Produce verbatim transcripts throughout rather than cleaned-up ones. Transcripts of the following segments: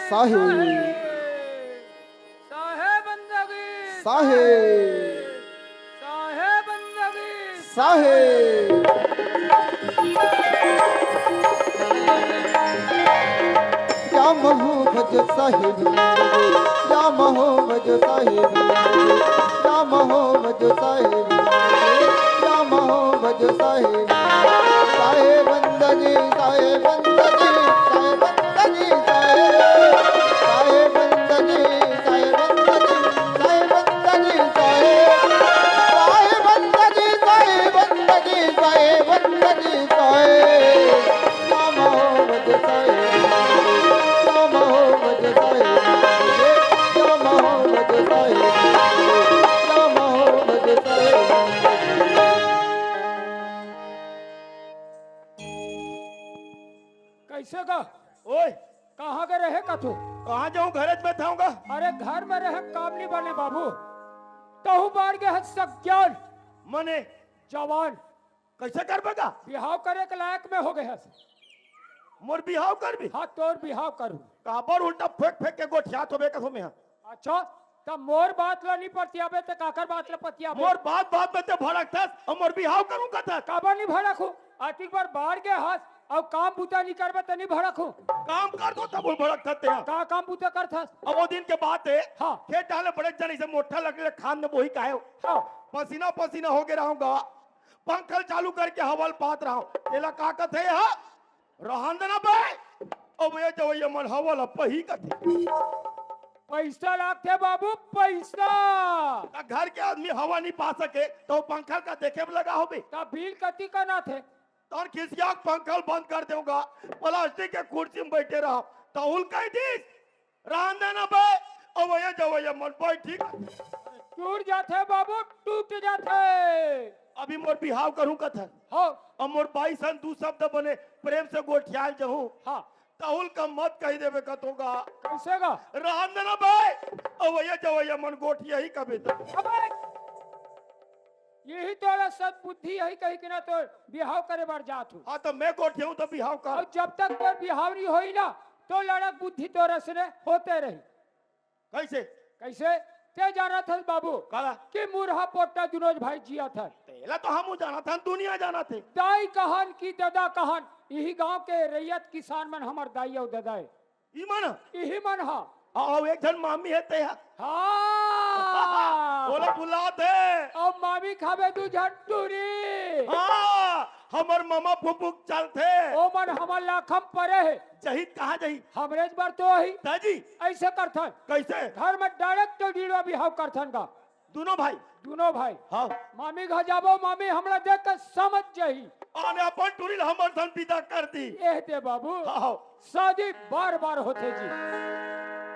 साहेब। साहेब बंदगी। साहेब। साहेब बंदगी। साहेब। या महो भज साहेब बंदगी, या महो भज साहेब बंदगी, या महो भज साहेब बंदगी, या महो भज साहेब। साहेब बंदगी, साहेब बंदगी, साहेब बंदगी, साहेब। साहेब बंदगी, साहेब बंदगी, साहेब बंदगी, साहेब। साहेब बंदगी, साहेब बंदगी, साहेब बंदगी, साहेब। या महो भज साहेब बंदगी, या महो भज साहेब बंदगी, या महो भज साहेब बंदगी, या महो भज साहेब बंदगी। कइसे गा? ओए, कहाँ गे रहे कथू? कहाँ जाहूँ, घरेच में थाहूँ गा। अरे घर में रहे काम नइ बने बाबू। तहूँ बाढ़ गे हस सज्ञान। मने? जवान। कइसे करबे गा? बिहाव करे के लायक में हो गे हस। मोर बिहाव करबे? हाँ, तोर बिहाव करूँ। काबर उल्टा फेंक फेंक के गोठियात होबे कथू में? अच्छा, त मोर बात ला नइ पतियाबे त काकर बात ला पतियाबे? मोर बात बात में ते भड़कथस अउ मोर बिहाव करूँ कथस। काबर नइ भड़कहूँ? अतिक बार बाढ़ गे हस अउ काम बूता नइ करबे त नइ भड़कहूँ? काम कर दो तब भड़कथस ते। का काम बूता करथस? अब ओ दिन के बात हे, हाँ। खेत डाले बड़े जन इसे मोठा लकड़ी ले खान में बोही काहे हो? हाँ। पसीना पसीना हो गे रहूँ गा, पंखा ल चालू करके हवा ल पात रहूँ। एला का कथे हा? रहन देना बे। अब ए जवइया मन हवा ल पही कथे। पइसा लागथे बाबू, पइसा। त घर के आदमी हवा नइ पा सके, त ओ पंखा ल का देखे बर लगा होबे? त बिल कति कन आथे? तहन खिसिया के पंखा ल बंद कर देहूँ गा, प्लास्टिक के कुर्सी में बइठे रहूँ। तहूँ ल कहि दिस, रहन देना बे, अवइया जवइया मन बइठी। टूट जाथे बाबू, टूट जाथे। अभी मोर बिहाव करूँ कथस। हो। अब मोर बाई सन दू शब्द बने प्रेम से गोठियाय जाहूँ। हाँ। तहूँ ल का मत कहि देबे कथों गा। कइसे गा? रहन देना बे, अवइया जवइया मन गोठियाही कबे त। अबे! इही तोला सद्बुद्धि हे कहिके ना तोर बिहाव करे बर जात हूँ। हाँ, त मैं गोठियाहूँ त बिहाव कर। अउ जब तक तोर बिहाव नइ होही ना, त लड़क बुद्धि तोर असने होते रही। कइसे? कइसे? ते जानत हस बाबू काला? कि मुरहा पोट्टा दुनों भाई जियत हन। तेला तो हमू जानत हन, दुनिया जानत हे। दाई कहन कि ददा कहन, इही गांव के रैयत किसान मन हमर दाई अउ ददा ए। ई मन? इही मन हा। अउ एक झन मामी हे ते हा। हाँ। ओला बुलात हे। अउ मामी खाबे दू झन टूरी। हाँ, हमर ममा फुफुक चलथे। ओ मन हमर लाखम परे हे। जही त कहाँ जही? हमरेच बर तो आही। दाजी। अइसे करथन। कइसे? घर में direct तो डिड़वा बिहाव करथन गा। दुनों भाई? दुनों भाई। हाँ। मामी घर जाबो, मामी हमला देख के समझ जाही। अउ अपन टूरी ल हमर सन बिदा कर दी। एह दे बाबू। हाँ, हाँ। शादी बार बार होथे जी।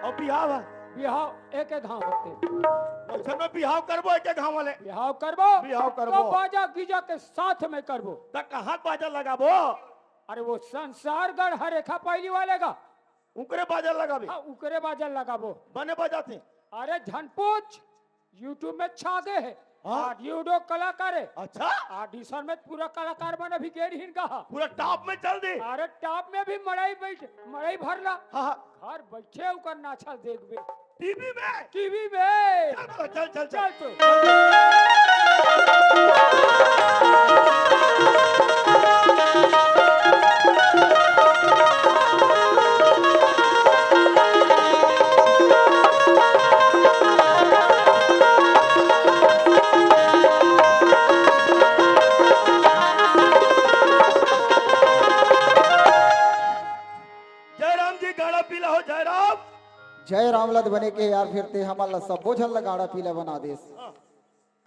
अउ बिहाव? बिहाव एक एक घांव होथे। अइसन में बिहाव करबो एक एक घांव वाले? बिहाव करबो। बिहाव करबो। त बाजा गीजा के साथ में करबो। त कहाँ बाजा लगाबो? अरे वो संसारगढ़ हर रेखा पायली वाले गा। उकरे बाजा लगाबे? हाँ, उकरे बाजा लगाबो। बने बजाथे? अरे झन पूछ, YouTube में छा गे हे। हाँ। आ लीडो कलाकार हे। अच्छा। Audition में पूरा कलाकार मन अभी गे रहिन गा। पूरा top में चल दे। अरे top में भी मड़ई बइठ, मड़ई भरला। हाँ, हाँ। घर बइठे ओकर नाचा देखबे। TV में? TV में। चल, चल, चल, चल। चल तो। जय राम जी, गाड़ा पीला हो, जय राम। जय राम लद बने के यार, फिर ते हमन ला सब्बो झन ला गाड़ा पीला बना देस। हाँ।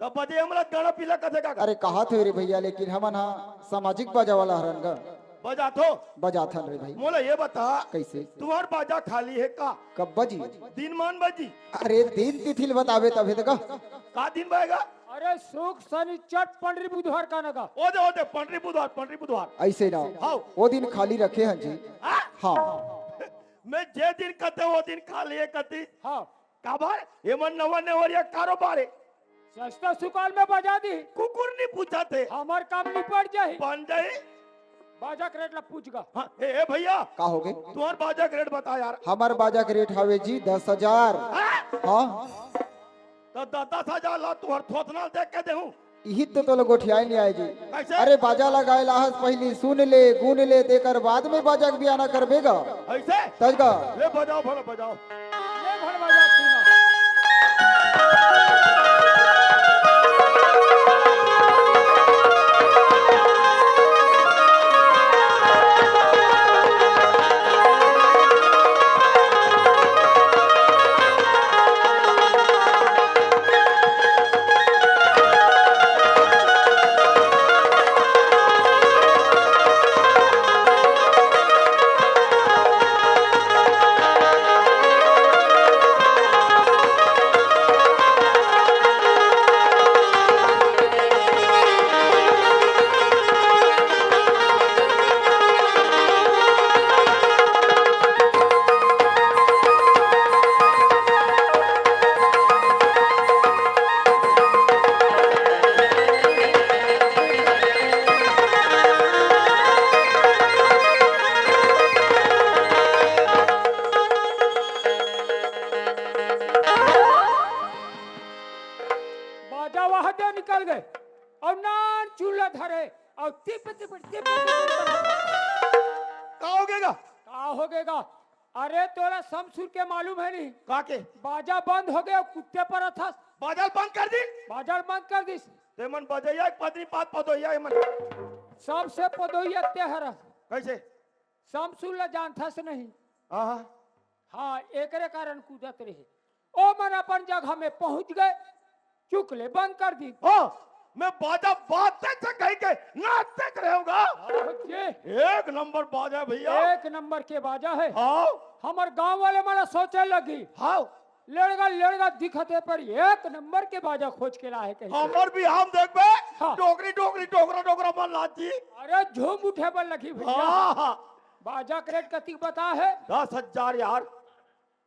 त बजे हमला गाड़ा पीला कथे का? अरे कहा थे रे भइया, लेकिन हमन हा सामाजिक बाजा वाला हरन गा। बजाथो? बजाथन रे भाई। मोला ये बता, कइसे? तुम्हर बाजा खाली हे का? कब बजी? दिन मान बजी? अरे दिन तिथि ल बताबे तभे त गा। का दिन बहेगा? अरे सुख सनिचर पंडरी बुधवार का न गा। ओ दे, ओ दे, पंडरी बुधवार, पंडरी बुधवार। अइसे ना। हाँ। ओ दिन खाली रखे हन जी। हाँ? हाँ। मैं जे दिन कथे ओ दिन खाली हे कथी। हाँ। काबर? एमन नवा नेवरिया कारोबार हे। सस्ता सुकाल में बजा दी। कुकुर नइ पूछत हे। हमर काम निपट जाही। बन जाही। बाजा के रेट ला पूछ गा। हाँ, ए, ए भैया, का होगे? तुम्हार बाजा के रेट बता यार। हमर बाजा के रेट हवे जी दस हजार। हाँ? हाँ। तो द-, दस हजार ला तुहर थोथना देख के देहूं। इही तो तोला गोठियाए नहीं आए जी। कैसे? अरे बाजा लगाए ला हस, पहली सुन ले, गुन ले, तेकर बाद में बाजा के बियाना करबे गा। ऐसे? तज गा। ले बजाओ भला बजाओ। ले भला बजा सुना। बाजा वहां दे निकल गए और नान चूल्हा धरे और टिप टिप टिप टिप। का होगेगा? का होगेगा? अरे तोला समसुर के मालूम है नहीं? का के? बाजा बंद हो गया, कुत्ते पर अथस। बाजा बंद कर दी। बाजा बंद कर दिस। ते मन बजैया एक पदरी पात पदोइया ए मन। सबसे पदोइया ते हरस। कैसे? समसुर ला जानथस नहीं? हाँ। हाँ, एकरे कारण कूदत रहे। ओ मन अपन जगह में पहुंच गए, चुकले बंद कर दी। हाँ, मैं बाजा बाजते से कहीं के नाचते से रहूंगा। हाँ जी। एक नंबर बाजा है भैया। एक नंबर के बाजा है। हाँ। हमर गांव वाले मन सोचे लगी। हाँ। लेड़गा लेड़गा दिखत हे, पर एक नंबर के बाजा खोज के लाए कहीं के। हमर भी हम देखबे। हाँ। डोकरी डोकरी डोकरा डोकरा मन लाची। अरे झूम उठे बर लगी भैया। हाँ, हाँ। बाजा के रेट कतिक बता है? दस हजार यार।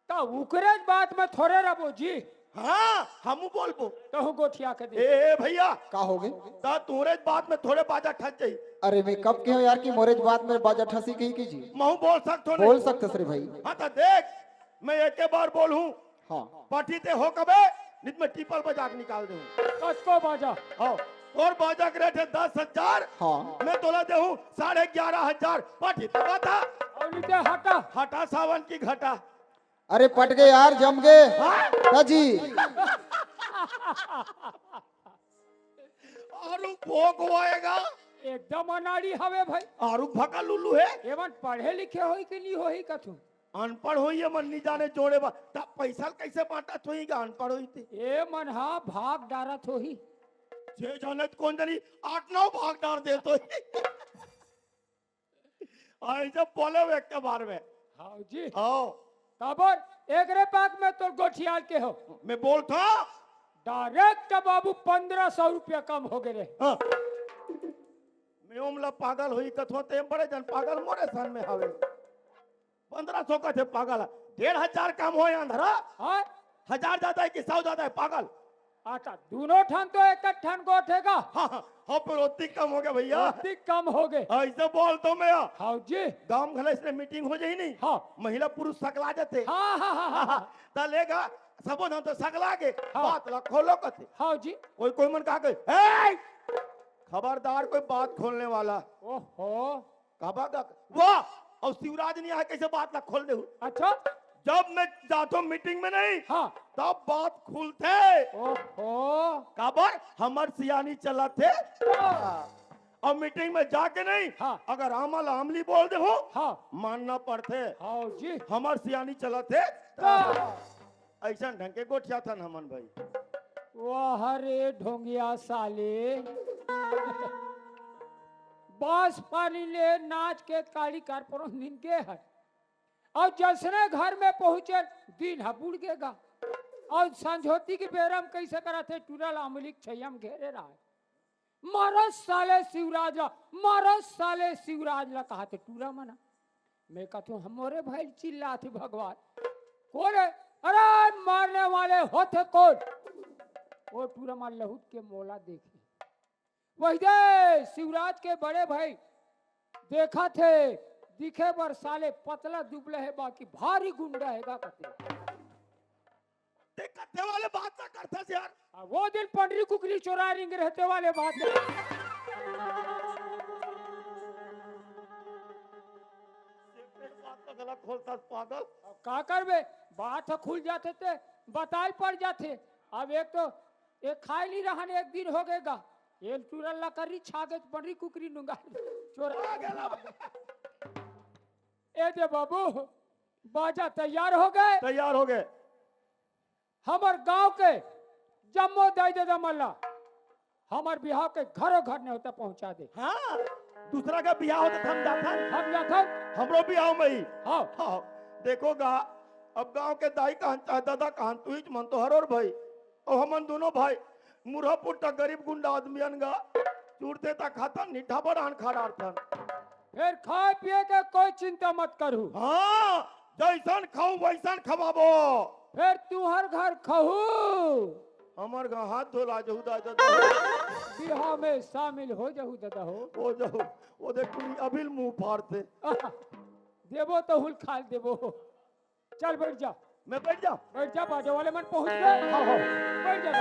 त उकरे बात में थोड़े रबो जी। हाँ, हमू बोलबो। तहू गोठिया के दे। ए, ए भैया। का होगे? त तोरे बात में थोड़े बाजा ठस जाई। अरे मैं कब केहों यार कि मोरे बात में बाजा ठसी कही की जी? महू बोल सकथों नहीं। बोल सकथस रे भाई। हाँ त देख, मैं एके बार बोलहूँ। हाँ। पाठी ते हो कबे, नित में टीपल बजा के निकाल दूँ। कतको बाजा। हाँ, तोर बाजा के रेट है दस हजार। हाँ। मैं तोला देहूँ साढ़े ग्यारह हजार। पाठी ते बता। और नीचे हटा। हटा सावन की घटा। अरे पट गे यार, जम गे। हाँ? का जी? आरू भोग होएगा। एकदम अनाड़ी हवे भाई। आरू भका लुल्लू है। एमन पढ़े लिखे होई कि नहीं होई कथू? अनपढ़ होई, एमन नहीं जाने जोड़े बा। तब पैसा कैसे बांटत होई गा अनपढ़ होई ते? ए मन हा भाग डारत होही। जे जाने त कौन जानी आठ नौ भाग डार देत होही। ऐसे बोले हुए एक के बार में। हाँ जी। हाँ। काबर एकरे पाक में तोर गोठियाल के हो। मैं बोलथों। डायरेक्ट बाबू पन्द्रह सौ रुपया कम हो गए रे। हाँ। मैं ओमला पागल होई कथों ते बड़े जन पागल मोरे सन में हवे। पन्द्रह सौ कथे पागल है। डेढ़ हजार कम होय अंधरा। हाँ। हजार ज्यादा है कि सौ ज्यादा है पागल? अच्छा, दोनों ठन तो एक ठन गोठे गा। हाँ, हाँ, हाँ, पर ओतिक कम हो गया भैया। ओतिक कम हो गए। ऐसे बोलथों मैं। हाँ जी। गांव घले से मीटिंग हो जाई नहीं। हाँ। महिला पुरुष सकला जाथे। हाँ, हाँ, हाँ, हाँ, हाँ। त लेगा, सबो झन तो सकला के हाँ। बात ला खोलो कथे। हाँ जी। कोई, कोई मन कहा के, "ए! खबरदार कोई बात खोलने वाला।" ओहो। काबर गा, वाह! अउ शिवराज नहीं आए, कैसे बात ला खोल देहू? अच्छा। जब मैं जाथों मीटिंग में नहीं, हाँ। तब बात खुलथे। ओहो। काबर हमर सियानी चलत हे। हाँ। अउ मीटिंग में जाके नहीं, हाँ। अगर आमा ला आमली बोल देहू, हाँ। मानना पड़थे। हाँ जी। हमर सियानी चलत हे। हाँ। अइसन ढंग के गोठियाथन हमन भाई। वाह रे ढोंगिया साले। बांस पानी ले नाच के काली कारपोरन दिन के है। अउ जसने घर में पहुंचे, दिन ह बुड़ गे गा। अउ संझोती के बेरा म कइसे करत हे, टूरा ल अमली के छैया म घेरे रहय। मारो साले शिवराज ला, मारो साले शिवराज ला, कहत हे टूरा मन। मैं कहथों, हमरे भाई चिल्लात हे भगवान। कोन हे? अरे मारने वाले होथे कोन? ओ टूरा मन लहुट के मोला देखे। वही दे शिवराज के बड़े भाई देखा थे, दिखे बर साले पतला दुबला हे, बाकी भारी गुंडा हे गा कथे। ते कथे वाले बात ला करथस यार। आ, वो दिन पंडरी कुकरी चोरा रिंग रहते वाले बात। सिर्फ एक बात का गला खोलता पागल। अब का करबे, बात ह खुल जाथे ते बताए पड़ जाथे। अब एक तो एक खाए ली रहन, एक दिन हो गए गा, ये टूरल ला करी छागे पंडरी कुकरी नुंगा चोरा। ए दे बाबू, बाजा तैयार हो गए। तैयार हो गए। हमर गांव के जम्मो दाई ददा मन ला हमर बिहाव के घरो घर नेवता पहुंचा दे। हाँ, दूसरा का बिहाव होता हम जाथन। हम जाथन। हमरो बिहाव में ही। हाँ। हाँ, देखो गा, अब गांव के दाई कहन चाहे ददा कहन, तू ही मन तो हरोर भाई। और हमन दोनों भाई मुरहा पुट्टा गरीब गुंडा आदमी अन गा, चूड़ते ता खाथन, निठा बरान खा डारथन। फिर खाए पिए के कोई चिंता मत करू। हाँ, जैसन खाऊ वैसन खवाबो। फिर तुहर घर खाहू। हमर घर हाथ धोला जहू दादा। बिहाव में शामिल हो जहू दादा हो। हो जहू, वो देख कुड़ी अभिल मुंह फाड़ते। देबो तो हुल खाल देबो। चल बैठ जा। मैं बैठ जा। बैठ जा, बाजा वाले मन पहुंच गए। हाँ, हाँ। बैठ जा।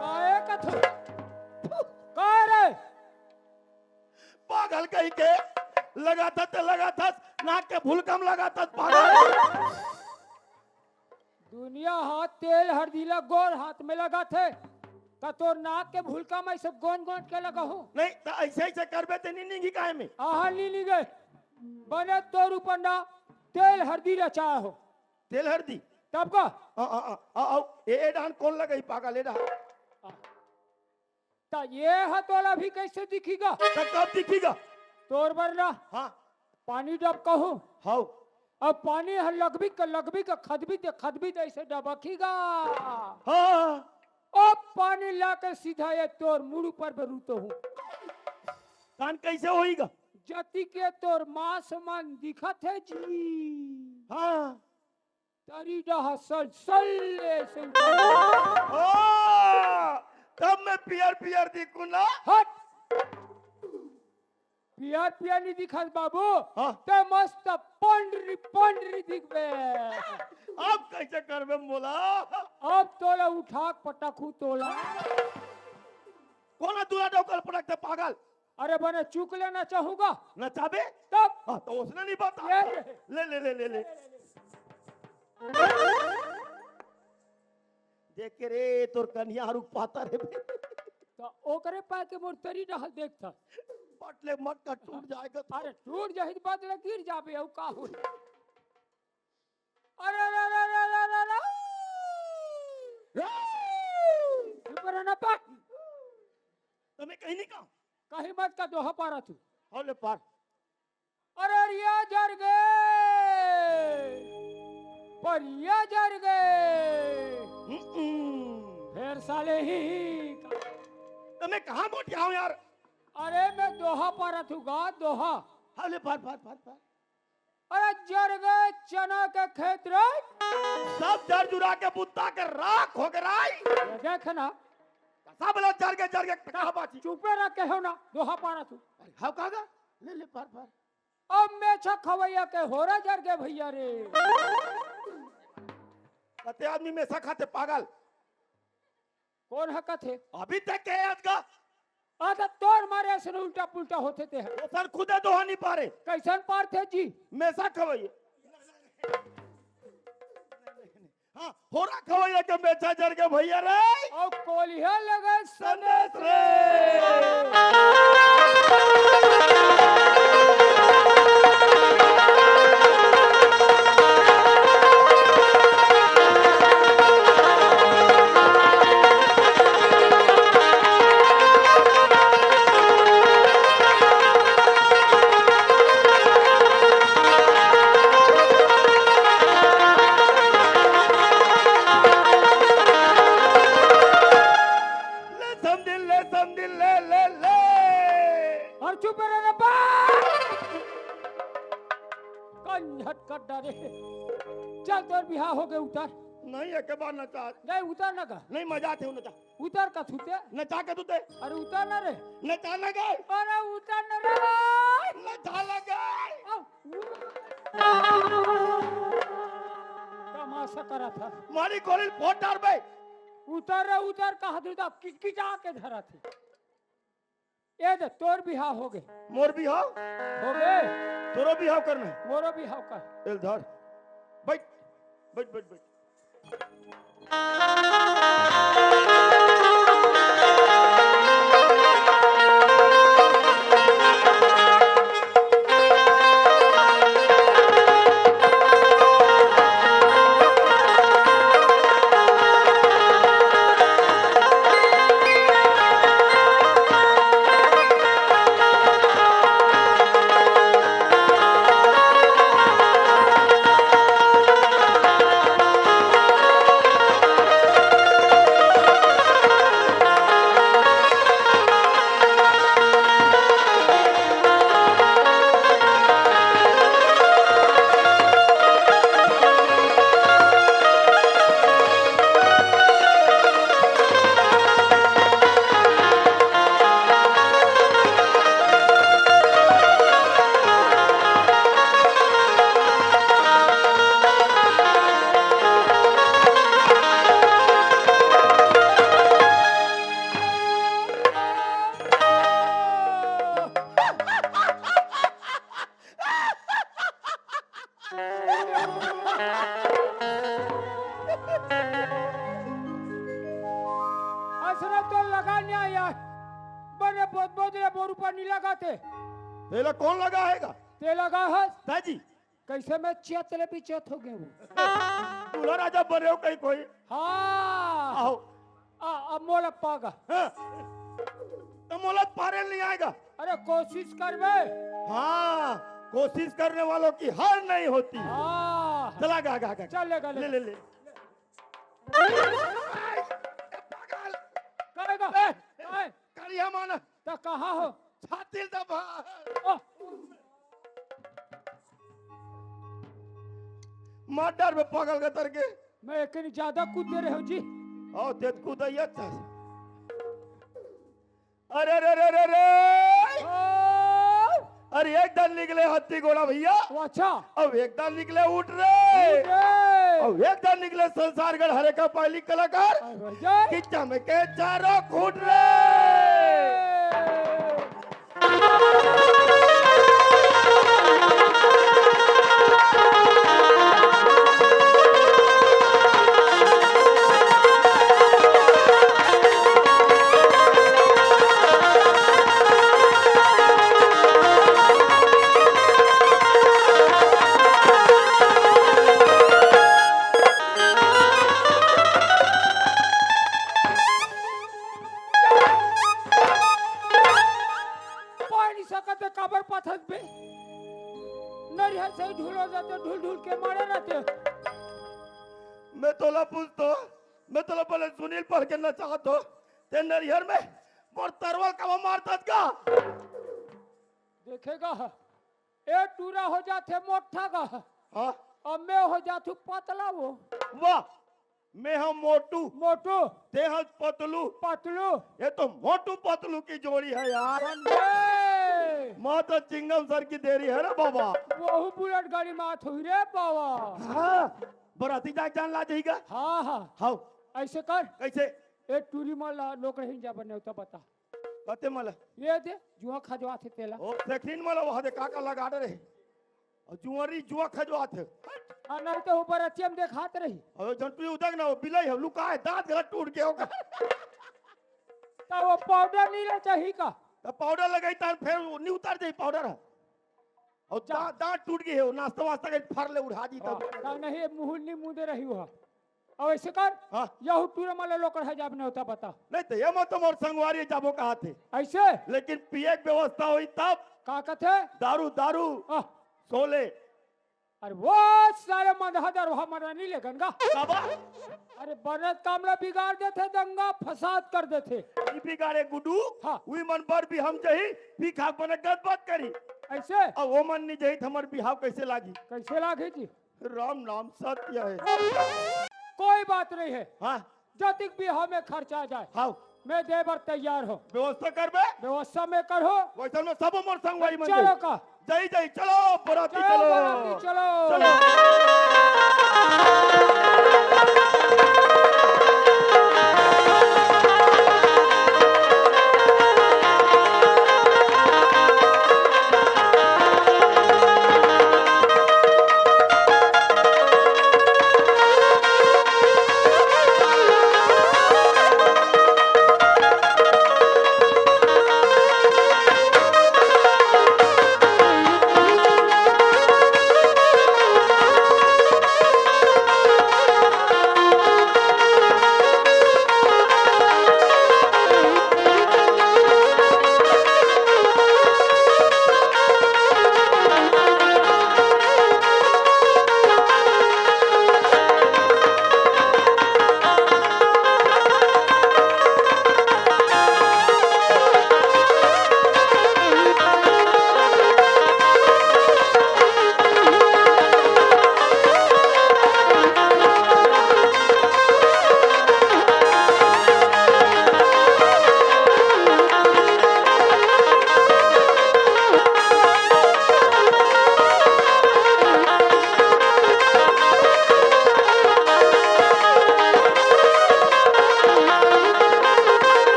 काहे कथू? का रे? पागल कहीं के, लगाथस ते लगाथस, नाक के भुलकम लगाथस पागल। दुनिया हाथ तेल हरदी ला गोर हाथ में लगाथे, त तोर नाक के भुलकम ऐसे गोन गोन के लगाहू। नहीं, त ऐसे ऐसे करबे ते नहीं निंगी काहे में? आहा, नहीं निंगे। बने तोर ऊपर ना तेल हरदी रचाया हो। तेल हरदी? तब का? आ, आ, आ, आ, आओ, ए, ए डान कौन लगाई पागल, ए डान? आ। त ये ह तोला अभी कैसे दिखीगा? त कब दिखीगा? तोर बर ना। हाँ। पानी डबकहूँ। हाउ। अब पानी ह लगबी क लगबी क खदबी ते खदबी ते ऐसे डबकीगा। हाँ। अब पानी लाके सीधा ये तोर मुड़ ऊपर बरूतो हूँ। कान कैसे होईगा? जति के तोर मास मन दिखत हे जी। हाँ। तरी डहा सल सल ऐसे उठा। ओ, तब मैं पियर पियर दिखूं ना? हट। पियर पियर नहीं दिखत बाबू। हाँ। ते मस्त पंडरी पंडरी दिखबे। अब कैसे करबे मोला? अब तोला उठा के पटकहूँ तोला। कोन दूरा डौकल पटकते पागल? अरे बने चुक लेना चाहूंगा। नचाबे? तब? हाँ, तो उसने नहीं बता। ये, ये। ले, ले, ले, ले, ले। देख के रे, तोर कन्हिया रुक पाता रे बे। तो ओकरे पाए के मोर तरी डहल देख था। पट ले मत का, टूट जाएगा तो। अरे टूट जाही तो बात ले गिर जाबे, अउ का होई? अरे, अरे, अरे, अरे, अरे, अरे, अरे। ऊपर है ना पट। तमें कहीं नहीं कहा? कहीं मत का दोहा पारा तू। हौ ले पार। अरे, अरे, ये जर गए। पर ये जर गए। हम्म। फिर साले ही, ही। तमें कहाँ गोठियाऊं यार? अरे मैं दोहा पारत हूँ गा, दोहा। हाँ, ले पार, पार, पार, पार। अरे जर गे चना के खेत रे। सब जर जुरा के बुत्ता के राख हो गे राई। ये देख ना। सब लोग जर गे, जर गे, कहाँ बाची? चुपे रह के हो ना, दोहा पारत हूँ। अरे हाँ, कहाँ गा? ले, ले, पार, पार। अब मेछा खवैया के होरा जर गे भैया रे। कते आदमी मेछा खाथे पागल। कोन ह कथे? अभी तक के याद का? आ त तोर मारे असन उल्टा पुल्टा होथे ते ह। ओसन खुदे दोहा नी पारे। कैसन पारथे जी? मेछा खवैया। हाँ, होरा खवैया के मेछा जर गे भैया रे। अउ कोलिहा लगे संदेश संदेश रे। रे। ले समधिन, ले समधिन, ले, ले, ले। अउ चुप रह रे बा। कन झटकट डारे। चल तोर बिहाव हो गे, उतर। नहीं, एके बार नचा। नहीं, उतर ना गा। नहीं, मजा आथे, नचा। उतर कथू ते। नचा कथू ते। अरे उतर ना रे। नचा ना गे। अरे उतर ना रे। नचा ना गे। अउ। तमाशा करत हस। मारी गोली फोड़ डारबे। उतर रे, उतर कहा दूं त किचकिचा के धरत हे। ए दे, तोर बिहाव हो गे। मोर बिहाव? हो गे। तोरो बिहाव करना हे? मोरो बिहाव कर। ए ल धर। बैठ, बैठ, बैठ, बैठ। असरा तो लगा न्याय यार। बने बोध बोध रे बोरू पर नी लगाते। तेला कोन लगा हे गा? ते लगा हस। दाजी। कैसे मैं चेत ले भी चेत हो गया हूँ। दूल्हा राजा बने हो कहीं कोई? हाँ। आहो। आ, अब मोला पागा। हाँ। त मोला पारे नहीं आएगा। अरे कोशिश करबे। हाँ, कोशिश करने वालों की हार नहीं होती। हाँ। चला गा, गा, गा। चल, ले गा, ले ले, गा। ले, ले। कहेगा? ए, ए। करिया माना। त कहाँ हो? छाती दबा। ओ। मार डारबे पागल के तरके। मैं एक नहीं ज्यादा कूदे रहे हो जी। आओ, तेज कूदा ही अच्छा। अरे, अरे, अरे, अरे, अरे। ओ। अरे, एक दान निकले हाथी घोड़ा भैया। ओ, अच्छा। अब एक दान निकले ऊँट रे। ऊँट रे। अब एक दान निकले संसारगढ़ हरे का पाली कलाकार। अरे भैया। कि चमके चारों खूंट रे। पानी सकत हे, काबर पाथस बे? नरिहर से ढुलो जाते, ढुल ढुल के मारे रहते। मैं तोला पूछतो, मैं तोला बोले सुनील पढ़ के नचातो, ते नरिहर में पर तरवल काबर मारथस गा? देखे गा, ए टूरा हो जाथे मोठा गा, हाँ? अउ मैं हो जाथू पतला वो। वाह, मैं हंव मोटू, मोटू। ते हस पतलू। पतलू। ये तो मोटू पतलू की जोड़ी है यार। बंदे। माँ तो चिंगम सर की देरी है रे बाबा। वहू बुलेट गाड़ी म आत होही रे बाबा। हाँ, बराती जाके जान ला जाही गा। हाँ, हाँ। हाँ। अइसे कर। कइसे? ए टूरी मन ला लोकड़हा जाबे नेवता बता। कते मन ला? ये दे, जुआ खजवाथे तेला। ओ, सेखिन मन ला वहाँ दे का का लगा दे रहे। अउ जुआरी जुआ खजवाथे। अउ नहीं तो ऊपर अचियम देखात रही। अबे जंतु उदक ना हो, बिलाई हो, लुका है, दांत गला टूट गया होगा। त वो पाउडर नइ ले चाही का? त पाउडर लगाई त फेर नइ उतर जाई पाउडर ह। अउ जा। दा-, दांत टूट गए हो, नाश्ता वास्ता के फर ले उड़ा दी तब। हाँ, त नहीं, मुँह नइ मुदे रही हो। अउ अइसे कर, हाँ। यहू टूरा मन ला लोकड़हा जाबे नेवता बता। नहीं त ये मत मोर संगवारी जाबो कहाथे। अइसे? लेकिन पिए के व्यवस्था होई तब। का कथे? दारू, दारू। हाँ। सोले। अरे वो साले मंदहा दरवाहा मरा नइ लेगन गा। काबर? अरे बनत काम ला बिगाड़ देथे, दंगा फसाद कर देथे। ई बिगाड़े गुड्डू, हाँ। उही मन बर भी हम जही, पी खा के बने गदबद करी। अइसे? अउ वो मन नइ जही त हमर बिहाव कइसे लागी? कइसे लागी जी? राम नाम सत्य है। कोई बात नहीं है। हाँ। जतिक बिहाव में खर्चा आ जाए, हाँ। मैं दे बर तैयार हंव। व्यवस्था करबे? व्यवस्था मैं करहूँ। वइसन में सबो मोर संगवारी मन चलो जाई। का? जाई, जाई, चलो, बराती चलो, चलो। बराती चलो। चलो।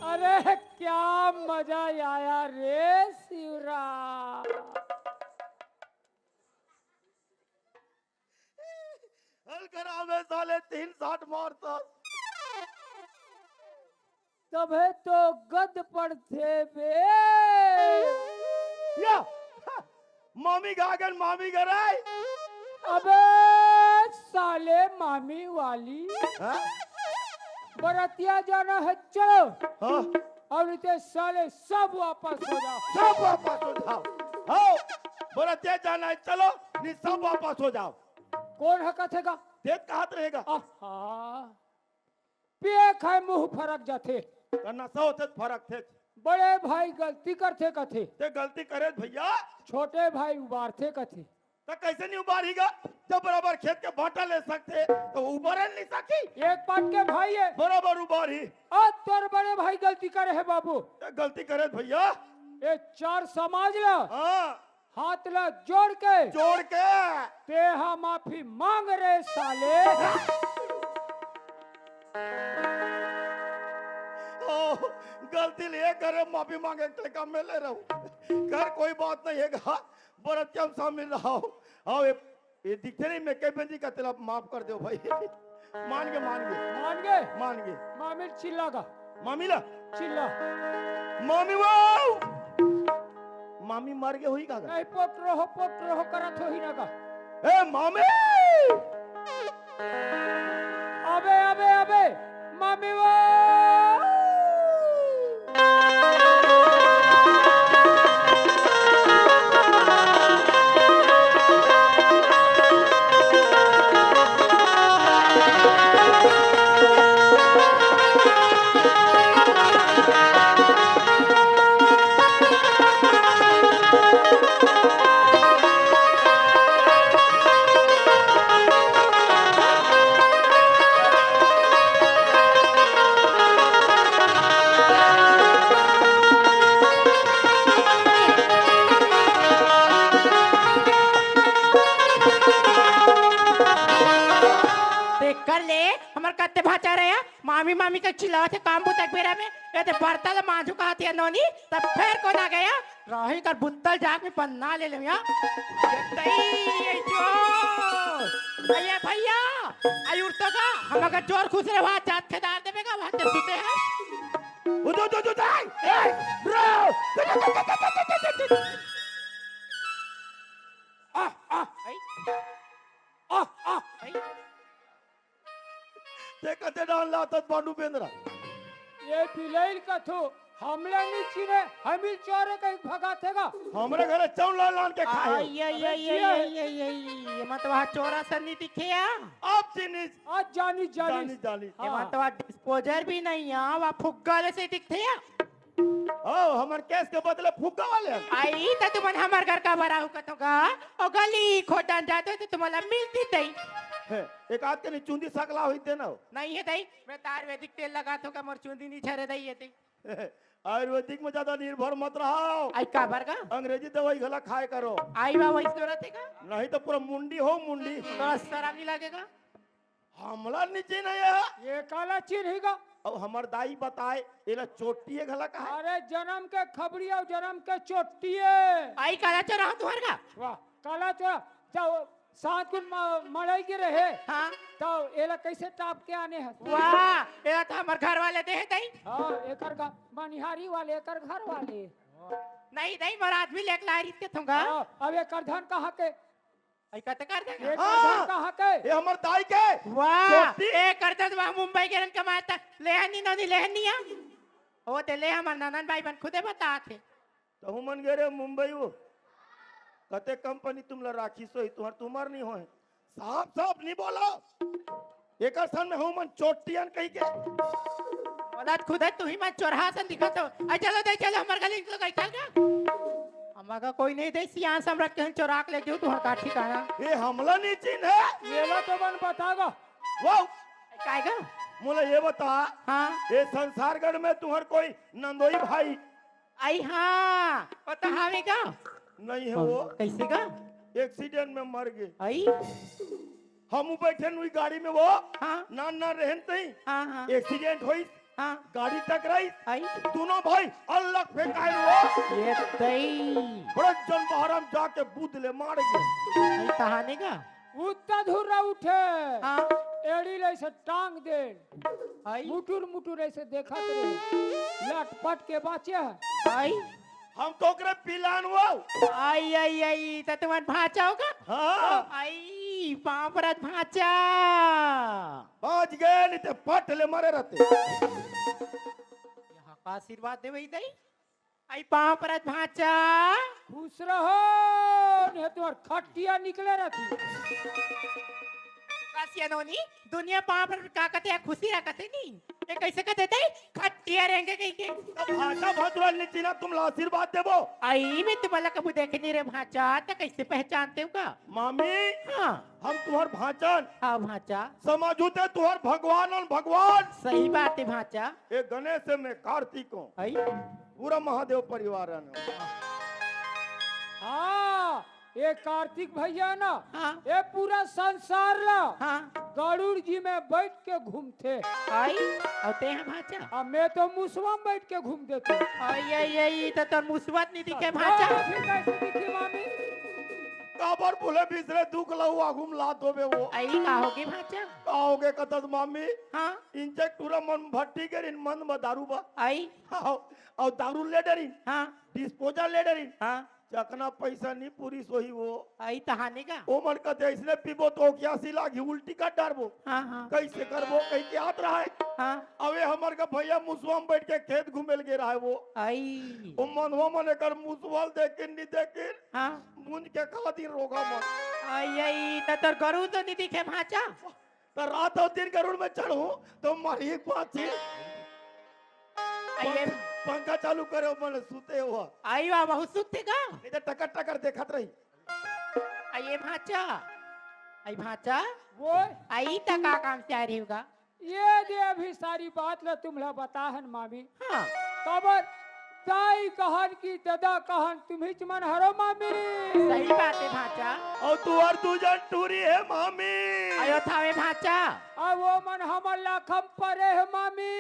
अरे क्या मजा आया रे शिवराम। हल खराब है साले, तीन साठ मारता। तभे तो गद पड़थे बे। या, मामी गागन, मामी गराय। अबे साले मामी वाली। हाँ? बरतिया जाना है, चलो। हाँ। अउ नइ ते साले सब वापस हो जाओ। सब वापस हो जाओ। हाँ, बरतिया जाना है, चलो, नइ ते सब वापस हो जाओ। कोन ह कथे गा? ते कहत रहेगा। आहा। पिए खाए मुंह फरक जाथे। त नशा होथे त फरकथे। बड़े भाई गलती करथे कथे। ते गलती करे भैया। छोटे भाई उबारथे कथे। त कइसे नइ उबारही गा? जब बराबर खेत के बांटा ले सकथे, त उबारे नइ सकी। एक पाट के भाई हे। बराबर उबारही। आज तोर बड़े भाई गलती करे हे बाबू। ते गलती करे भैया। ए चार समाज ला। हाँ। हाथ ला जोड़ के। जोड़ के। तेहा माफी मांग रे साले। ओ, गलती ले करे माफी मांगे के काम में ले रहूं। कर कोई बात नहीं हे गा, बरतिया में शामिल रहो। आओ, ये, ये दिखथे नहीं, मैं कई बेंजी का तेला माफ कर दो भाई। मान गे, मान गे। मान गे? मान गे। मामी ल चिल्ला गा। मामी ला? चिल्ला। मामी वो! मामी मर गे होही का गा? नहीं, पोटरो हो, पोटरो हो करत होही ना गा। ए मामी! अबे, अबे, अबे, मामी वो! कर ले, हमर कत्ते भाचा रहे, मामी मामी के चिल्लावत हे काम बुता के बेरा में, ये ते बर्तन ल मांजू कहत हे नोनी, तब फेर कोन आ गया? राही कर बुत्तल जाके में पन्ना ले लेम या। ये तई, ये जो। अये भैया, अये उठ तो गा, हम अगर जोर खुश रहे, वहाँ जात खेदार देबे गा, वहाँ ते सुते हैं। उदो, दो, दो, दाई, ए, ब्रो। आ, आ, आई। आ, आ। आई। ते कते डाल लातत बांडू बेंदरा। ये बिलैल कथो, हमला नी चिने, हमी चोरे कहीं भगाथे गा। हमरे घरे चौल लान लान के खाए। आई, आई, अबे आई, जिया। आई, आई, आई, आई, ये मत वहाँ चोरा सा नी दिखे या। अब चिनिस। आज जानी, जानी। जानी, जानी। ये हाँ। मत वहाँ डिस्पोजर भी नहीं है, वहाँ फुग्गा ले से दिखथे या। ओ, हमर केस के बदले फुग्गा वाले हन। आई, त तुमन हमर घर का बराहू कथो गा? ओ गली खोटन जाते तो तुमला मिलती तई। हे, एक आध के नी चुंदी सकला होई ते ना हो। नहीं है दई, मैं त आयुर्वेदिक तेल लगाथों का मोर चुंदी नी झरे दई ये ते। आयुर्वेदिक में ज्यादा निर्भर मत रहो। आई काबर का? अंग्रेजी दवाई घला खाए करो। आई बा वही जरूरत है का? नहीं तो पूरा मुंडी हो मुंडी। तो शर्म नहीं लगेगा? हमला नी चिन्ह ये। ये काला चिन्ह ही का? अब हमर दाई बताए, एला चोट्टिए घला कहा। अरे जन्म के खबड़िया, जन्म के चोट्टिए। आई काला चोरा हो तुहर का? वाह, काला चोरा। जाओ, सात कुन म-, मड़ई के रहे। हाँ। तो एला कैसे टाप के आने हस? वाह, एला तो हमर घर वाले दे हे दई। हाँ, एकर गा-, मनिहारी वाले, एकर घर वाले। नहीं दई, मोर आदमी लेके लाए रहिस के थोंगा। हाँ, अब एकर धन कहाँ के? आई कते कर दे? एकर हाँ। धन कहाँ के? ये हमर दाई के। वाह, चोटी। एकर धन वहाँ मुंबई के रन कमाए त लेहन नी नोनी लेहन नी आ। ओ ते ले हमर ननन भाई बन खुदे बता थे। तहु मन गे रे मुंबई वो। कते कंपनी तुमला राखी सोही, तुहर तुमर नी होए। साफ साफ नी बोलो। एकर सन में हूँ मन चोटियन कही के। औलाद खुद है, तू ही मन चोरहा सन दिखत हो। आई चलो दे, चलो हमर गली निकलो, गई चल का? हमर का कोई नहीं दे, सियान सम्राट के चोरा के ले जाऊ, तुहर का ठिकाना? ये हमला नी चिन्ह है। ये ला तो मन बतागा। वो काय गा? मोला ये बता। हाँ। ये संसारगढ़ में तुहर कोई नंदोई भाई? आई हाँ, पता हावे का? नहीं है वो। कैसे का? एक्सीडेंट में मर गए। आई? हम बैठे नुई गाड़ी में वो। हाँ। ना ना रहन तई। हाँ, हाँ। एक्सीडेंट होई। हाँ। गाड़ी टकराई। आई? दोनों भाई अलग फेंकाए वो। ये तई। बड़े जन बहरम जाके बूद ले मार गए। आई तहाने का? उत्ता धुर्रा उठे। हाँ। एड़ी ले से टांग दे। आई? मुटुर मुटुर ऐसे देखत रहे। लटपट के बाचे है। आई? हम तो ओकरे पिलान वो। आई, आई, आई, त तुमन भांचा हो का? हाँ। आई, पांव परत भांचा। बांच गए, नहीं ते पट ले मरे रहते। यहाँ का आशीर्वाद देवे ही दई? आई, पांव परत भांचा। खुश रहो, नहीं तुम्हार खटिया निकले रहती। कासिया नोनी, दुनिया पांव पर का कथे, खुशी रह कथे नहीं। ये कैसे कथे तई? खटिया रहेंगे कहीं के। तब भांचा भतुरा ले चिन्हा तुमला आशीर्वाद देबो। आई, मैं तुम्हाला कबू देखे नहीं रे भांचा, त कैसे पहचानते हो का? मामी, हाँ। हम तुम्हार भांचन। हाँ, भांचा। समझू ते तुम्हार भगवान और भगवान। सही बात है भांचा। ए गणेश में कार्तिक हो। आई? पूरा महादेव परिवार है ना। हाँ, ये कार्तिक भैया ना, हाँ। ये पूरा संसार ला हाँ। गरुड़ जी में बैठ के घूमथे। आई, अउ ते ह भांचा? अब मैं तो मुसवा में बैठ के घूम देते। आई, आई, आई, त तोर मुसवा त नहीं दिखे भांचा। फिर कैसे दिखी मामी? काबर बोले बिसरे दुख लहू आगू में लात होबे वो। आई, का होगे भांचा? का होगे कतस मामी? हाँ। इंजेक्ट टूरा मन भट्टी के रिन मन में दारू बा। आई। अउ, अउ दारू ले डरिन। हाँ। डिस्पोजल ले डरिन। हाँ। चकना पैसा नी पूरी सोही वो। आई तहाने का? ओ मन कथे, "इसने पीबो तो ओकियासी लागी, उल्टी कर डारबो।" हाँ, हाँ। कैसे करबो, कही के आत रहा है। हाँ। अबे हमर का भैया मुसवा में बैठ के खेत घूमे लगे रहा है वो। आई। ओ मनवा मन एकर मुसवा ल देखिन नी देखिन। हाँ। मुंज के खा दिन रोगा मन। आई, आई, त तोर गरु तो नी दिखे भांचा। त रात अउ दिन गरुड़ में चढ़ू, तो मरही पाछी। आइए। पंखा चालू करे, मन सुते हुआ। आई वाह, बहुत सुते का? नहीं तो टकर टकर देखत रही। आइए भांचा। आई भांचा। वो? आई त का काम से आ रही होगा? ये दे अभी सारी बात ला तुमला बताहन मामी। हाँ। काबर दाई कहन कि ददा कहन, तुम्हीच मन हरो मामी। सही बात है भांचा। अउ तुहर दू जन टूरी है मामी। आयो थावे भांचा। अब वो मन हमर लाखम परे हे मामी।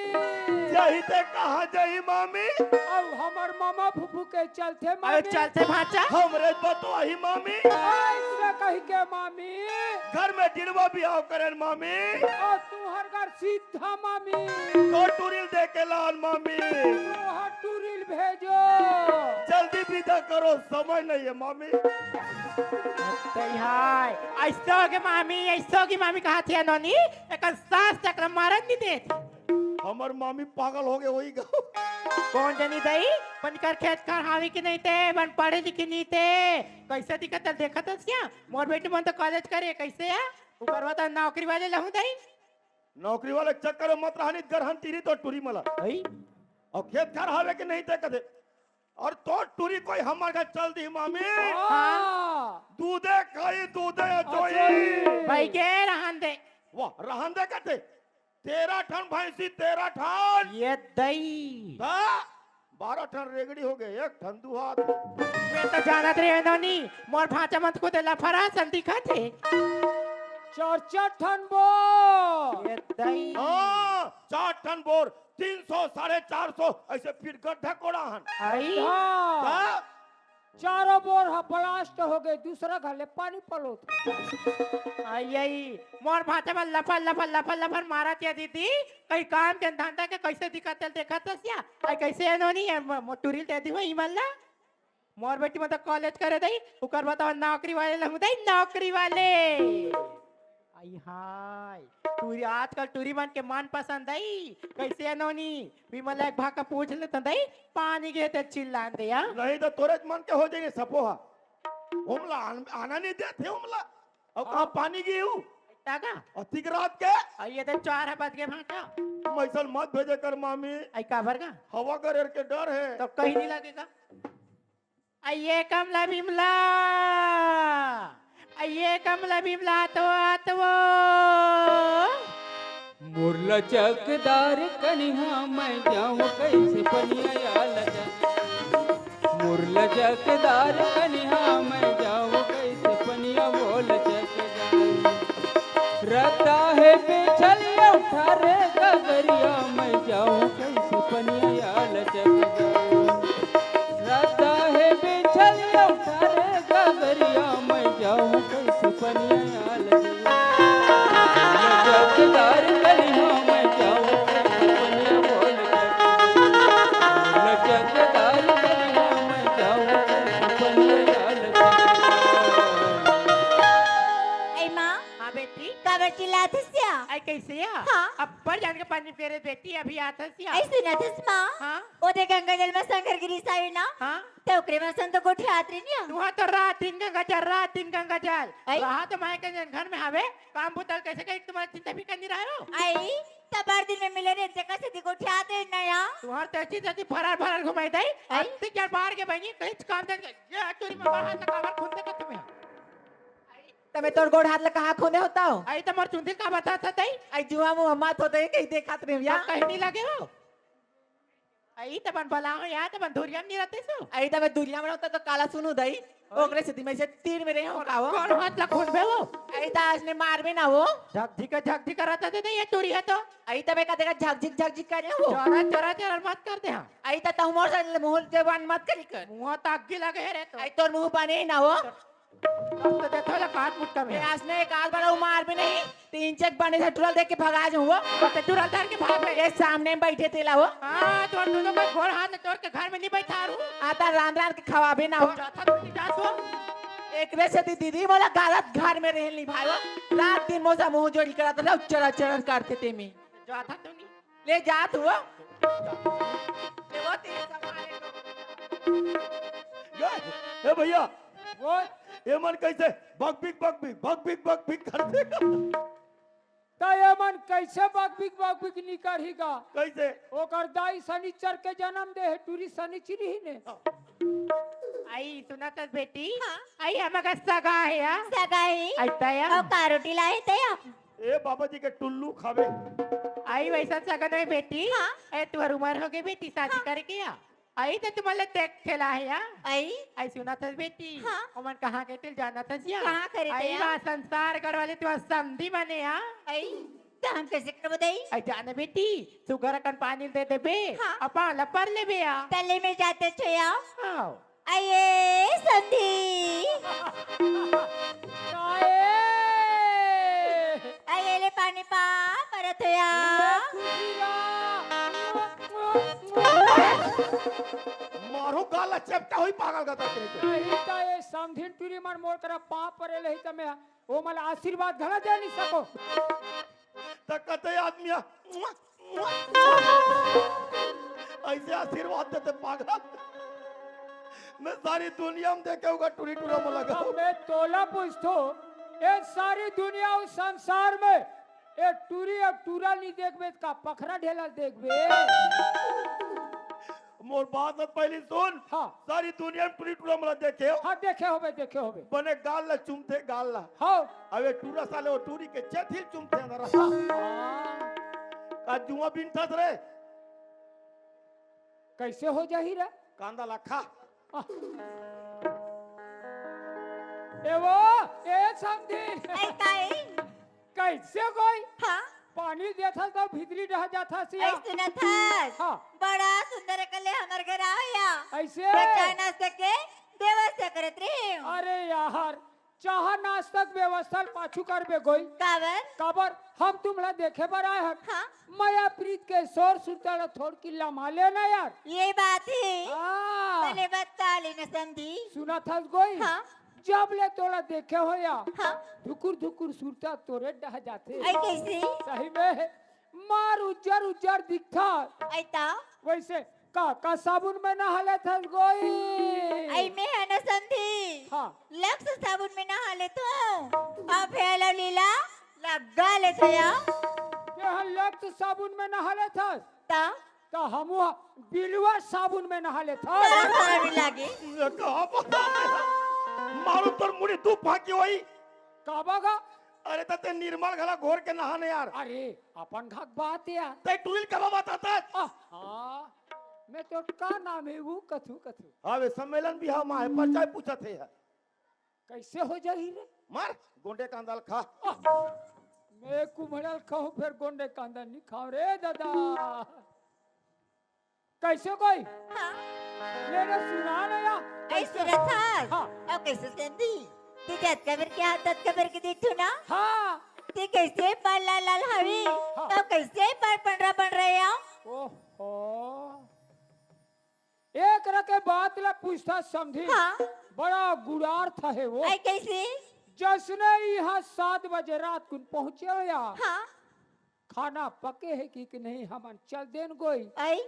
जही ते कहाँ जही मामी? अब हमर मामा फूफू के चलथे अरे मामी। चलथे भांचा। हमरे बतवाही मामी। ऐसे कही के मामी। घर में डिड़वा बिहाव करेन मामी। और तुहर घर सीधा मामी। तो टुरिल दे के लान मामी। तुहर टुरिल भेजो। जल्दी विदा करो, समय नहीं है मामी। तैहाय, ऐसो के मामी, ऐसो की मामी कहा थी नोनी, एक सास चक्र मारन नहीं देती। हमर मामी पागल हो गए होई गा। कौन जनी दई, बन कर खेत खार हावी की नहीं ते, बन पढ़े लिखे नहीं ते। कैसे दिखत है, देखत हस क्या? मोर बेटी मन तो कॉलेज करे, कैसे है? ऊपर बता नौकरी वाले लहू दई। नौकरी वाले चक्कर में मत रहनी, गरहन टीरी तो टूरी मला। भाई, और खेत खार हावे के नहीं ते कदे। और तो टूरी कोई हमर घर चल दी मामी। हाँ। दूधे खाई, दूधे अचोई। अचोई। भाई के रहन दे। वाह, रहन दे कते। तेरह ठन भैंसी, तेरह ठन। ये दई। हाँ, बारह ठन रेगड़ी हो गए, एक ठन दुहात। मैं तो जानत रहे नोनी, मोर भांचा मन को दे लफरा सन दिखत हे। चार चार ठन बोर। ये दई। हाँ, चार ठन बोर, तीन सौ, साढ़े चार सौ, ऐसे फिर गड्ढा कोड़ा हन। आई। हाँ। हाँ। चारों बोर ह ब्लास्ट हो गए, दूसरा घर ले पानी पलोत। आई, आई, मोर भांचा मन लफर, लफर, लफर, लफर मारत या दीदी, कहीं काम के धंधा के कैसे दिक्कत है, देखत हस या? आई, कैसे है नोनी, ये म-, म-, टुरिल दे दी हो ई मन ला? मोर बेटी मन तो कॉलेज करे दई, उकर बताओ नौकरी वाले लहू दई, नौकरी वाले। आई हाय, टूरी, आजकल टूरी मन के मन पसंद आई, कैसे है नोनी? विमला एक भाका पूछ लेता दई, पानी गे ते चिल्लान दे, हाँ? नहीं तो तोरे मन के हो जाइए सपोहा। हमला आन-, आना नहीं देते हमला। अब कहाँ पानी गे हूँ? तागा? अतिक रात के? आ, ये तो चार है बज गए भांटा। मैसल मत भेजे कर मामी। आई काबर का? हवा गरेर के डर है। तो कहीं नहीं लगेगा। आ, ये कमला बिमला। आ, ये कमला बिमला तो आतवो। मुरला चकदार कनिहा मैं जाऊं कैसे पनिया या लचक। मुरला चकदार कनिहा मैं जाऊं कैसे पनिया वो लचकदार। रता है बेचलिया उठा रे गगरिया मैं जाऊं कैसे पनिया या लचकदार। रता है बेचलिया उठा रे गगरिया मैं जाऊं कैसे पनिया या लचकदार। लचकदार कनिहा मैं जाऊं कैसे पनिया वो लचकदार। लचकदार कनिहा मैं जाऊं कैसे पनिया या लचकदार। ए माँ, हाँ बेटी। काबर चिल्लात हस या? आई कैसे या? हाँ। अब्बड़ जान के पानी फेरे बेटी, अभी आत हस या? ऐसे ना थस माँ। हाँ। ओ दे गंगा जल में संघर गिरी सावी ना। हाँ। ते ओकरे में सन तो गोठियात रही ना। तुहा तो रात दिन गंगा जल, रात दिन गंगा जल। आई? रहा तो मैं के जन घर में हावे, काम बुतल कैसे कहीं तुम्हारा चिंता भी करनी रहा हो? आई, तबार दिन में मिले रे, जगह से दिगो ठियाते ना या। तुहार तो ऐसी तैसी फरार फरार घुमाई दई। आई? अत्ती क्या बाहर के बहनी, कहीं काम दे, ये चोरी में बाहर हाथ लगा, बाहर खून दे के तुम्हें। तमे तोर गोड़ हाथ ला कहाँ खूने होता हो? आई तो मोर चुंदी का बता था तई? आई जुआ मुँह मत होते, कहीं देखत नहीं या। तो कहीं नहीं लगे हो? आई तबन बला हो या, तबन धुरिया में नहीं रहते सो? आई तबे दुनिया में होता तो काला सुनू दई। ओकरे से दिमाग से तीर में रहे हो का वो? कौन हाथ ला खून बे वो? आई ता आज ने मार में ना वो। झकझिका, झकझिका रहता थे, ये चोरी है तो। आई तबे का देखा झकझिक, झकझिक करे वो। चरा, चरा, चरा मत कर दे हाँ। आई ता तहु मोर से मुँह जबान मत करी कर। मुँह ताक लगे है रे तो। आई तोर मुँह बने ही ना वो। तो देखो ला काट मुट्ठा में। ये आज ने एक आध बार वो मार भी नहीं, तीन चेक बने से टुरल देख के भगा जाऊँ वो। तो टुरल धर के भाग गए। ये सामने में बैठे तेला वो। हाँ, तो दोनों का घोर हाथ तोड़ के घर में नहीं बैठा रू। आता रांध रांध के खवाबे ना हो। जाता तो नहीं जात हो। एकरे से दी दीदी मोला गालत घर में रह नहीं भाई वो। रात दिन मोसा मुँह जोड़ी करत रहो, चरा चरा करते ते में। जाता तो नहीं। ले जात हुआ। ले वो तेरे संभाले को। ए, ए भैया, वो? ये मन कैसे बकबिक, बकबिक, बकबिक, बकबिक करते? त ये मन कैसे बकबिक, बकबिक निकरही गा? कैसे? ओकर दाई शनिचर के जन्म दे हे, टूरी शनिचरी ही ने। हाँ। आई, सुना त बेटी? हाँ। आई, हमका सगा है या? सगा है। आई, तया? और का रोटी लाए तया? ए बाबा जी के टुल्लू खावे। आई, वैसा सगा नहीं बेटी। हाँ। ए, तुहर उम्र हो गई बेटी, शादी हाँ। करे के या? अई त तुमन ला देखे ला हे या? अई? अई सुनत हस बेटी? हाँ। ओमन कहाँ गे तेला जानत हस या? कहाँ करे अई ते या? वा संसार गढ़ वाले तुमन समधी बने या? अई? त हम कइसे करबो दई? अई जाने बेटी, सुग्घर अकन पानी दे देबे, हाँ। अपन ला पर लेबे या। तले में जाते छो या। हाँ। अये समधी। काय? अये ले पानी पा परत हो या। मारो गाल ला चपटा होई पागल का तक। नहीं त ये समधिन टूरी मन मोर करा पाँव परे ले ही त मैं ओमन ला आशीर्वाद घला दे नहीं सको। त कते आदमी ह, अइसे आशीर्वाद देथे पागल। मैं सारी दुनिया में देखे हूँ टूरी टूरा में लगा। अब मैं तोला पूछथो, ए सारी दुनिया अउ संसार में ए टूरी अउ टूरा नहीं देखबे त का पखरा ढेला देखबे? मोर बात ल पहिली सुन। हाँ। सारी दुनिया में टूरी टूरा मन ला देखे हो। हाँ, देखे होबे, देखे होबे। बने गाल ला चूमथे, गाल ला। हाँ। अबे टूरा साले वो टूरी के चेथिल चूमथे अंदर। हाँ। का जुआ बिनथस रे? कइसे हो जाही रे? कांदा ला खा। आ। ए वो, ए समधी। अई काई? कइसे कोई? हाँ। पानी देथस त भीतरी डह जाथस या। अई सुनत हस? हाँ। बड़ा सुंदर अकन ले हमर घर आव या। अइसे? त चाय नाश्ता के व्यवस्था करत रहे हूँ। अरे यार, चाह नाश्ता के व्यवस्था ल पाछू करबे गोई। काबर? काबर हम तुमला देखे बर आए हन। हाँ। मया प्रीत के सोर सुरता ल थोड़की लमा लेना यार। ये बात हे। हाँ। तले बता लेना समधी। सुनत हस गोई? हाँ। जब ले तोला देखे हो या, हाँ। धुकुर धुकुर सुरता तोरे डह जाथे। अई कइसे? सही में, मार उज्जर उज्जर दिखथा। अई त? वइसे का का साबुन में नहा लेथस गोई? अई मैं ह ना समधी। हाँ। लक्स साबुन में नहा लेथों। अउ फेयर लवली ला लगा लेथों या। ते ह लक्स साबुन में नहा लेथस? त? त हमू ह बिलवा साबुन में नहा लेथन। बड़ा खराब लागे। ये का बता दे? मारो तोर मुड़ी दू फाकी होई। काबर गा? अरे त ते निर्मल घला घोर के नहा न यार। अरे, अपन घक बात यार। ते टूरी ल काबर बताथस? आ, हाँ। मैं तोर का नाम हे वो कथू कथू। अबे सम्मेलन बिहाव मा हे, परिचय पूछत हे। कइसे हो जाही रे? मार, गोंडे कांदा ल खा। आ, मैं कुम्हड़ा ल खाहूँ, फेर गोंडे कांदा नहीं खाव रे दादा। कइसे गोई? हाँ। ले रे सुना ना या। अई कइसे? सुनत हस? हाँ। अउ कइसे समधी? ते जतका बेर के हा, ततका बेर के दिखथो ना? हाँ। ते कइसे बाल लाल लाल हवे? हाँ। त कइसे बाल पंडरा बन रहे हो? ओहो। एक रके बात ला पूछथस समधी। हाँ। बड़ा गुड़ार था हे वो। अई कइसे? जइसने इहाँ सात बजे रात कुन पहुँचे हो या। हाँ। खाना पके हे कि, कि नहीं, हमन चल देन गोई। अई?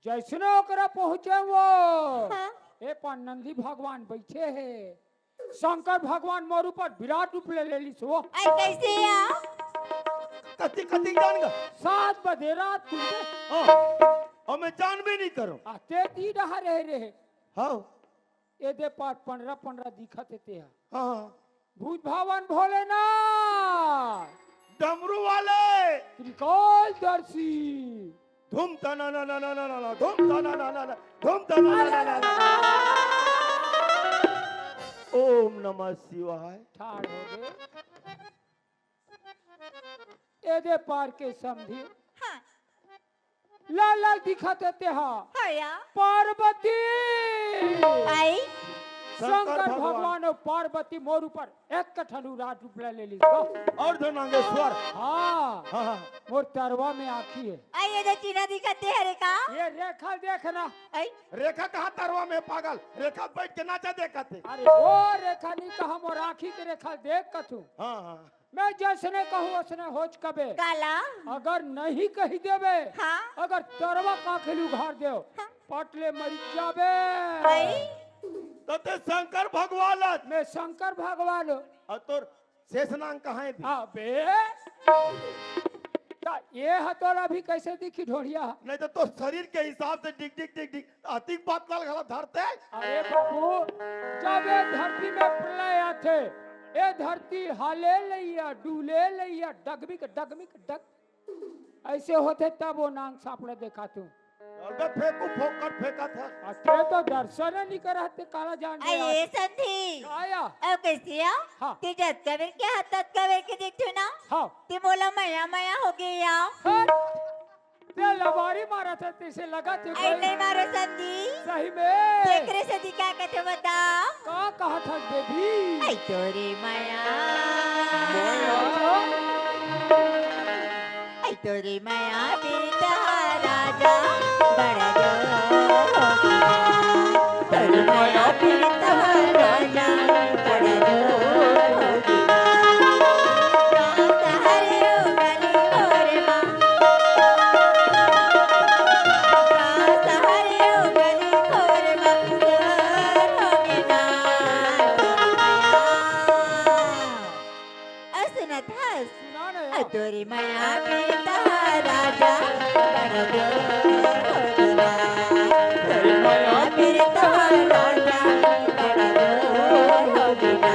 जइसने ओकरा पहुँचे वो, हाँ। ए पार नंदी भगवान बइठे हे, शंकर भगवान मोर ऊपर विराट रूप ले लेलिस वो। अई कइसे या? कति, कति जान गा? सात बजे रात कुन। हाँ, अउ मैं जानबे नहीं करों। आ, ते ती डहा रहे रहे। हाँ। एदे पार पंडरा पंडरा दिखत हे तेहा। हाँ। भूत भवन भोलेनाथ। डमरू वाले। त्रिकालदर्शी। धूम तना ना ना ना ना ना ना, धूम तना ना ना ना, धूम तना ना ना ना ना। ओम नमः शिवाय। ठाड़ हो गे। एदे पार के समधी। हाँ। लाल लाल दिखत हे तेहा। हाँ या। पार्वती। अई। शंकर शंकर भगवान। भगवान अउ पार्वती मोर ऊपर एक ठन राज रूप ले लेलिस। अर्धनागेश्वर। हाँ। हाँ, हाँ। मोर तरवा में आँखी हे। अई, एदे चिन्हा दिखत हे रे का? ये रेखा देखना। अई। रेखा कहाँ तरवा में पागल? रेखा बइठ के नाचा देखत हे। अरे वो रेखा नहीं कहा, मोर आँखी के रेखा देख कथू। हाँ, हाँ। मैं जइसने कहूँ ओइसने होच कबे। काला? अगर नहीं कहि देबे, हाँ। अगर तरवा काखिल उघार देव, हाँ। पट ले मरि जाबे। अई? त ते शंकर भगवान हस। मैं शंकर भगवान हूँ। अउ तोर शेष नांग कहाँ हे भी? अबे, त ये ह तोला अभी कइसे दिखी ढोढ़िया? नहीं त तोर शरीर के हिसाब से डिग डिग डिग डिग अतिक बात लाल घला धरते। अरे बाबू, जब ये धरती में प्रलय आथे, ये धरती हाले लइया, डूले लइया, डगमिक, डगमिक, डग, अइसे होथे तब वो नांग सांपड़ा देखाथू। अबे फेंकू, फोकट फेंकत है। आ, ते तो दर्शन नहीं करत, ते काला जान अरे, गया। समधी। आया। अब कैसे आओ? हाँ। ते जतका बेर के हाथ, ततका बेर के देखो ना। हाँ। ते मोला मया, मया हो गया। हाँ। ते लबारी मारत है, तैसे लगा ते आई कोई। नहीं मारो समधी। सही में। तेकरे से दिखा के तो बताओ। का कहा था बेबी? आई तोरे मया। मया। आई तोरे मया पीता राजा बड़ा जोर हो गया। तोरे मया पीता राजा बड़ा जोर हो गया। सहरियो गली खोर मा, सहरियो गली खोर मा, जोर हो गया। अ, सुनत हस? सुना ना यार। अ, तोरी मया पीता राजा, बड़ जोर हो गया। तोरी मया पीता राजा, बड़ जोर हो गया।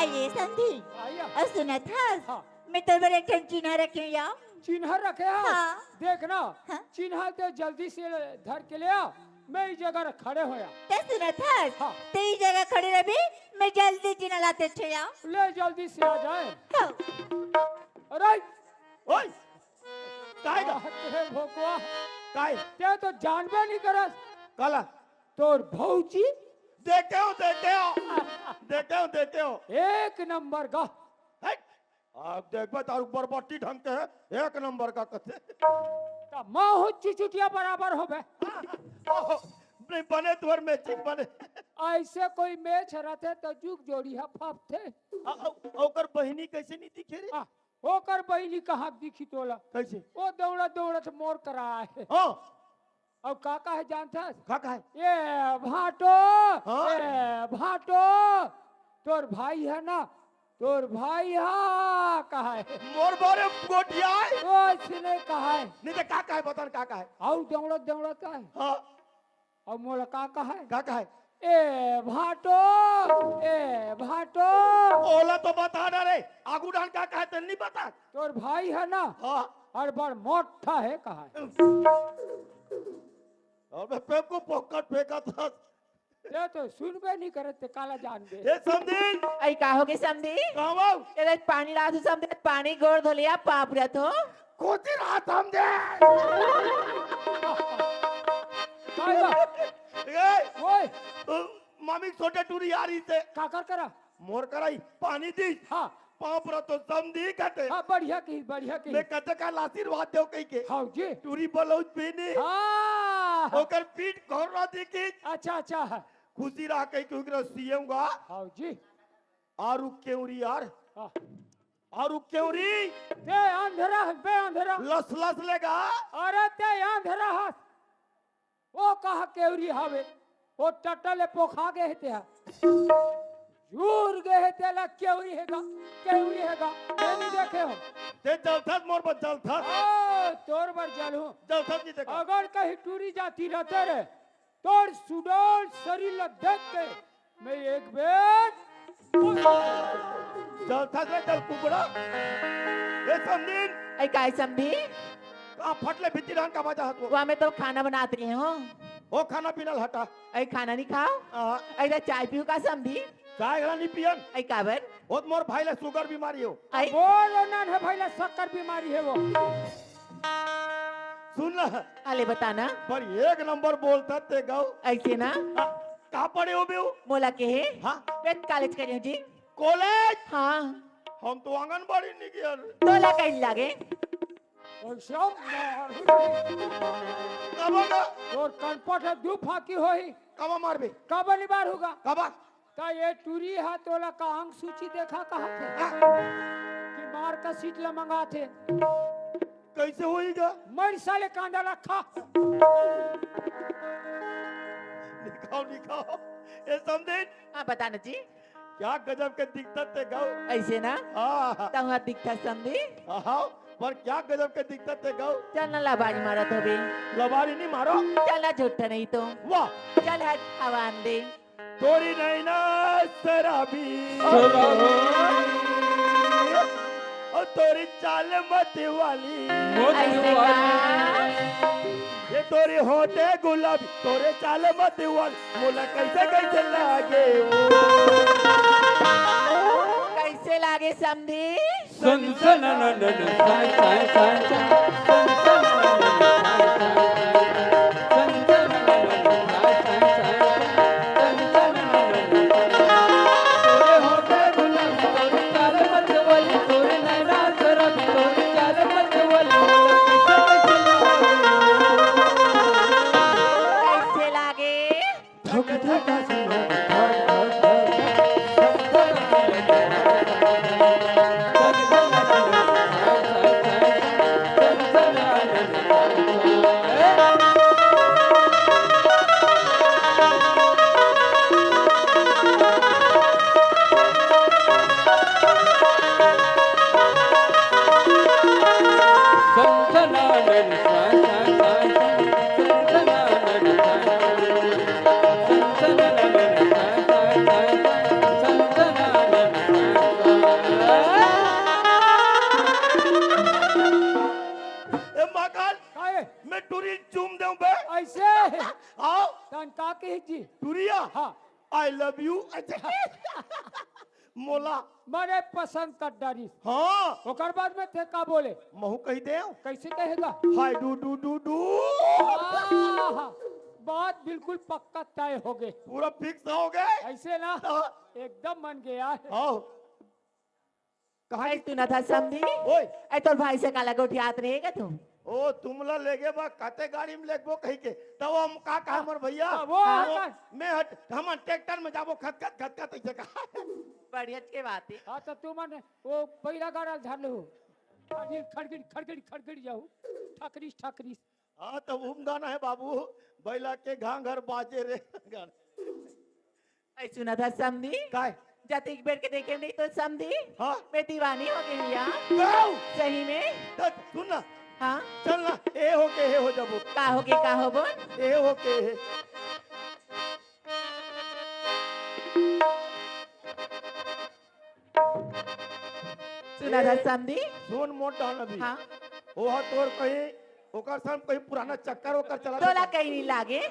अरे समधी, आया। अउ सुनत हस? हाँ। मैं तोर बर एक ठन चिन्हा रखे हंव या। चिन्हा रखे हंव? हाँ। देख ना, हाँ। चिन्हा ते जल्दी से धर के ले आ, मैं ई जगह खड़े होया। ते सुनत हस? हाँ। ते ई जगह खड़े रहिबे, मैं जल्दी चिन्हा लाते होया। ले जल्दी से आ जाए। हाँ। अरे! ओए! काय गा? अरे भोकवा। काय? ते तो जानबे नहीं करस। काला? तोर भौजी? देखे हो, देखे हो। देखे हो, देखे हो। एक नंबर का। हट। अब देखबे तारू बरबट्टी ढंग के है, एक नंबर का कथे। त महू चिचुटिया बराबर होबे। ओहो, नहीं बने तोर matching बने। ऐसे कोई match रहते त जुग जोड़ी ह फापथे। आ, आ, ओकर बहिनी कैसे नहीं दिखे रे? आ, ओकर बहिनी कहाँ दिखी तोला? कैसे? वो दौड़त दौड़त मोर करा आए। हाँ। अउ का कहे जानथस? का कहे? ए भाटो, हाँ? ए भाटो, तोर भाई ह ना, तोर भाई ह कहे। मोर बारे गोठियाए? ओइसने कहे। नहीं तो का कहे, बता ना का कहे? अउ दौड़त दौड़त कहे। हाँ। अउ मोला का कहे? का कहे? ए भाटो, ए भाटो। ओला तो बता ना रे, आगू डाहन का कहे ते नहीं बता। तोर भाई ह ना? हाँ। अउ बड़ मोटा हे कहे। अबे पेपको पोकट फेंकत हस। ते तो सुनबे नहीं करत, ते काला जानबे। ए समधी। अई का होगे समधी? कहाँ बाऊ? ए देख पानी लात हूँ समधी, पानी गोड़ धो लिया, पाप रहत हो। कोती रात हम दे। काय बा? ए, ओए। मामी छोटे टूरी आ रही से। काकर करा? मोर कराई पानी दी। हाँ। पाप रहत हो समधी कथे। हाँ, बढ़िया की, बढ़िया की। मैं कथे का आशीर्वाद देव कही के। हाँ जी। टूरी ब्लाउज पहनी। हाँ। ओकर पीठ खोर रहा देखी। अच्छा, अच्छा। खुशी रहा कही के ओकरा सियेंगा। हाँ जी। आरू केवरी यार। हाँ। आरू केवरी। ते अंधरा हस बे अंधरा। लस लस लेगा। अरे ते अंधरा हस। वो कहा केवरी हावे। वो टट्टा ले पोखा गए हे ते हा। झूर गए हे ते ला केवरी हेगा। केवरी हेगा। मैं नहीं देखे हो। ते जलथस मोर पर जलथस। ओ, तोर बर जलहूँ। जलथस नहीं देखा। अगर कहीं टूरी जाती रहते रे, तोर सुडौल शरीर ला देख के मैं एक बेर जलथस रे जल कुकड़ा। ए समधिन। अई काय समधी? का फटले भित्ती डाहन का बजा हत वो? वा मैं तो खाना बनात रहे हूँ। ओ खाना पीना ल हटा। अई खाना नहीं खाओ? हाँ। अई तो चाय पीहू का समधी? चाय घला नहीं पियन। अई काबर? ओ तो मोर भाई ला sugar बीमारी हो। अई? बोल ना, ना भाई ला शक्कर बीमारी हे वो। सुन ना। अले बता ना। पर एक नंबर बोलता ते गऊ। अइसे ना। आ, का पढ़े हो बे हो? मोला के हे? हाँ। मैं college करे हूँ जी। College? हाँ। हम तो आंगनबाड़ी नहीं गया रे। तोला कहीं लागे? अइसे मार। कब होगा? तोर कनपट हे दू फाकी होही। कब मारबे? कब नहीं बार होगा? कब? त ये टूरी हा तोला का अंग सूची देखा कहा थे? हाँ। कि मार का सीट ला मंगा थे। कइसे होही गा? मर साले कांदा ला खा। निकाओ, निकाओ। ए समधिन। हाँ, बता ना जी। क्या गजब के दिखत ते गऊ। अइसे ना? हाँ। तहुआ दिखत समधी। हाँ, पर क्या गजब के दिखत ते गऊ। चल ना लबारी मारत होबे। लबारी नहीं मारो। चल ना झूठ नहीं तो। वाह। चल हट हवान दे। तोरी नैना शराबी। शराबी। और तोरी चाल मत वाली। मत अइसे वाली। का? ये तोरी होठे गुलाबी, तोरे चाल मत वाली, मोला कइसे कइसे लागे वो। कइसे लागे समधी? सन सन न न न साय साय साय साय। सन सन न न न साय साय साय। सन सन न न न साय साय साय। सन सन न न न साय। तोरे होठे गुलाबी, तोरे चाल मत वाली, तोरे नैना शराबी, तोरे चाल मत वाली। कइसे लागे? ए, महाकाल, काहे? मैं टुरी चूम देऊं बे। अइसे? आओ। तन का कही जी? टुरिया? हाँ। I love you। अच्छा। मोला। मरे पसंद कर डारिस। हाँ। ओकर बाद में ते का बोले? महू कही देव। कइसे कहेगा? हाय डू डू डू डू। आहा, बात बिल्कुल पक्का तय हो गे। पूरा fix हो गे। अइसे ना? हाँ। एकदम मन गया है। आओ। कहाँ ए, तू ना था समधी? ओए। ए, तोर भाई से काला गोठियात रहे का तू? ओ, तुमला लेगे बा, कते गाड़ी में लेगबो कही के। तब हम का कहा, हाँ, मोर भैया? हाँ, वो हाँ। आता। मैं हट, हम ट्रैक्टर में जाबो, खत खत, खत खत, ऐसे कहा। बढ़िया के बात है। हाँ, तो तू मन वो पहिला गाड़ा धर लो। खड़गिड़, खड़गिड़, खड़गिड़, खड़गिड़ जाऊ। ठकरिस, ठकरिस। हाँ, तो उम गाना है बाबू, बैला के घांघर बाजे रे। गाना। ऐ सुना था समधी? काय? जाते एक बेर के देखे नहीं तो समधी? हाँ। मैं दीवानी हो गई यार। गाओ। सही में? तो सुन ना। हाँ। चल ना, ए हो के हे हो जाबो। का हो के, का हो बोल? ए हो के हे। सुना था समधी? सुन मोट डाल अभी। हाँ। ओहा तोर कहीं, ओकर संग कहीं पुराना चक्कर ओकर चला तोला कहीं नहीं लागे।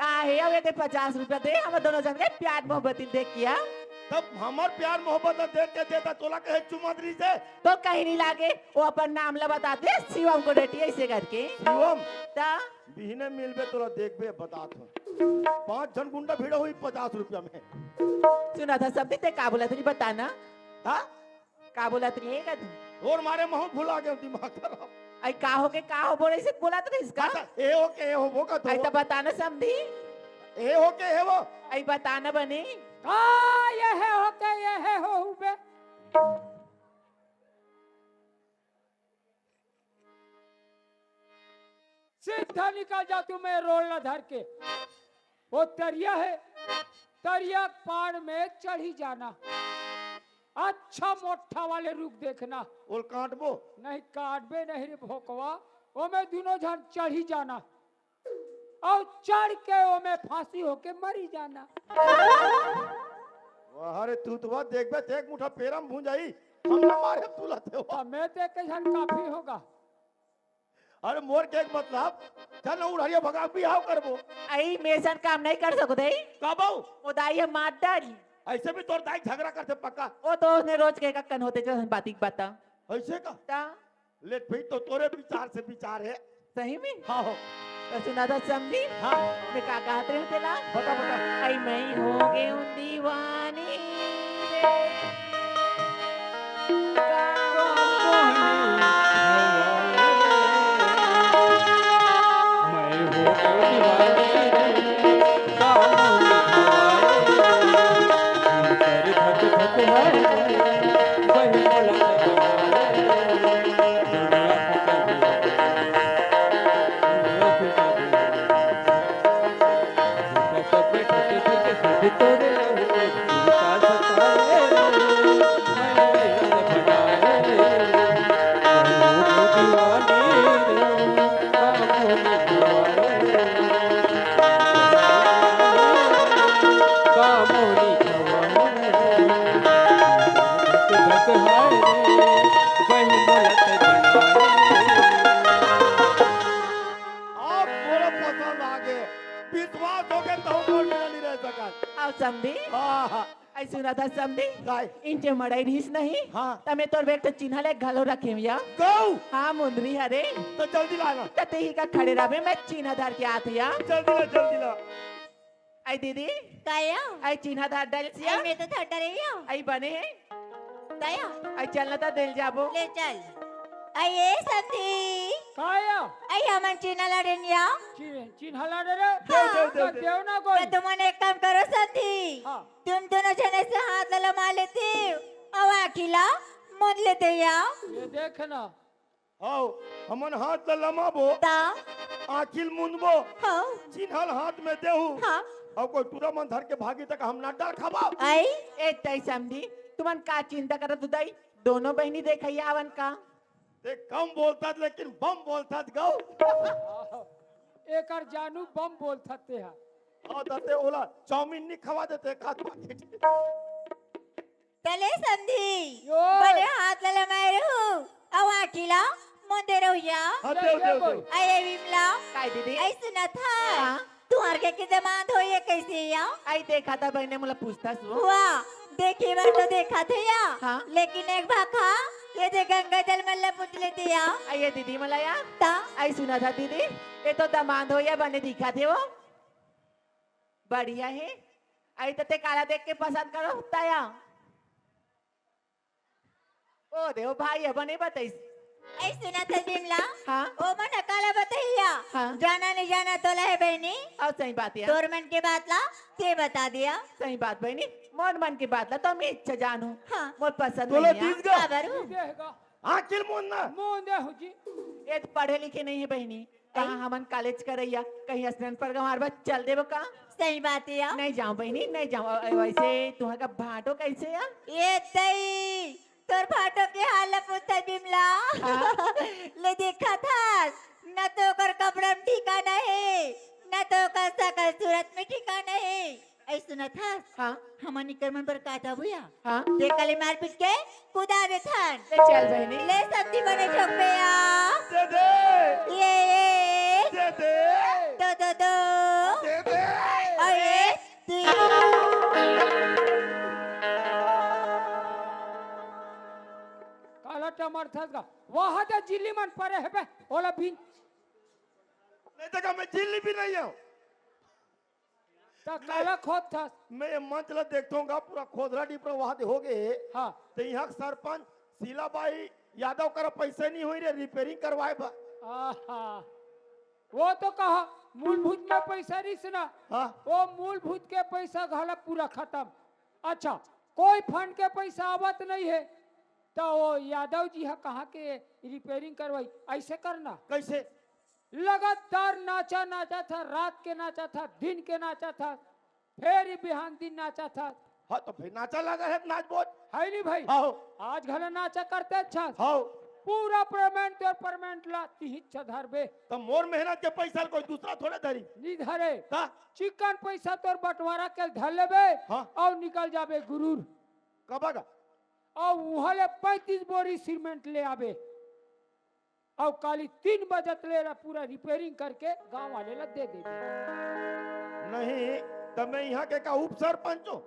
आ हे, अब ये दे पचास रुपया दे, हम दोनों जन के प्यार मोहब्बत ही देख किया। तब हमर प्यार मोहब्बत देख के देता तोला कहे चुमादरी से। तो कहीं नहीं लागे, वो अपन नाम ला बता दे, शिवम को डेटी ऐसे करके। शिवम? ता? बिहने मिलबे तोला देखबे, बतात हो। पांच झन गुंडा भिड़ा हुई पचास रुपया में। सुना था समधी, ते का बोला था, नहीं बताना। हाँ? का बोलत रहे का तू? तोर मारे महू भुला गए, दिमाग खराब। आई का हो के का हो बोले से बोलत रहिस का? अच्छा, ए हो के ए हो वो का तो। आई तो बताना समधी। ए हो के ए वो। आई बताना बने। का ये हे हो के ये हे हो हुबे? सीधा निकल जा तू, मैं रोल ना धर के। वो तरिया है, तरिया पाड़ में चढ़ी जाना। अच्छा मोटा वाले रुख देखना। ओल काटबो? नहीं काटबे नहीं रे भोकवा, ओमे दोनों झन चढ़ी जाना। अउ चढ़ के ओमे फांसी होके मरी जाना। वाह रे, तू तो बात देखबे, देख मुठा पेरम भूंजाई, हम ना मारे तू लाते हो। हमें ते के झन काफी होगा। अरे मोर के एक मतलब, चल ना उड़हरिया भगा बिहाव करबो। आई मेसन काम नहीं कर सको दे। कबो? वो दाई है मार डारी। ऐसे भी तोर दाई झगड़ा करते पक्का। वो तो उसने रोज के कक्कन होते जो हम बाती बता। ऐसे का? ता? ले भाई तो तोरे विचार से विचार है। सही में? हाँ हो। तो सुना था समधी? हाँ। मैं का कहत रहे तेला? बता, बता। आई मैं हो गई हूँ दीवानी रे। सुनत हस समधी? काय? इंचे मड़ई रहिस नहीं? हाँ। त मैं तोर बर एक ठो चिन्हा ले घलो रखे हँव या। गऊ? हाँ, मुंदरी हरे। त जल्दी लाना। त तेही का खड़े रहबे, मैं चिन्हा धर के आत हँव या। जल्दी ला, जल्दी ला। अई दीदी। काय या? अई चिन्हा धर डालिस या। अई मैं तो धर डारे या। अई बने हे। काय या? अई चल ना त देल जाबो। ले चल। अई ए समधी। काय या? अई हमन चिन्हा लाने हन या। चि-, चिन्हा लाने रे? हाँ। देव, देव, देव, देव। देव ना कोई। त तुमन एक काम करो समधी। हाँ। तुम दूनों झन अइसे हाथ ला लमा लेतेव, अउ आँखी ला मूंद लेतेव या। ये देख ना। हव, हमन हाथ ला लमाबो, ता? आँखी ल मूंदबो, हव। चिन्हा ल हाथ में देहू, हाँ। अउ कोई टूरा मन धर के भागही त हम ना डार खाबो। अई? ए तई समधी, तुमन का चिंता करत हव दई? दूनों बहिनी देखइया हवन का? ते कम बोलथस, लेकिन बम बोलथस गऊ। एकर जानू बम बोलथस ते हा। हाँ, त ते ओला चाउमीन नी खवा देते, खात पाकिट। त ले समधी, यो। बने हाथ ला लमाए रहू, अउ आँखी ला मूंदे रहू या। हाँ, देव, देव, देव। अई ए विमला। काय दीदी? अई सुनत हस? हाँ। तुँहर के, के दमांद होही कइसे या? अई देखा त बहिनी मोला पूछथस वो। वाह, देखे बर तो देखत हँव या। हाँ। लेकिन एक भाखा, ये दे गंगा जल मन ला पूछ लेते या। अई ए दीदी मोला या। ता? अई सुनत हस दीदी, ये तो दमांद होही या, बने दिखत हे वो। बढ़िया हे। अई त ते काला देख के पसंद करत हस या। ओ दे, ओ भाई ह बने बताइस। अई सुनत हस विमला? हाँ। ओ मन ह काला बताही या? हाँ। जाना नहीं जाना तोला हे बहिनी। अउ सही बात या। तोर मन के बात ला ते बता दे या। सही बात बहिनी, मोर मन के बात ला तो मैं अच्छा जानहूँ। हाँ। मोर पसंद तोला नहीं या। दिस गा। काबर हो? आँखी ल मूंद ना। मूंद दे हो जी। ये तो पढ़े लिखे नहीं हे बहिनी। कहाँ अई? हमन कॉलेज करइया, कहीं स्टैंड पर गंवार बस चल देबो का? सही बात हे या। नहीं जाँव बहिनी, नहीं जाँव। अ, अ, वइसे तुँहर का भाँटो कइसे या? ए तई, तोर भाँटो के हाल ल पूछत हस विमला। हाँ। ले देखत हस, न तो ओकर कपड़ा म ठिकाना हे, न तो ओकर सकल सूरत में ठिकाना हे। अई सुनत हस? हाँ। हमन इकर मन बर का जाबो या? हाँ। ते काली मारपीट के कुदा देथन। ले चल बहिनी। ले सत्ती बने झोंकबे या। दे दे। ये, ये। दे दे। दो, दो, दो। दे दे। अउ ये तीन। काला टमाटर थस गा। वहाँ जा जिल्ली मन परे हे बे। ओला बीन। नहीं देखा, मैं जिल्ली भी नहीं हूँ। त काला खोदथस? मैं ये मंच ला देखथों गा, पूरा खोदरा डिपरा वहां दे हो गए हे। हाँ। त यहाँ के सरपंच शीला बाई यादव करा पैसा नहीं होई रे, रिपेयरिंग करवाए बर। आहा। वो तो कहा, मूलभूत में पैसा रहिस ना। हाँ। वो मूलभूत के पैसा घला पूरा खतम। अच्छा, कोई फंड के पैसा आवत नहीं हे, त वो यादव जी ह कहाँ के रिपेयरिंग करवाई? अइसे करना। कइसे? लगातार नाचा नाचत हस, रात के नाचत हस, दिन के नाचत हस, फेर बिहान दिन नाचत हस। हाँ, त फेर नाचा लगा हे, नाच बोच। हे नहीं भाई? हाँ। आज घला नाचा करत हस। हाँ। पूरा पेमेंट तोर पेमेंट ला तिहीच धरबे। त मोर मेहनत के पैसा ल कोई दूसरा थोड़े धरी। नहीं धरे। का? चिक्कन पैसा तोर बंटवारा के धर लेबे हाँ। अउ निकल जाबे गुरूर। कब आगा? अउ उहाँ ले पैंतीस बोरी सीमेंट ले आबे। अउ काली तीन बजे तक ले एला पूरा रिपेयरिंग करके गांव वाले ला दे देबे। नहीं, त मैं इहाँ के का उप सरपंच हूँ?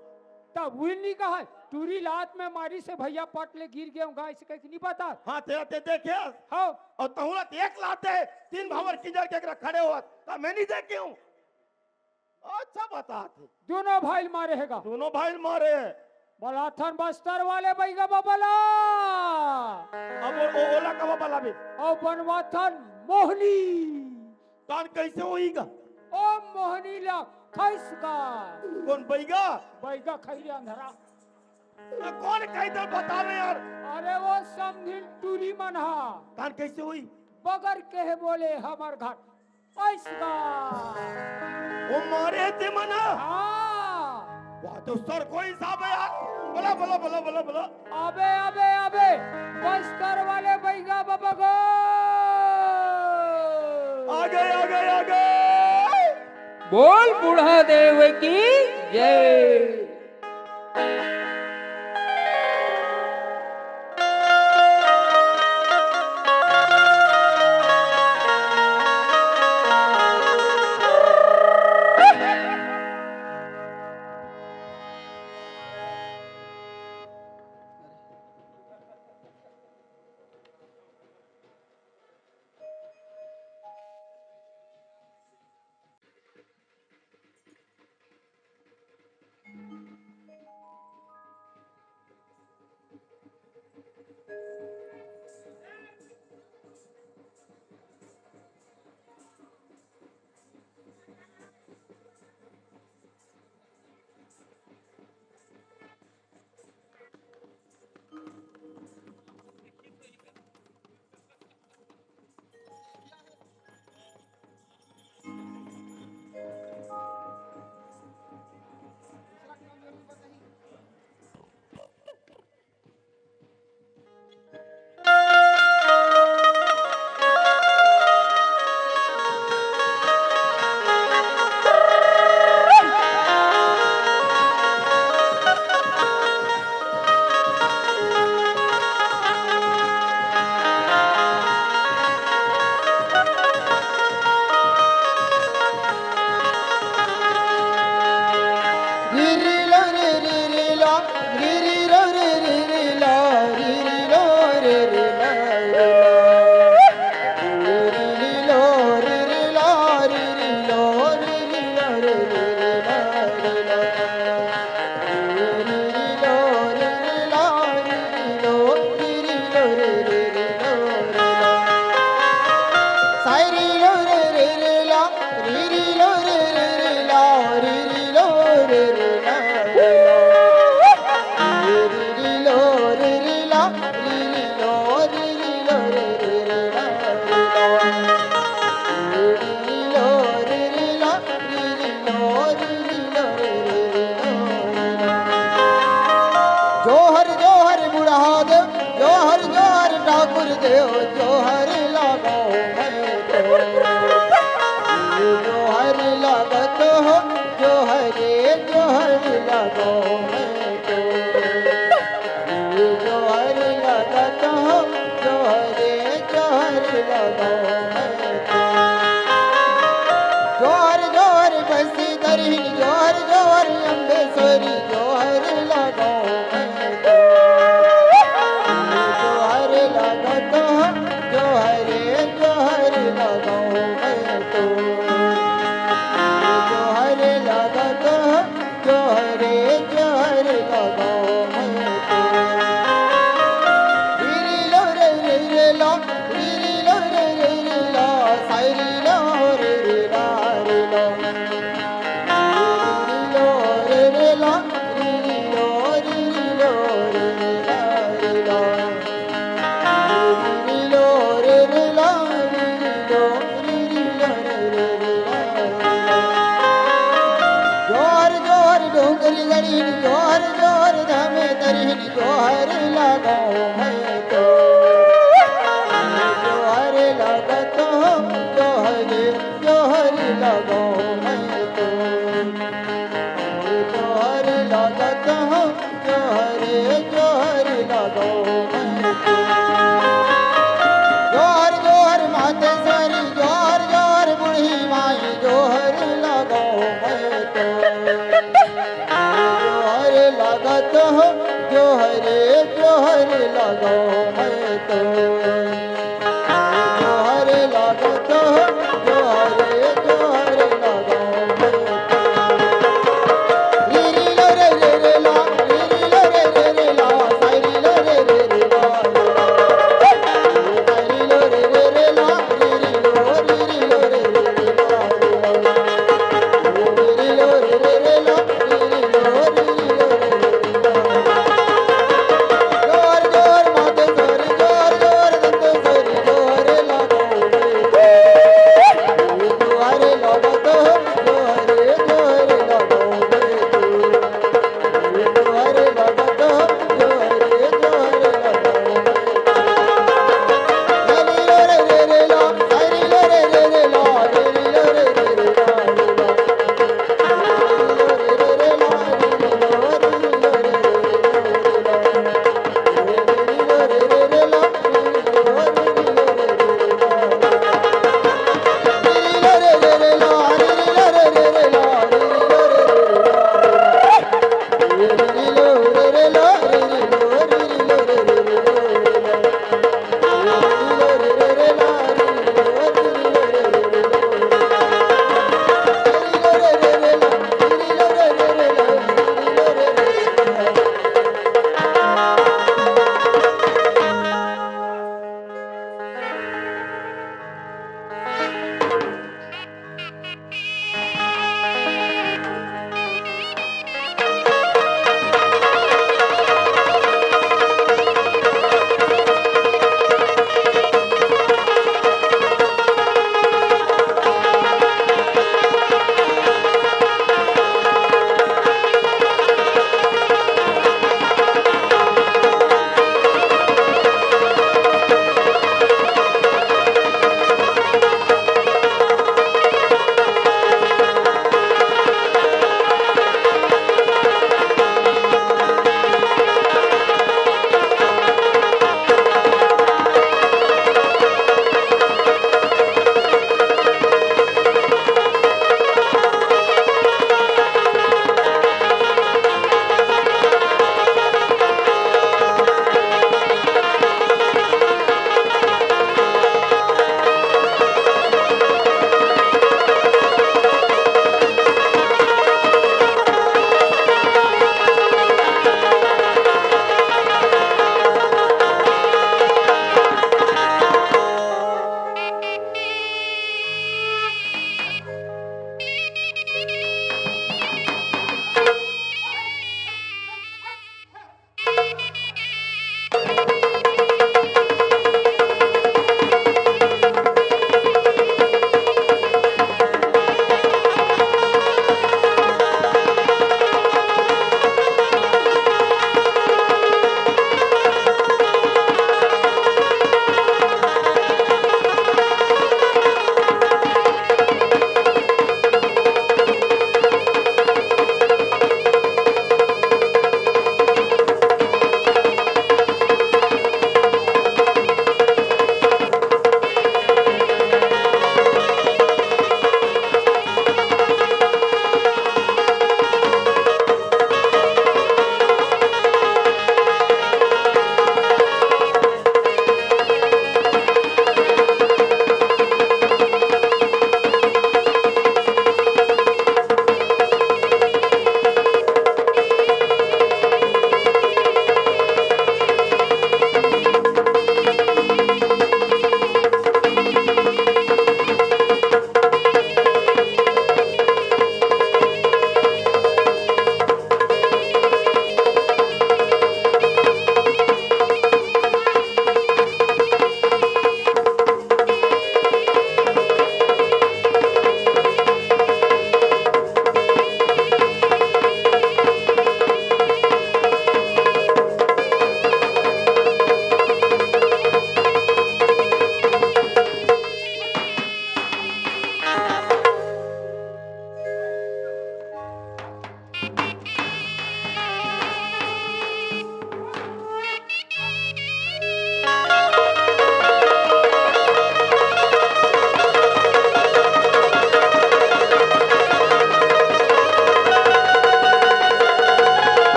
तब उही नहीं कहा, टूरी लात में मारिस हे भैया, पट ले गिर गेंव गा, अइसे कहिके नहीं बता। हाँ, तेला ते देखे हस? हाँ। अउ तहूँ ला ते एक लात दे, तीन भावर किंजर के एकरा खड़े होवत, त मैं नहीं देखे हूँ। अच्छा बतात हे। दूनों भाई ल मारे हे गा। दूनों भाई ल मारे हे। बलाथन बस्तर वाले बइगा बबा ला। अब ओ, ओ, ओला कब बलाबे? अउ बनवाथन मोहनी। तान कइसे होही गा? ओ मोहनी ला खइस गा। कोन बइगा? बइगा खइरे अंधरा। त कोन कहिथे बतावे यार? अरे वो समधिन टूरी मन हा। तान कइसे होही? बगर केहे बोले हमर घर। अइस गा। ओ मारे हे ते मन हा। हाँ। वाह, तो सर कोई हिसाब हे यार। बोला, बोला, बोला, बोला, बोला। अबे, अबे, अबे, बस्तर वाले बइगा बबा गो। आ गए, आ गए, आ गए। बोल बूढ़ा देव की जय। जोहर लगाओ मैं तो, जोहर लगात हो, जोहरे जोहर लगाओ मैं तो, जोहर लगात हो, जोहरे जोहर लगाओ मैं तो। जोहर जोहर बसी दरहिन, जोहर जोहर अम्बेश्वरी, जोहर लगाओ मैं तो। जोहर लगात हो, जोहरे जोहर लगाओ मैं तो। जोहर लगात हो, जोहरे जोहर लगाओ मैं तो। री री लो रे रे रे ला, री री लो रे रे रे ला, साई री लो रे रे ला रे ला। री री लो रे रे ला, री री लो, री री लो रे रे ला रे ला। जोहर जोहर डोंगरी गढ़ी, जोहर जोहर धमेतरी, जोहर लगाओ मैं तो। जोहर लगात हो, जोहर जोहर लगाओ मैं तो। जोहर लगात हो, जोहरे जोहर लगाओ मैं तो। जोहर जोहर मातेश्वरी, जोहर जोहर बूढ़ी माई, जोहर लगाओ मैं तो। जोहर लगात हो, जोहरे जोहर लगाओ मैं तो। जोहर लगात हो, जोहरे जोहर लगाओ मैं तो। री री लो रे रे रे ला, री री लो रे रे रे ला, साई री लो रे रे रे ला।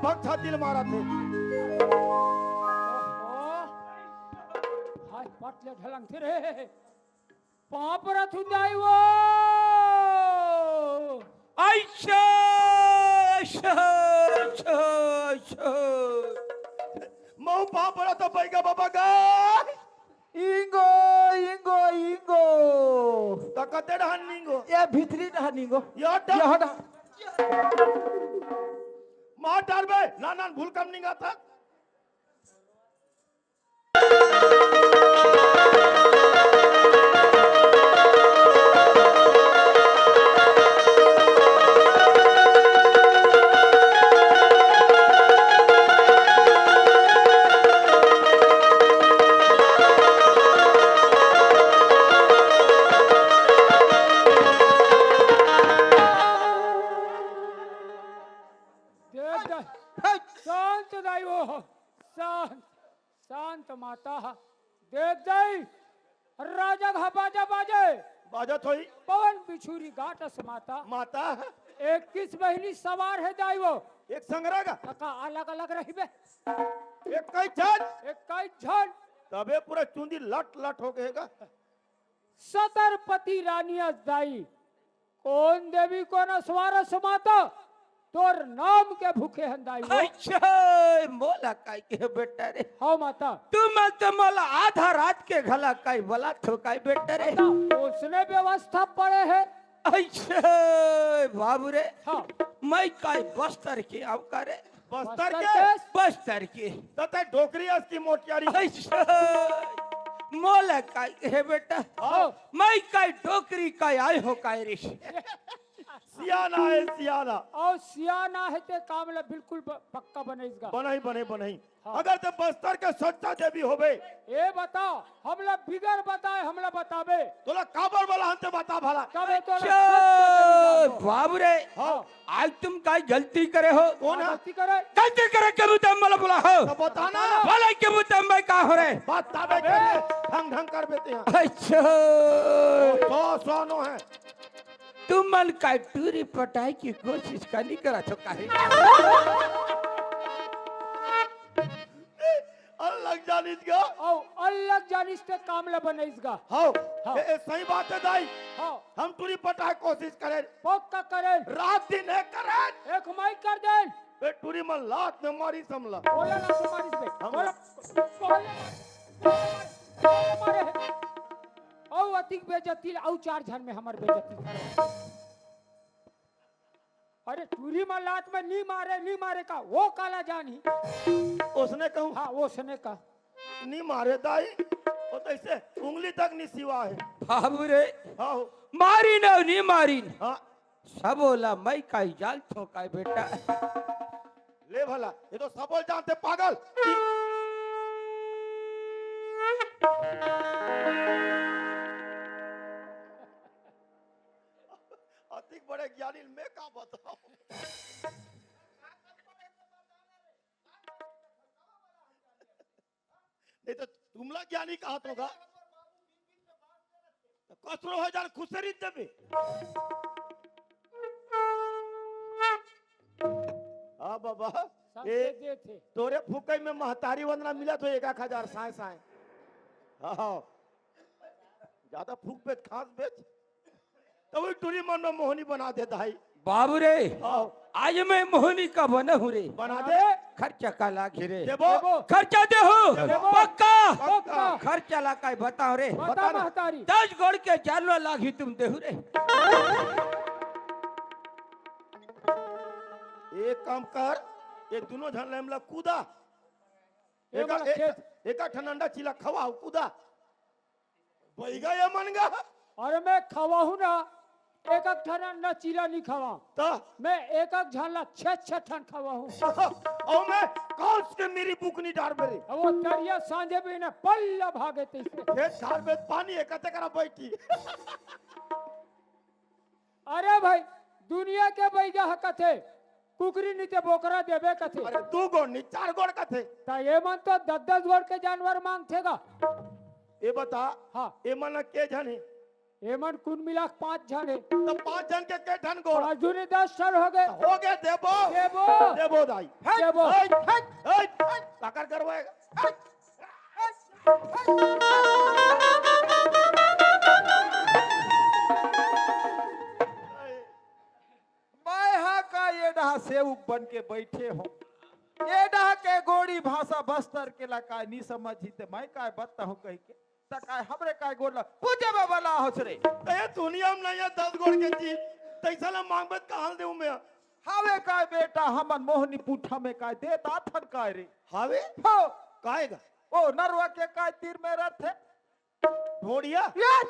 पग छाती ल मारत हे। ओहो। हाय, पट ले ढलंग थे रे। पाँव परत हूँ दाई वो। अच्छा, अच्छा, अच्छा, अच्छा। महूँ पाँव परत हूँ, बैगा बाबा गा। इंगो, इंगो, इंगो। त कते डहन निंगो? ये भीतरी डहन निंगो। यह डहन। यह डहन। मार डारबे, नान नान भूलकम निंगा था। देख जा, शांत दाई वो, शांत, शांत माता। देख दाई, राजा का बाजा बाजे, बाजत होई। पवन बिछुरी गाटस माता। माता। इक्कीस बहिनी सवार हे दाई वो। एक संग रह गा। तका अलग अलग रहिबे। एक कई झन। एक कई झन। तबे पूरा चुंदी लट लट हो गे गा। सतरपति रानी अस दाई। कोन देवी कोन असवार अस माता, तोर नाम के भूखे हन दाई वो। अच्छा, मोला काय के बेटा रे? हाँ माता। तुमन तो मोला आधा रात के घला काय बलाथो काय बेटा रे? माता, ओसने व्यवस्था पड़े हे। अच्छा, बाबू रे। हाँ। मैं काय बस्तर के आव का रे? बस्तर बस्तर के? के? बस्तर के। त तैं डोकरी अस की मोटियारी। अच्छा, मोला काय हे बेटा? हाँ। मैं काय डोकरी काय आय हो काय रे? सियाना हे, सियाना। अउ सियाना हे ते काम ला बिल्कुल ब-, पक्का बनइस गा। बनही, बनही, बनही। हाँ। अगर ते बस्तर के सच्चा देवी होबे। ए बता, हमला बिगर बताए, हमला बताबे। तोला काबर बलाहन ते बता भला। तबे तोला अच्छा, सच्चा देवी जानबो। बाबू रे। हाँ। आज तुम काय गलती करे हो? कोन हा? गलती करे? गलती करे के बुता मोला बुलाहो। त बता ना। भलाई के बुता मैं का हो रे? बताबे अबे। के ढंग ढंग करबे ते हा। अच्छा। सौ, सौ नो हे। तुमन काय टूरी पटाए के कोशिश का नहीं करा छो काहे? अलग जानिस गा। अउ अलग जानिस ते काम ला बनइस गा। हाँ। हाँ। ए, ए, सही बात हे दाई। हाँ। हम टूरी पटाए कोशिश करेन। पक्का करेन। रात दिन हे करेन। एक माई कर देन। ए टूरी मन लात में मारिस हमला। बोला ना तो मारिस बे। हम बोला, बोला। मारे। अउ अतिक बेइज्जती ला, अउ चार झन में हमर बेइज्जती। अरे टूरी मन लात में नी मारे, नी मारे का, वो काला जानही। ओसने कहूँ। हाँ, ओसने का। नी मारे दाई, वो तो ऐसे उंगली तक नी सिवा हे। बाबू रे। हाँ हो। मारिन अउ नी मारिन। हाँ। सबो ला मैं काय जानथों काय बेटा। ले भला, ये तो सबो जानथे पागल। अतिक बड़े ज्ञानी मैं का बताओं। नहीं तो तुमला ज्ञानी कहा तो गा। तो कसरो हजार खुसरी देबे। हाँ बाबा, सब ए, दे देथे। तोरे फुकई में महतारी वंदना मिला तो एक एक हजार साए साए। हाँ, ज्यादा फूक बेच, खास बेच। तो वही टूरी मन में मोहनी बना दे दाई। बाबू रे, हाँ। आज मैं मोहनी का बना हूँ रे। बना दे। खर्चा का लागी रे। देबो। खर्चा देहू। देबो। पक्का। पक्का। खर्चा ला काय बताओ रे। बता बता ना। महतारी। दस गोड़ के जानवर लागी तुम देहू रे। एक काम कर, ये दोनों झन लेमला कूदा। ए एका, वाला ए-, खेत। एका ठन अंडा चिला खवाओ, कूदा। बइगा ये मन गा। अरे मैं खवाहूँ ना, एक एक ठन अंडा चिला नहीं खवाऊँ। त? मैं एक एक झन ला छह छह ठन खवाहूँ। अउ मैं कौस के मेरी बुकनी डार मेरे। अब वो तरिया सांझे भी ना पल्ला भागे तैसे। खेत खार में पानी है, कते करा बैठी। अरे भाई, दुनिया के बइगा ह कथे, कुकरी नी ते बोकरा देबे कथे। अरे, दू गोड़ नी, चार गोड़ कथे। त ये मन तो दस दस गोड़ के जानवर मांगथे गा। ये बता, हाँ। ये मन के झन हे? एमन कुल मिला के पांच झन हे। त पांच झन के के ठन गोड़? पांच दूनी दस ठन हो गे। त हो गे, देबो। देबो। देबो दाई। हट, देबो। हट, हट, हट। काकर करवाएगा? हट, हट। मैं हा का ये डहा सेवक बन के बैठे हों? ये डहा के गोड़ी भाषा बस्तर के ला काय नी समझी, ते मैं काय बत्ता हों कहि के? त काय हमरे काय गोड़ ला पूजे बाबा ला होस रे? ए दुनिया में नहीं है दस गोड़ के चीज, तैसा ला मांगबे त कहाँ देऊं मैं? हावे काय बेटा, हमन मोहनी पुट्ठा में काय देत आथन काय रे? हावे? हो। काय गा? ओ नरवा के काय तीर में रथे? ढोड़िया? यस।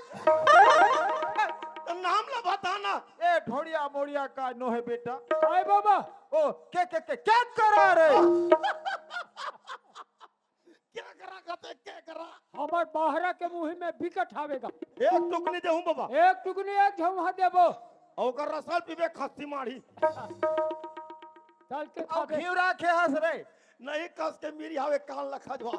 त नाम ला बताना। ए ढोड़िया मोड़िया काय नोहे बेटा। काय बाबा? ओ के के के क्या करा रे? क्या करा कहते, क्या करा? हमर बाहरा के मुही में बिकट हावेगा। एक टुकनी देहूं बाबा। एक टुकनी एक झौंहा देबो। अउ ओकर रसल पीबे खस्सी माढ़ी। चल के अब खाबे। घिउ राखे हस रे। नहीं कस के मिरी हावे कान ला खजवा।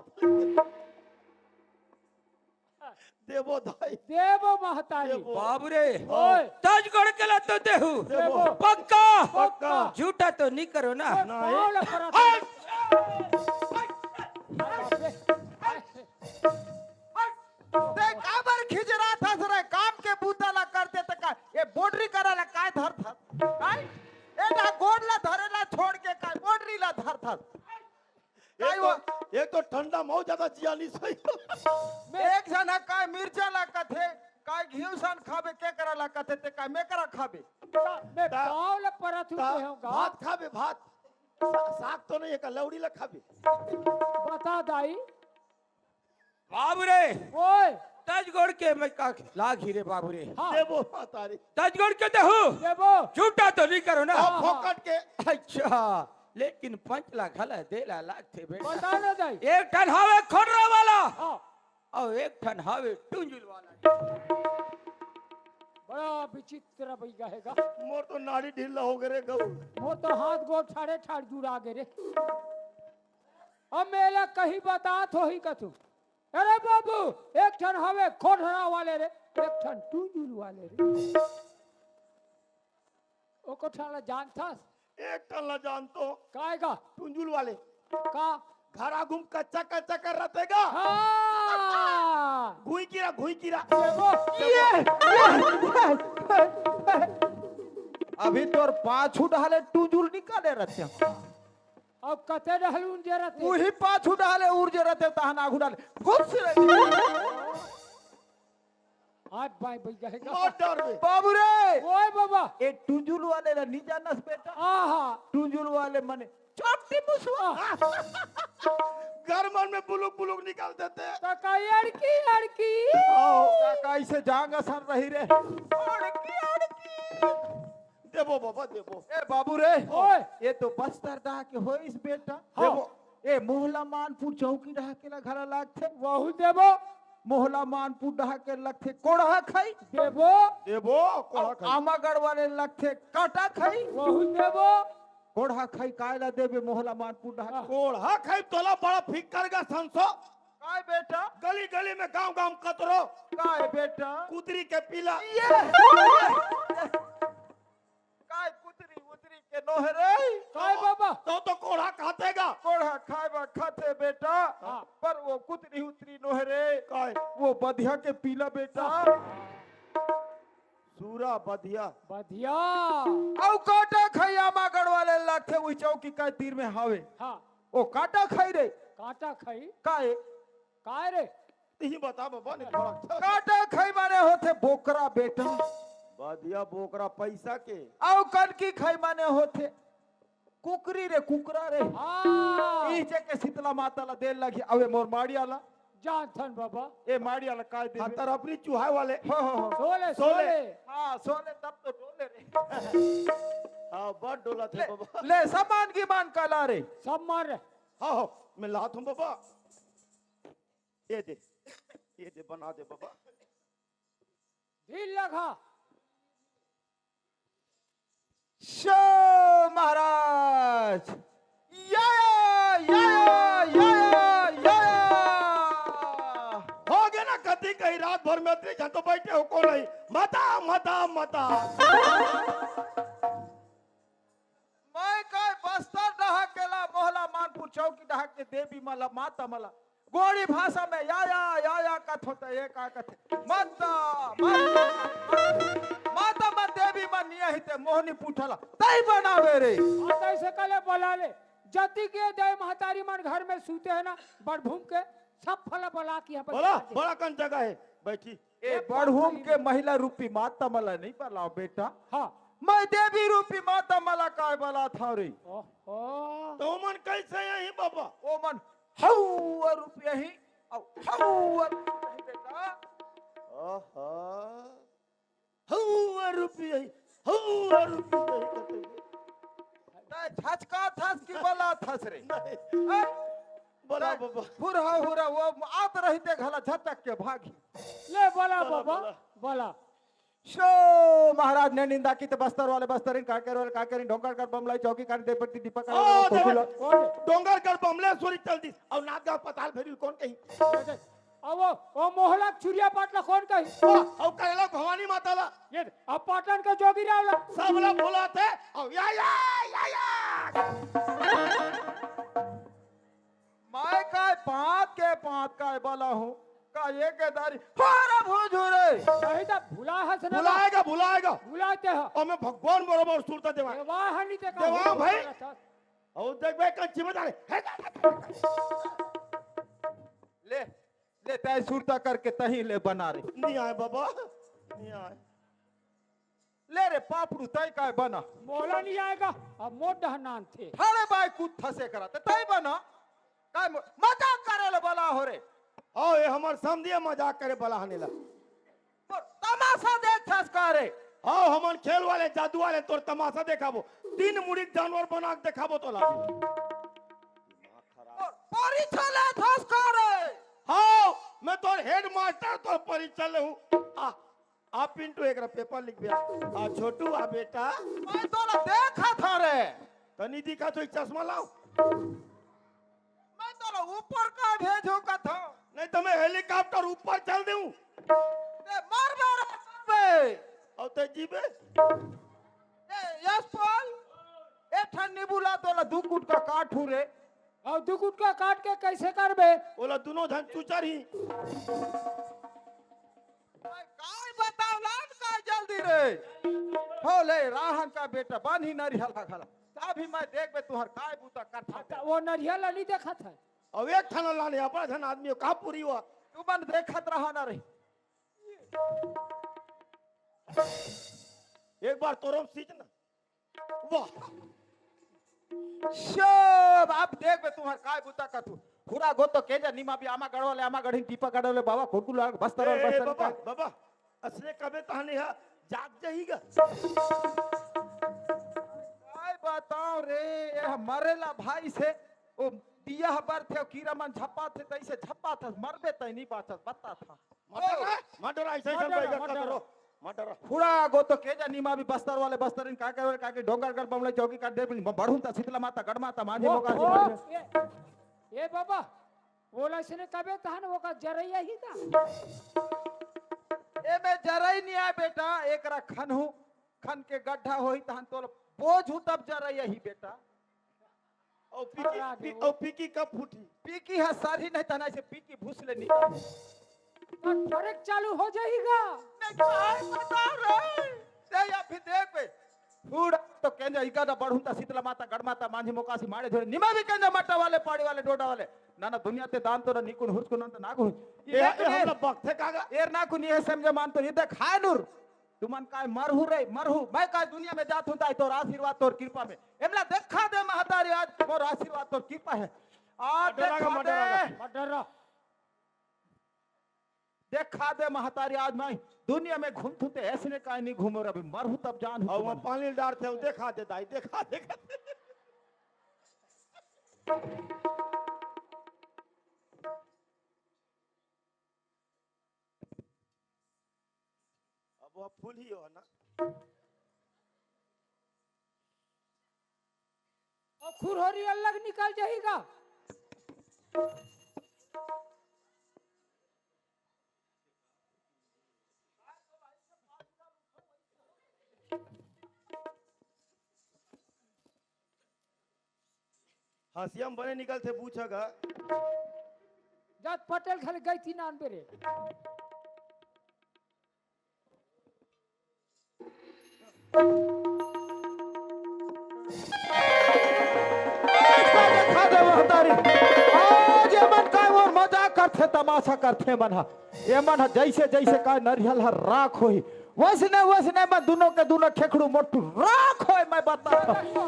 देबो दाई। देबो महतारी। देबो। बाबू रे। ओए। तज गोड़ के ला तो देहू। देबो। पक्का। पक्का। झूठा तो नहीं करो ना। ओए, नहीं। पाँव ला परा हट। ते काबर खिजरात हस रे? काम के बूता ला करते त का, ये बोडरी करा ला काय धरत हस? काय? ए ना गोड़ ला धरे ला छोड़ के काय बोडरी ला धरत हस? एक काय तो, वो? एक तो ठंडा मऊ ज्यादा जिया नहीं सही। मैं एक झन ह काय मिर्चा ला कथे, काय घिउ सन खाबे, के करा ला कथे, ते काय मैं करा खाबे? मैं ता-, पाँव ला परत हूँ ता-, कहे होगा। भात खाबे, भात। सा-, साग तो नहीं है, का लौड़ी ला खाबे। बता दाई। बाबू रे। ओए। तज गोड़ के मैं का लागी रे बाबू रे। हाँ। देबो महतारी। तज गोड़ के देहू। देबो। झूठा तो नहीं करो ना। हाँ, हाँ। फोकट के। अच्छा, लेकिन पंच ला घला दे ला लागथे बेटा। बता ना दाई। एक ठन हावे खोड़रा वाला। हाँ। अउ एक ठन हावे टुंजुल वाला। बड़ा विचित्र बइगा हे गा। मोर तो नाड़ी ढीला हो गे रे गऊ। मोर तो हाथ गोड़ ठाड़े ठाड़ जुड़ा गे रे। अब मेला कहीं बतात होही कथू। अरे बाबू, एक ठन हवे खोड़रा वाले रे, एक ठन टुंजुल वाले रे। ओको ठन ला जानथस? एक ठन ला जानतो। काय गा? टुंजुल वाले। का? घरा घूम कच्चा कच्चा कर रहते गा। हाँ। घुई किरा, घुई किरा। देखो, ये, ये। अभी तोर पाछू डाले टुंजुल निकाले रहते। अब कते डहल उंजे रथे? उही पाछू डाले उर्जे रथे, तहन आगू डाले। घुस रे। आज बाई बई जाएगा। मत डर बे। बाबू रे। ओए बाबा। ए टुंजुल वाले ला नी जानस बेटा? आहा। टुंजुल वाले मने छोटी मुसवा। घर मन में बुलुक बुलुक निकाल देते। त का अड़की, अड़की। आओ। त का इसे जांग असन रही रे। अड़की, अड़की। देबो बाबा, देबो। ए बाबू रे, ओए। ये तो बस्तर डहा के होइस बेटा। हाँ। देबो। ए मोहला मानपुर चौकी डहा के ला घला लागथे। वहू देबो। मोहला मानपुर डहा के लगथे कोड़हा खाई। देबो। देबो, कोड़हा खाई। आमागढ़ वाले लगथे काटा खाई। वहू देबो। कोड़हा खाई काय ला देबे मोहला मानपुर डहा के? हाँ। कोड़हा खाई तोला बड़ा फिकर गा संसो। काय बेटा? गली गली में गांव गांव कतरो। काय बेटा? कुतरी के पीला। ये। काय कुतरी उतरी के नोहे रे? काय बाबा? तो, तो कोड़हा खाथे गा। कोड़हा खाय बा खाथे बेटा। हाँ। पर वो कुतरी उतरी नोहे रे। काय? वो बधिया के पीला बेटा। हाँ। सूरा बधिया। बधिया। अउ काटा खाई आमागढ़ वाले लगथे उही चौकी काय तीर में हावे। हाँ। ओ काटा खाई रे। काटा खाई? काय? काय रे? तिही बता बाबा ने थोड़ा अच्छा। काटा खाई माने होथे बोकरा बेटा। बधिया बोकरा पैसा के। अउ कनकी खाई माने होथे कुकरी रे, कुकरा रे। हाँ। इही जे के शीतला माता ला देल लगही, अवे मोर माड़िया ला। जानथन बाबा। ए माड़िया ला काय देबे? हतर अपनी चुहाय वाले। हो, हो, हो। सोले, सोले। सोले। हाँ, सोले तब तो डोले रे। हाँ, बड़ डोलत हे ले, बाबा। ले, सामान की मान का ला रे। सब मार रे। हाँ, हो, मैं लात हूँ बाबा। ये दे, ये दे, बना दे बाबा। ढील लगा। शो महाराज, या, या, या, या, या, या। हो गया ना गति कही रात अउ मैत्री झन तो बइठे हो को नहीं। माता, माता, माता। मैं कहे बस्तर डहा के ला, मोहला मानपुर चौकी डहा के देवी मला, माता मला। गोंड़ी भाषा में या, या, या, या कथों त ए का कथे? माता, माता, माता, माता, माता देवी मन निया ही ते मोहनी पुथला। तई बनावे रे। हाँ, तइसे कले बला ले। जति के दई महतारी मन घर में सूते हे ना, बड़भूम के सब फला बला के यहाँ पर बोला, बला कन जगह हे, बइठी। ए बड़भूम के महिला रूपी माता मला नहीं बलाव बेटा। हाँ। मैं देवी रूपी माता मला काय बलाथंव रे। ओहो। त ओमन कइसे आही बाबा? ओमन हउवा रूपी आही, अउ हउवा रूपी आही बेटा। ओहो। हउवा रूपी आही, हउवा रूपी आही कथे। तैं झचकाथस कि बलाथस रे? नहीं। हैं? बला तैं बाबा। हुरहा, हुरहा, ओ आत रहिते घला झचक के भागही। ले बला बला, बाबा, बला। बला। सो महाराज ने निंदा की त बस्तर वाले बस्तरिन, कांकेर वाले कांकेरिन, डोंगरगढ़ बमलाई चौकी कांड देवपति दीपक ओ, वाले देवपति। डोंगरगढ़ बमलेश्वरी चल दिस, अउ नांदगांव पताल भैरी ल कोन कही? अउ ओ, ओ मोहला चुरिया पाट ला कोन कही? ओ, अउ करेला भवानी माता ला। ए, अउ पाटन के जोगीराव ला। सब ला भुलाथे, अउ या, या, या, या। मैं काय बात के बात काय बलाहूँ, का ए के दारी, हो रे भुजू रे। नहीं त भुला हस ना। भुलाय गा, भुलाय गा। भुलाथे ह। अउ मैं भगवान बरोबर सुरता देवाय। देवा हनी ते का देवा हो भाई। भुला हस। अउ देखबे कंची में डाले। हे, ले, ले, तैं सुरता करके तहीं ले बना रे। नहीं आय बाबा, नहीं आय। ले रे पापड़ू, तैं काय बना? मोला नहीं आय गा, अब मोर डहनान थे। अरे भाई, कुत्था से करा, त तैं बना। काय मो-, मजाक करे ले बला हो रे। हाँ, ए हमर समधिया मजाक करे बला हने ला। तोर तमाशा देखथस का रे? हाँ, हमन खेल वाले, जादू वाले, तोर तमाशा देखाबो। तीन मुड़ी जानवर बना के देखाबो तोला। तोर परीक्षा लेथस का रे? हाँ, मैं तोर हेडमास्टर, तोर परीक्षा लेहूँ। आ, आ पिंटू, एकरा पेपर लिखबे। आ छोटू, आ बेटा। मैं तोला देखथंव रे। त नहीं दिखा तो एक चश्मा लाव। मैं तोला ऊपर का भेजहूँ कथंव। नहीं त मैं हेलीकॉप्टर ऊपर चल देहूँ। ए, मरबे रे, मरबे। अउ तैं जीबे? ए, यशपाल, ए ठन नींबू ला तोला दू गुटका काटहूँ रे। अउ दू गुटका काट के कइसे करबे? ओला दूनों झन चुचरही। काय बतावंव लान का जल्दी रे। हो ले, राहन का बेटा, बान्ही नरिहा ला घला। अभी मैं देखबे तुंहर काय बूता करथंव। अच्छा, ओ नरिहा ला नहीं देखत हे। अउ एक ठन लाने, अब्बड़ झन आदमी हो, कहाँ पूरी हुआ? तुमन देखत रहा ना रे। एक बार तोरो सींच ना। वाह। शोभ, अब देखबे तुंहर काय बूता करथंव। हुरा गो तो केंजा निमा भी आमा गढ़ वाले, आमा गढ़िन टीपा गढ़ वाले, बाबा खोटू लाल बस्तर वाले, ए, बस्तर बाबा, का। बाबा, असने कबे तहने हा जाग जाही गा। काय बतावंव रे, ए मरेला भाई से, ओ दिया ह बरथे, कीरा मन झपाथे, तइसे झपाथस, मरबे तैं नहीं बाचस, बताथंव। मत डरा, मत डरा, अइसे, अइसे मत डरा, बैगा मत का डरा। करो, मत डरा। हुरा गो तो केंजा निमा भी बस्तर वाले बस्तरिन, कांकेर वाले कांकेरिन, डोंगरगढ़ बमलाई चौकी कांड देवपति, बड़हूम त शीतला माता, गढ़ माता, माझी ओ, मोका ओ, ए, ए बाबा, ओला अइसने कबे तहन ओका जरई आही ता। ए में जरई नहीं आय बेटा, एकरा खनहूँ, खन के गड्ढा होही तहन तोला बोझहूँ तब जरई आही बेटा। अउ पीकी, अरे पी-, वो। अउ पीकी कब फूटी? पीकी ह सरही नहीं त ना अइसे पीकी भूस ले निकल। तो फरक चालू हो जाही गा। नहीं, काय बतावंव रे। ते या फिर देख बे। फूड़ तो केंजा इका दा बड़हूम ता शीतला माता, गढ़ माता, माझी मोकासी, माड़े झोड़े, निमा भी केंजा मट्टा वाले, पाड़ी वाले, डोडा वाले। ना, ना, दुनिया ते दान तो ना निकुन हुरस को नंत ना को। ए, ए, हमला बकथे का गा? एर ना कुन ये समझे मान तो ये देख, हाय नूर। तुमन काय मरहू रे, मरहू। मैं काय दुनिया में जात हूँ, ताई तोर आशीर्वाद, तोर कृपा में। एमला देखा दे महतारी, आज मोर आशीर्वाद, तोर कृपा हे। आज मत डरा गा, देखा मत डरा दे। गा। मत डरा। देखा दे महतारी, आज मैं दुनिया में घूमत हूँ, ते अइसने काय नहीं घूमंव रे, अभी मरहू तब जानहूँ अउ तुमन। पानी डारथे, अउ देखा दे दाई, देखा दे। अब वो फूलही हो ना। अउ खुरहोरी अलग निकल जाही गा। हसिया म बने निकलथे, पूछा गा। जात पटेल खाली गई थी नान बेरे। आज का देखा दे महतारी, आज ये मन का मोर मजाक करथे, तमाशा करथे मन ह। ये मन ह जैसे जैसे का नरियल ह राख होही, वैसने वैसने मैं दुनों के दुनों खेखड़ू मोटू राख होय, मैं बता।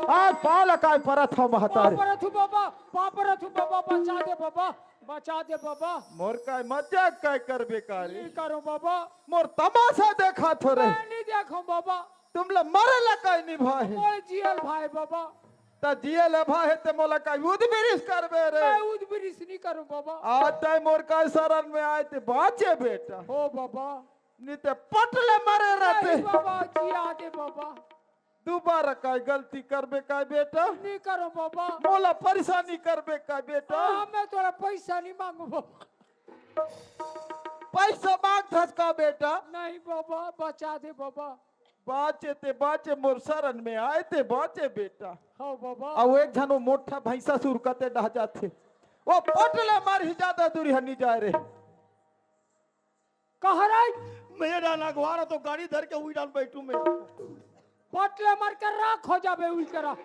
आज पाला काय परत हव महतारी। पापरथू बाबा, पापरथू बाबा, बचा दे बाबा, बचा दे बाबा। मोर काय मजाक काय करबे का रे? नहीं करो बाबा। मोर तमाशा देखा थो रे। मैं नहीं देखो बाबा। तुमला मरे ला काय नहीं भाई? मोर जियल भाई बाबा। त जियल भाई ते मोला काय उद बिरिस करबे रे? मैं उद बिरिस नहीं करूं बाबा। आज तय मोर काय शरण में आए ते बाँचे बेटा। हो बाबा। नहीं ते पटले मरे रहते। नहीं बाबा, जिया दे बाबा। दोबारा काय गलती करबे काय बेटा? नहीं करो बाबा। मोला परेशानी करबे काय बेटा? हाँ, मैं तोला पैसा नहीं मांगू बाबा। पैसा मांगथस का बेटा? नहीं बाबा, बचा दे बाबा। बाँचे ते बाँचे, मोर शरण में आए ते बाँचे बेटा। हाँ बाबा। अउ एक झन वो मोटा भैंसा सुर कते डह जाथे, वो पटले मरही, ज्यादा दूरी ह नहीं जाए रे। कहाँ रही? मैं डाल अगवार तो गाड़ी धर के उही डाल बैठू मैं। पटले मर के राख हो जाबे उही करा।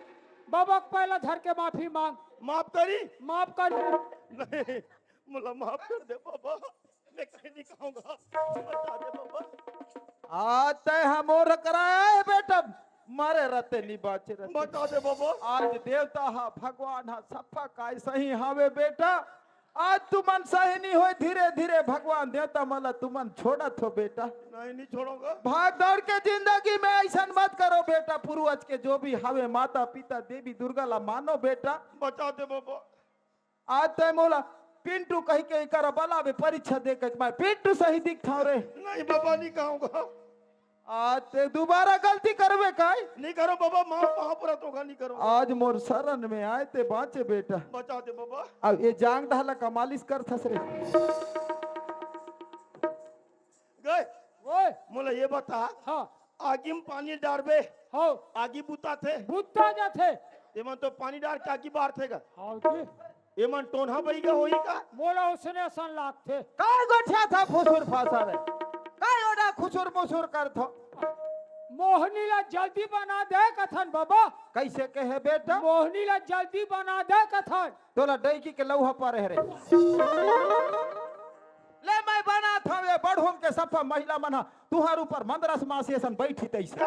बाबा के पहला धर के माफी मांग। माफ करी? माफ कर। नहीं, मोला माफ कर दे बाबा, मैं कहीं नहीं कहूँगा, बता दे बाबा। आज तय हमोर कराया है बेटा, मरे रहते नहीं बाँचे रहते। बता दे बाबा। आज देवता हा, भगवान हा, सफा काय सही हावे बेटा। आज तुमन सही नहीं होय, धीरे धीरे भगवान देवता मला तुमन छोड़त हो बेटा। नहीं, नहीं छोड़ूंगा। भाग दौड़ के जिंदगी में ऐसन मत करो बेटा। पूर्वज के जो भी हावे, माता पिता, देवी दुर्गा ला मानो बेटा। बचा दे बाबा। आज तय मोला पिंटू कही के इकर बलावे, परीक्षा दे के मैं पिंटू सही दिखथव रे। नहीं बाबा, नहीं कहूँगा। आज ते दोबारा गलती करबे काय? नहीं करो बाबा, माँ पाँव परत हों गा, नहीं करो। आज मोर शरण में आए ते बाँचे बेटा। बचा दे बाबा। अब ये जांग दहला का मालिश करथस रे। गए। ओए। मोला ये बता। हाँ। आगी में पानी डारबे। हाँ। आगी बुताथे। बुता जाथे। एमन तो पानी डार के आगी बारथे गा। हाँ जी। एमन टोनहा बइगा होही का? मोला ओसने असन लागथे। काय गोठियाथव फुसुर फासर? काय ओडा खुसुर मुसुर करथव? मोहनी ला जल्दी बना दे कथन बाबा। कैसे कहे बेटा? मोहनी ला जल्दी बना दे कथन। तोला डैकी के लौहा परे हरे। ले मैं बनाथव ये बढ़हूम के सफा महिला मन ह तुहर ऊपर मंदरस मासी असन बैठी तैसे। नहीं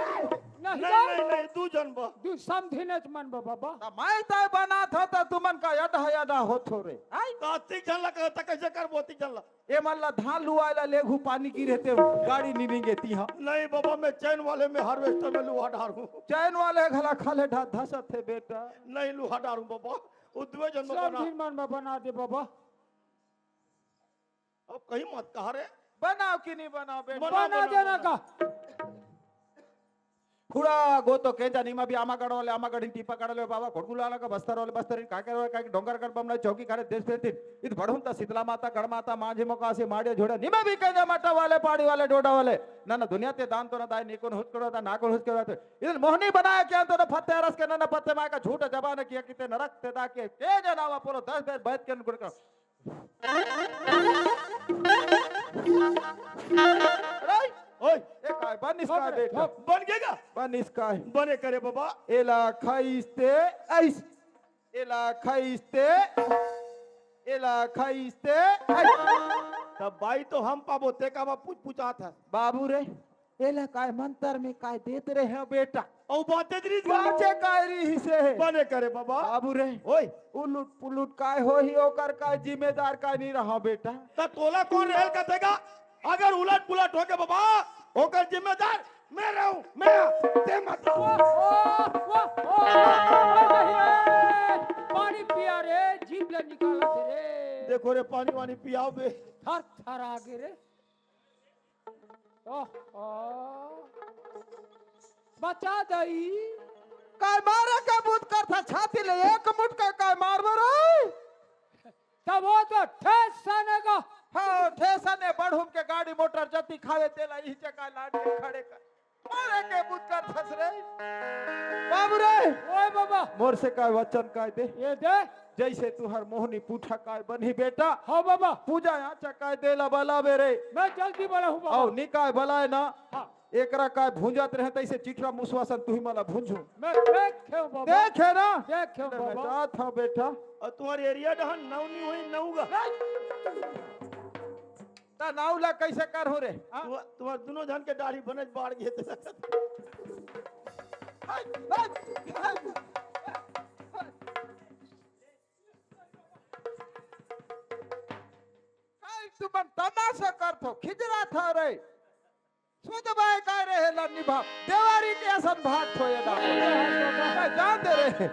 नहीं, बा। नहीं, नहीं, दू जन बा। दू समधिनेच मन बा बाबा। त मैं तय बनाथव त तुमन का अडहा अडहा होथो रे। आय? त अतिक झन ला कहत हस, कैसे करबो अतिक झन ला? एमन ला धान लुवाए ला लेगहू, पानी गिरे ते गाड़ी नी निंगे तिहा। नहीं बाबा, मैं चैन वाले में harvester में लुहा डारूं। चैन वाले घला खाले ढा-, धसत हे बेटा। नहीं लुहा डारूं बाबा, वो दुए जन में बना। समधिन मन में बना दे बाबा। अब कहीं मत कहा रे। बनाव कि नहीं बनाव बेटा? बना बना, देना बना। का। हुड़ा गो तो केंजा निमा भी आमागढ़ वाले आमागढ़, टीपागढ़ वाले बाबा, कोटगुला वाला का बस्तर वाले बस्तर, काकर वाले काकर, डोंगरगढ़ बमला चौकी खारे देश पे दिन। इत बढ़हूम त शीतला माता, गढ़ माता, मांझी मोकासी, माड़िया झोड़ा, निमा भी केंजा माटा वाले, पाड़ी वाले, डोडा वाले। ना ना दुनिया ते दान तो ना दाय, नी कोन हुच करो ता, ना कोन हुच करो ता। इधर मोहनी बनाया क्या तो ना फत्ते रस के, ना ना पत्ते माय का झूठ जबान किया किते नरक ते दा के, केंजा नावा पोलो दस बेर बैठ के गुड़ का। राई। ओए। ए काय, बनिस काय बाप रे, बेटा? बाप। बन गया का? बनिस काय? बने करे बाबा। एला खाइस ते आइस। एला खाइस ते, एला खाइस ते आइस। तब बाई तो हम पाबो, ते का बा पूछ पूछात हस। बाबू रे, एला काय मंतर में काय देत रहे हो बेटा? अउ बाँचे रिहिस गा। बाँचे काय रिहिस हे? बने करे बाबा। बाबू रे। ओए। उलट पुलट काय होही, ओकर काय जिम्मेदार काय नहीं रहा बेटा? त तोला कोन रहल कथे गा? अगर उलट पुलट होगे बाबा, ओकर जिम्मेदार मैं रहूं, मैं, ते मत। वाह, वाह, वाह, वाह, पानी पिया रे, जीभ ले निकालत रे। देखो रे, पानी वानी पियाव बे। थर थर आगे रे। ओह, ओह। बचा दई। काय मारे के बुत करथा छाती ले एक मुटका काय मारबो रे? तब वो तो ठेस सनेगा। हाँ, ठेस सने बढ़हूम के गाड़ी मोटर जति खावे तेला इही जगह लान के खड़े कर। मारे के बुत करथस रे। बाबू रे। ओए बाबा। मोर से काय वचन काय दे। ये दे। जइसे तुहर मोहनी पूठा काय बनही बेटा। हाँ बाबा। पूजा आचा काय देला बलाबे रे। मैं जल्दी बलाहूँ बाबा। अउ निकाय बलाय ना। हाँ। एकरा काय भूंजत रहे तइसे चिटरा मुसवा सन तुही मला भूंजू। मैं देखे हूँ बाबा। देखे ना? देखे हूँ ले, मैं बाबा। जात हूँ बेटा। अउ तुम्हर एरिया डहन नौ नी होई, नौ गा। नहीं। त नाव ला कइसे करहूँ रे? हाँ? तुम्हर, तुम्हर दुनों झन के दाढ़ी बनेच बाढ़ गे हे। काहे तुमन तमासा करथो, खिजराथो रे? सुध बाय काय रे हे लन्नी भाव? देवारी के असन भाग थोए ना। मैं जान दे रे।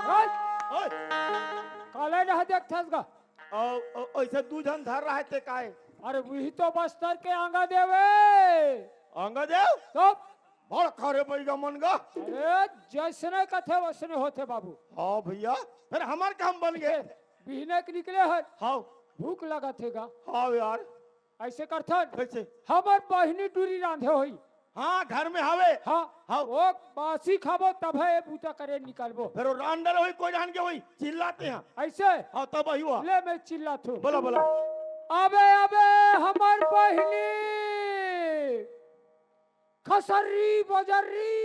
ओए! काला नहा देखथस गा? अउ, अउ, अइसे दू झन धर रहे ते काय? अरे, वही तो बस्तर के आंगा देव ए। आंगा देव? तो? बड़ खरे बैगा मन गा। अरे, जइसने कथे, वइसने होथे बाबू। हाँ भइया, फेर हमर काम बन गे। बिहने के निकले हन। हाँ। भूख लगत हे गा। हाँ यार। अइसे करथन। कइसे? हमर बहिनी टूरी रांधे होही। हाँ, घर में हवे। हाँ। हाँ। ओ बासी खाबो तभे ए बूता करे निकलबो। फेर ओ रांधल होही, कोई रांध के होही, चिल्लाते हैं। अइसे? हाँ, तब अही हुआ। ले मैं चिल्लाथों। बोला, बोला। अबे, अबे, हमर बहिनी। खसर्री बजर्री।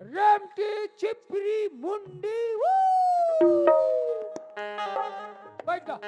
रेमटी चिपरी मुंडी, वो। बैठ जा।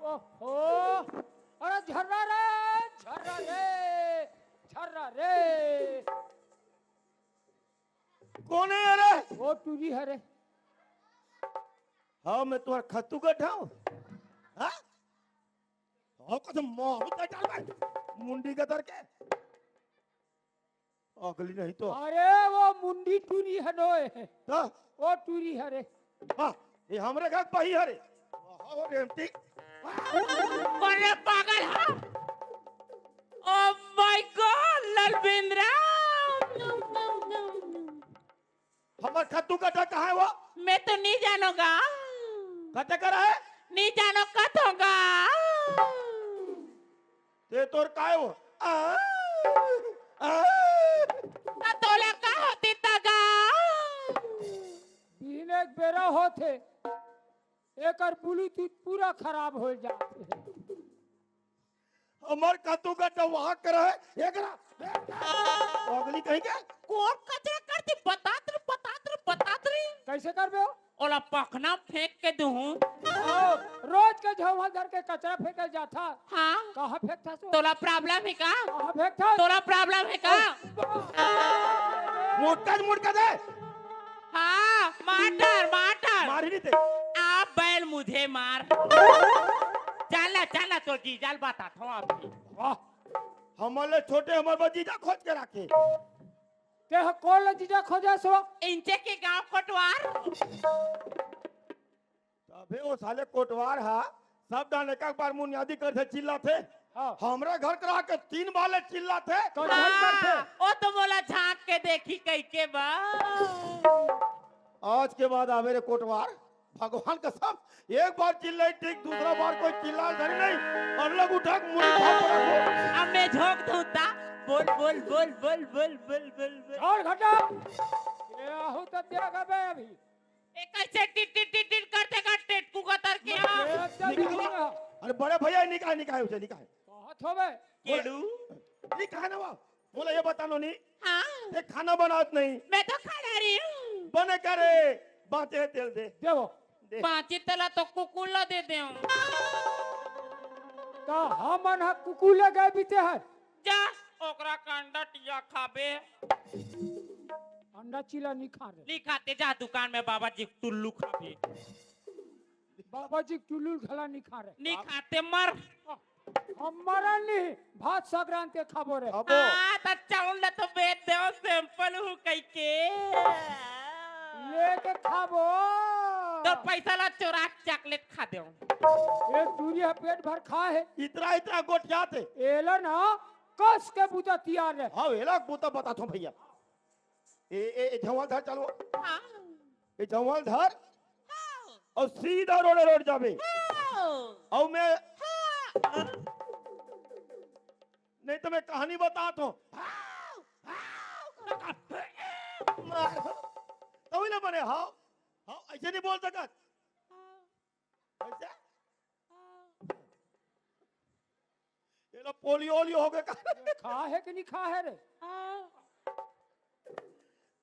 ओहो, अरे झर्रा रे, झर्रा रे, झर्रा रे। कोन हे रे? ओ टूरी हरे। हाँ, मैं तुम्हारा खत्तू गठाऊं। हाँ? हाँ, कसम मारू तो डाल भाई। मुंडी का दर के। अगली नहीं तो। अरे, वो मुंडी टूरी हनोय। तो? वो टूरी हरे। हाँ, ये हमरे घर बही हरे। हाँ, वो रेमटी। अरे पागल, हाँ। Oh my God, ललबेंद्रा। हमर खत्तू गठा कहाँ हे वो? मैं तो नहीं जानोगा। कते करा हे? नहीं जानो कत होगा। ते तोर काय वो? आ, आ। त तोला का होती तगा? बिहने के बेरा होथे, एकर Bluetooth पूरा खराब हो जाथे। अमर का तू गड्ढा वहां कर है, एकरा। अगली कहीं के? कोन कचरा करती? बतात रे, बतात रे, बतात रे। कैसे करबे हो? ओला पखना फेंक के दूहूं। ओ, रोज के झौंहा धर के कचरा फेंकल जाथा। हाँ। कहाँ फेंकथा सो? तोला problem हे का? कहाँ फेंकथा? तोला problem हे का? मोटका, मोटका दे। हाँ, मार डार, मार डार। मारी नहीं ते। आप बैल मुझे मार। चला, चला, तो जीजा ल बताथंव अभी। वाह, हमर ले छोटे हमर बर जीजा खोज के राखे। ते ह कोन ल जीजा खोजे सो? इंचे के गांव कोटवार। तभे वो साले कोटवार हा, सब डांड एक एक बार मुनियादी करथे, चिल्लाथे। हाँ। हमरे घर करा के तीन बार ले चिल्लाथे। कौन हाँ, करथे? ओ तो मोला झांक के देखी कहिके बा। आज के बाद आवे रे कोटवार, भगवान कसम, एक बार चिल्लाई ठीक, दूसरा बार कोई चिल्ला धरी नहीं, अलग उठा के मुड़ी फाड़ रखो। अब मैं झोंक दूं ता, बोल, बोल, बोल। छोड़ घटा। ये आहू तो देख अबे अभी। ए, कैसे टिट, टिट, टिट, टिट करथे का टेटकू कतर के? हाँ। अरे बड़े भैया, निकाय, निकाय, उसे निकाय। कहत होबे। केड़ू? निकाय ना वो। मोला ये बता नोनी। हाँ। ये खाना बनात नहीं। मैं तो खा रही हूँ। बने करे, बांचे हे तेल दे। देवो। दे। बांचे तेला तो कुकुर ला दे देवं। त हमन ह कुकुर ले गए बीते हन। जा, ओकरा का अंडा टिया खाबे। अंडा चिला नी खा रे। नी खाते, जा दुकान में बाबा जी टुल्लू खाबे। बाबा जी टुल्लू घला नी खा रे। नी खाते, मर। हम मरन नी, भात सगरान के खाबो रे। खाबो। आ, त चाउर ला तो बेच देवं, sample हूँ कहिके। लेके खाबो। तो पैसा ला चोरा के chocolate खा देवं। एक दूरी ह पेट भर खा हे। इतना, इतना गोठियाथे। एला ना कस के बूता तियार रे। हाँ, एला बूता बताथंव भैया। ए, ए, ए, झंवल धर चलो। हाँ। ए, झंवल धर। हाँ। अउ सीधा रोड़े रोड़ जाबे। हाँ। अउ मैं हाँ। नहीं तो मैं कहानी बताथंव। हाँ। हाँ। मार। तभी ना बने, हाँ। हाँ, ऐसे नहीं बोल सकत। हाँ। कैसे? ये ला पोलियो ओलियो हो गया का? खा हे कि नहीं खा हे रे? हाँ।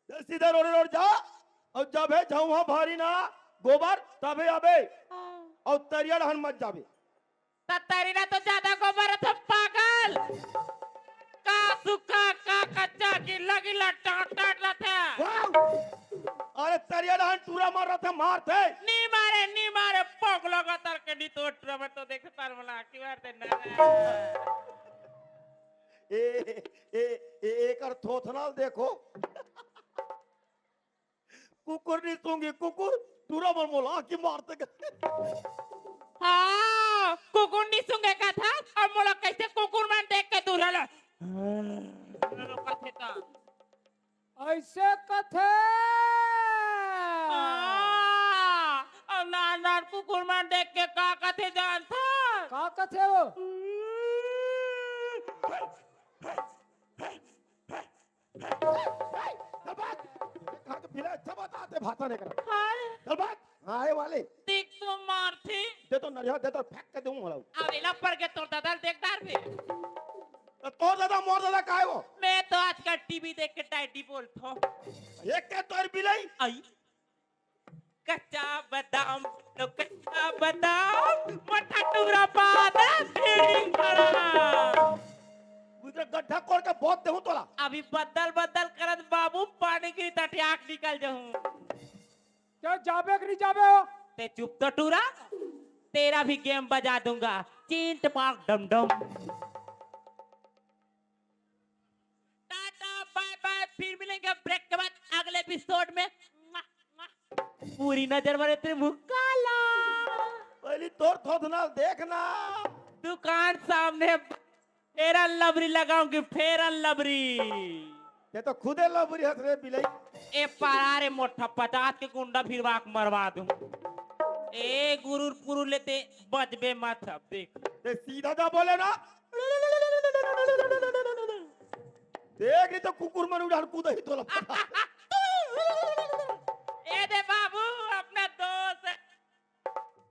सीधा रोड़े रोड़ जा, अउ जब हे झंवहा भारी ना गोबर, तभे आबे। हाँ। अउ तरिया डहन मत जाबे। त तरिया तो ज्यादा गोबर हे तो पागल। का सूखा, का कच्चा, गिल्ला, गिल्ला, टाट, टाट रथे। वाह! अरे तरिया डहन टूरा मार रथे, मारथे। नी मारे, नी मारे, पोक लगा तर के नी तो टूरा में तो देखे तार मला की मार दे ना। ए, ए, ए, एकर थोथना ल देखो। कुकुर नी सूंघी, कुकुर टूरा मन मोला आँखी मारथे। हाँ, कुकुर नी सूंघे कथा, अउ मोला कैसे कुकुर मन देख के दूर हला। कथे त। ऐसे कथे। हाँ, अउ नान नान कुकुर मन देख के का कथे जानथा? का कथे वो? चल भाग। कहाँ के बिलाई अच्छा बताथे भाषा नहीं करा। हाँ। चल भाग। हाँ, आए वाले। देख तो मारथे। दे तो नरिया, दे तो फेंक के दूं हलाऊ। अब एला पर के तोर दादा ल देख डार बे। तो तोर दादा, मोर दादा काहे वो? मैं तो आजकल टीवी देख के डैडी बोलथों। एक के तोर बिलाई? आई। कच्चा बादाम, तो कच्चा बादाम, मोटा टुरा बादाम, फीडिंग बड़ा। उधर गड्ढा कोड़ के बहुत देहूं तोला। अभी बदल बदल करत बाबू, पानी की तटियाक निकल जाऊं। ते जाबे कि नहीं जाबे हो? ते चुप तो टूरा, तेरा भी गेम बजा दूंगा। चींट पाक डम डम। टाटा, बाय बाय, फिर मिलेंगे ब्रेक के बाद अगले एपिसोड में। पूरी नजर वाले तेरे मुंह काला। पहली तोर थोथना देखना। दुकान सामने फेरन लबरी लगाऊंगी, फेरन लबरी। ये तो खुदे लबरी हस रे बिलाई। ए पारा रे मोटा पचास के गुंडा फिरवा के मरवा दूं। ए गुरुर पुरु लेते बचबे मत अब देख। ते सीधा जा बोले ना। देख नहीं तो कुकुर मन उड़ान कूदा ही तोला। ए दे बाबू अपना दोस्त।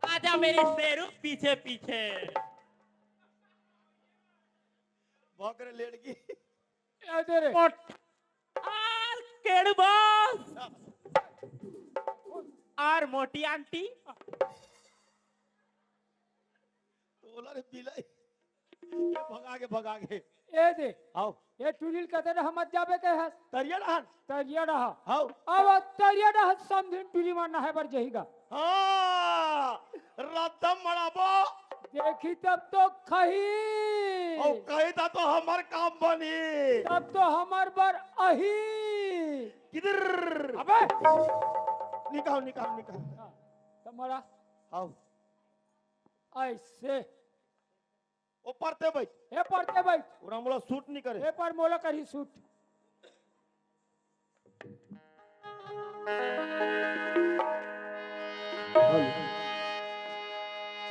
आजा मेरी शेरू पीछे पीछे। भोकरे लेड़गी। ए दे रे। मोट-, आर केड़ू बॉस। आर मोटी आंटी। तोला रे बिलाई। ये भगा के, भगा के। ए दे। आओ। ए टुरी ल कते डहा मत जाबे के हस। तरिया डहन। तरिया डहा। आओ। अब तरिया डहा समधिन टुरी मन नहाए बर जही गा। हाँ, रद्दा मड़ाबो। देखी तब तो खही। अउ कही ता तो हमर काम बनी। तब तो हमर बर अही। किधर? अबे। निकाल, निकाल, निकाल। हाँ, त मड़ा। आओ। ऐसे। ओ परते बइठ। ए परते बइठ। ओरा मोला सूट नहीं करे। ए पर मोला करही सूट।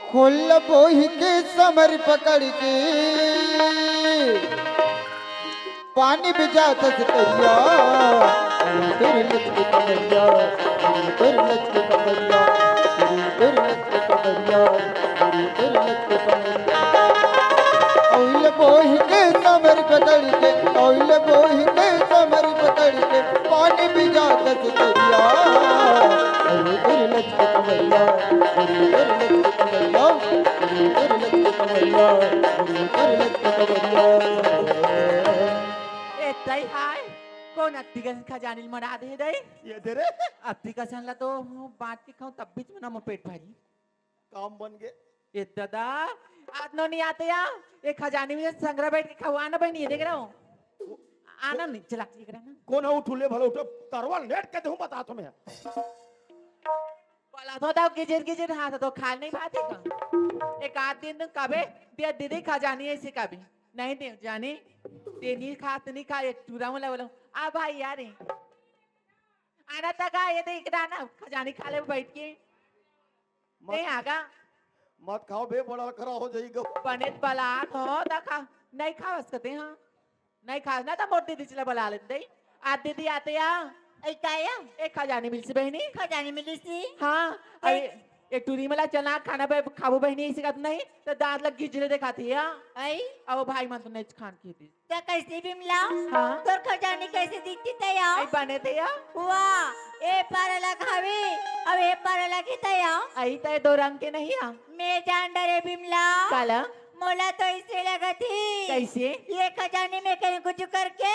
खोल बोही के समर पकड़ के, पानी भी जात से तरिया। तेरे लचके कमरिया, तेरे लचके कमरिया, तेरे लचके कमरिया। ओइल बोहि के समर पकड़ के, ओइल बोहि के समर पकड़ के, पानी भी जात से तरिया। अरे तेरे लचके कमरिया, अरे तेरे लचके कमरिया, अरे तेरे लचके कमरिया, अरे तेरे लचके कमरिया। ए, तई हाय, कोन अत्ती कसन खजानी ल मड़ा दे दई? ये दे रे। अत्ती कसन ला तो बांट के खाऊं, तब बीच में ना मोर पेट भरी। काम बन गे। ए दादा, आज नो नहीं आते या? ए खजानी में संगरा बइठ के खवा ना बहिनी, ये देख रहा हूँ। आना नहीं, चला, ये करा ना। कोन हो उठू ले भला उठो, तरवा लेट के देहूं बता तुम्हें। बोला तो दाऊ गिजिर गिजिर हाथ तो खा नहीं पाते का। एक आध दिन तुम कबे दे दीदी खजानी ऐसे कभी। नहीं दे जानी। ते नहीं खा, ते नहीं खा, ये चूरा वाला वाला। आ भाई यार। आना तक आ, ये देख रहा ना, खजानी खा ले बइठ के। मत, नहीं आगा। मत खाओ बे, बड़ा खरा हो जाई गो। बने त बलात हो, त खा, नहीं खावस कते, हाँ। नहीं खावस ना, त मोर दीदी चला बला लेते, दई। आ दीदी आते या। ए, का या? ए, खजानी मिलसी बहिनी। खजानी मिलसी? हाँ। ए, अरे, ए टूरी मला चना खाना बे खाबो बहिनी, इसी का नहीं, त दांत लग गिजले दिखाती है। आई? अब भाई मन तो नहीं खान की थी। त कैसे बिमला? हाँ। तोर खजानी कैसे दिखती तया? आई बने तया? वाह, ए पार अलग हवे, अब ए पार अलग ही तया। आई तय दो रंग के नहीं आ? मैं जान डरे बिमला। काला? मोला तो इसे लगत ही। कैसे? ये खजानी में कहीं कुछ करके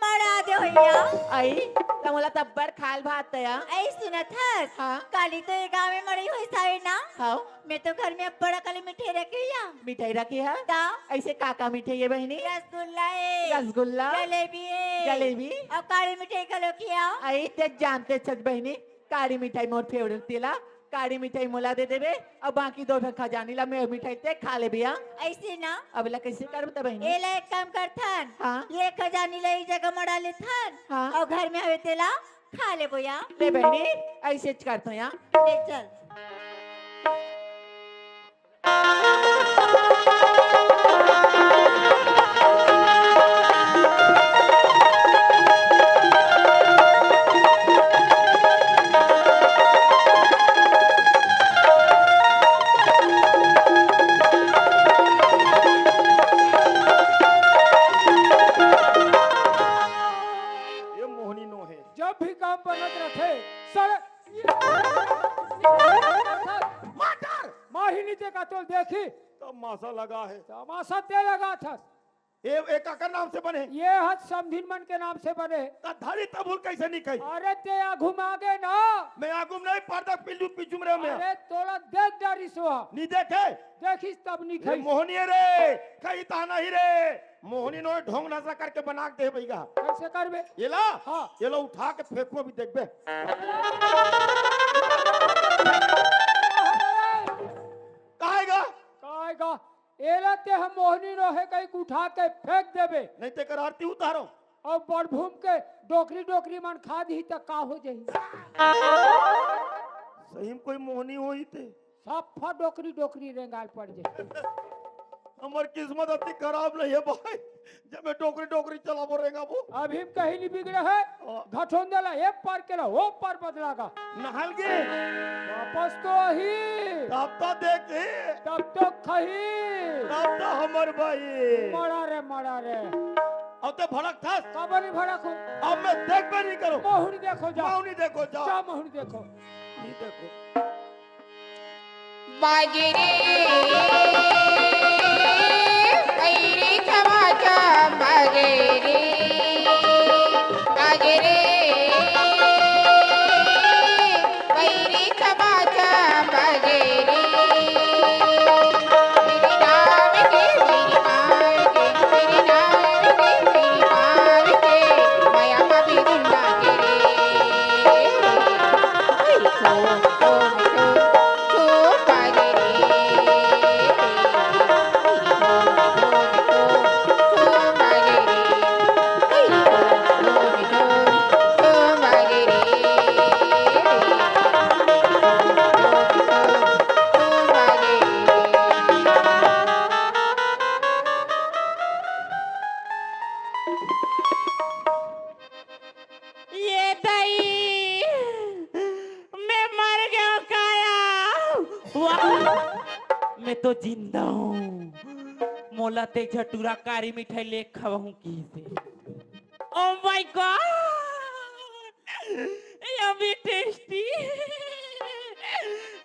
मड़ा दे होइया। आई, त मोला तब्बर खाल भात तया। आई सुनत हस? हाँ। काली तो ये गाँव में मड़ी होई सावे ना? हाँ। मैं तो घर में अब्बड़ अकल मिठाई रखे या। मिठाई रखे है? ता? ऐसे का का मिठाई है बहिनी? रसगुल्ला है। रसगुल्ला? जलेबी है। जलेबी? और काली मिठाई घलो खिया। आई ते जानते छत बहिनी, काली मिठाई मोर फेवरेट तेला, काली मिठाई मोला दे देबे, और बाकी दो ठन खजानी ला मैं मिठाई ते खा लेबे या। ऐसे ना? अब ला कैसे करब त बहिनी? एला एक काम करथन। हाँ। ये खजानी ला एक जगह मड़ा लेथन। हाँ। और घर में हवे तेला खा लेबो या। ले बहिनी, ऐसे च करथो या। ले चल। ये मोहनी नो है। जब भी काम बनत रथे, सर, माटर! माही नीचे का तोल देखी। तमाशा लगा है। तमाशा ते लगा था। ए, ए काकर नाम से बने? ये हत समधिन मन के नाम से बने। त धरी तबुल कैसे नहीं कही? अरे ते आघू में आगे ना। मैं आघू में नहीं पड़ता, पिल्लू पीछू में रह मैं। अरे तोला देख डरी सो। नहीं देखे? देखिस तब नहीं ये खाई। मोहनी है रे, कही ता नहीं रे। मोहनी नो ढोंग नशा करके बना के दे भैया। कैसे करबे? ये ला? हाँ। ये ला उठा के फेंको भी देखबे। काहेगा? काहेगा? एला ते हम मोहनी नो है कहीं उठा के फेंक देबे। नहीं ते कर आरती उतारो। और बड़भूम के डोकरी डोकरी मन खा दी त का हो जाही? सही में कोई मोहनी होई ते। सफा डोकरी डोकरी रेंगाल पड़ जाही। हमर किस्मत अति खराब नहीं है भाई, जब मैं डोकरी डोकरी चलाबो रेंगाबो। अभी हम कहीं नहीं बिगड़े है। हाँ। घटोंदा ला ए पार के ला ओ पार बदला गा। नहल गे। वापस तो आही। तब तो देखी। तब तो खही। तब तो हमर भाई। मड़ा रे, मड़ा रे। अब तो भड़क थस। काबर नहीं भड़क हूँ? अब मैं देखबे नहीं करूँ। महुनी देखो जा। महुनी देखो जा। जा महुनी देखो। नहीं देखो। बाजरे, बैरी छमा छम बाजरे, बाजरे, बैरी छमा छम बाजरे। मेरे नाम के, मेरे नाम के, मेरे नाम के, मेरे नाम के, माया पापी गुंडा के रे। ये दई, मैं मर गया काया। वाह, मैं तो जिंदा हूँ। मोला ते झटूरा कारी मिठाई ले खवाहूँ किसे। Oh my God, yummy tasty।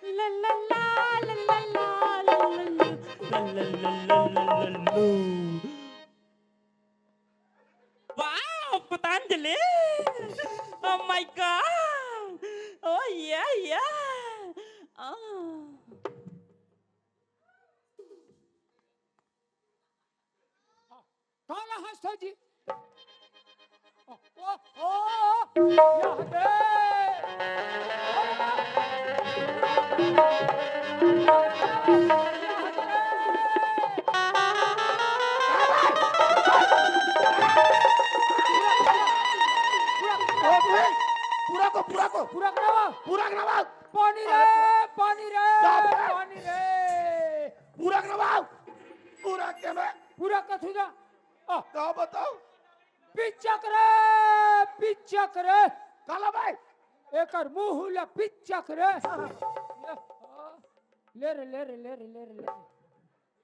ला ला ला, ला ला ला, ला ला ला, ला ला ला। Wow, Patanjali! Oh my God! Oh yeah, yeah! Oh. काला हंसता जी। ओ, ओ, ओ, ओ, या दे। पूरा को, पूरा को। पूरा करावा। पूरा करावा। पानी रे, पानी रे, क्या बे? पानी रे। पूरा करावा। पूरा के बे? पूरा कथू जा। आ। का बताओ? पिचक रे, पिचक रे। काला भाई। एकर मुंह ला पिचक रे। ले रे, ले रे, ले रे, ले रे, ले रे।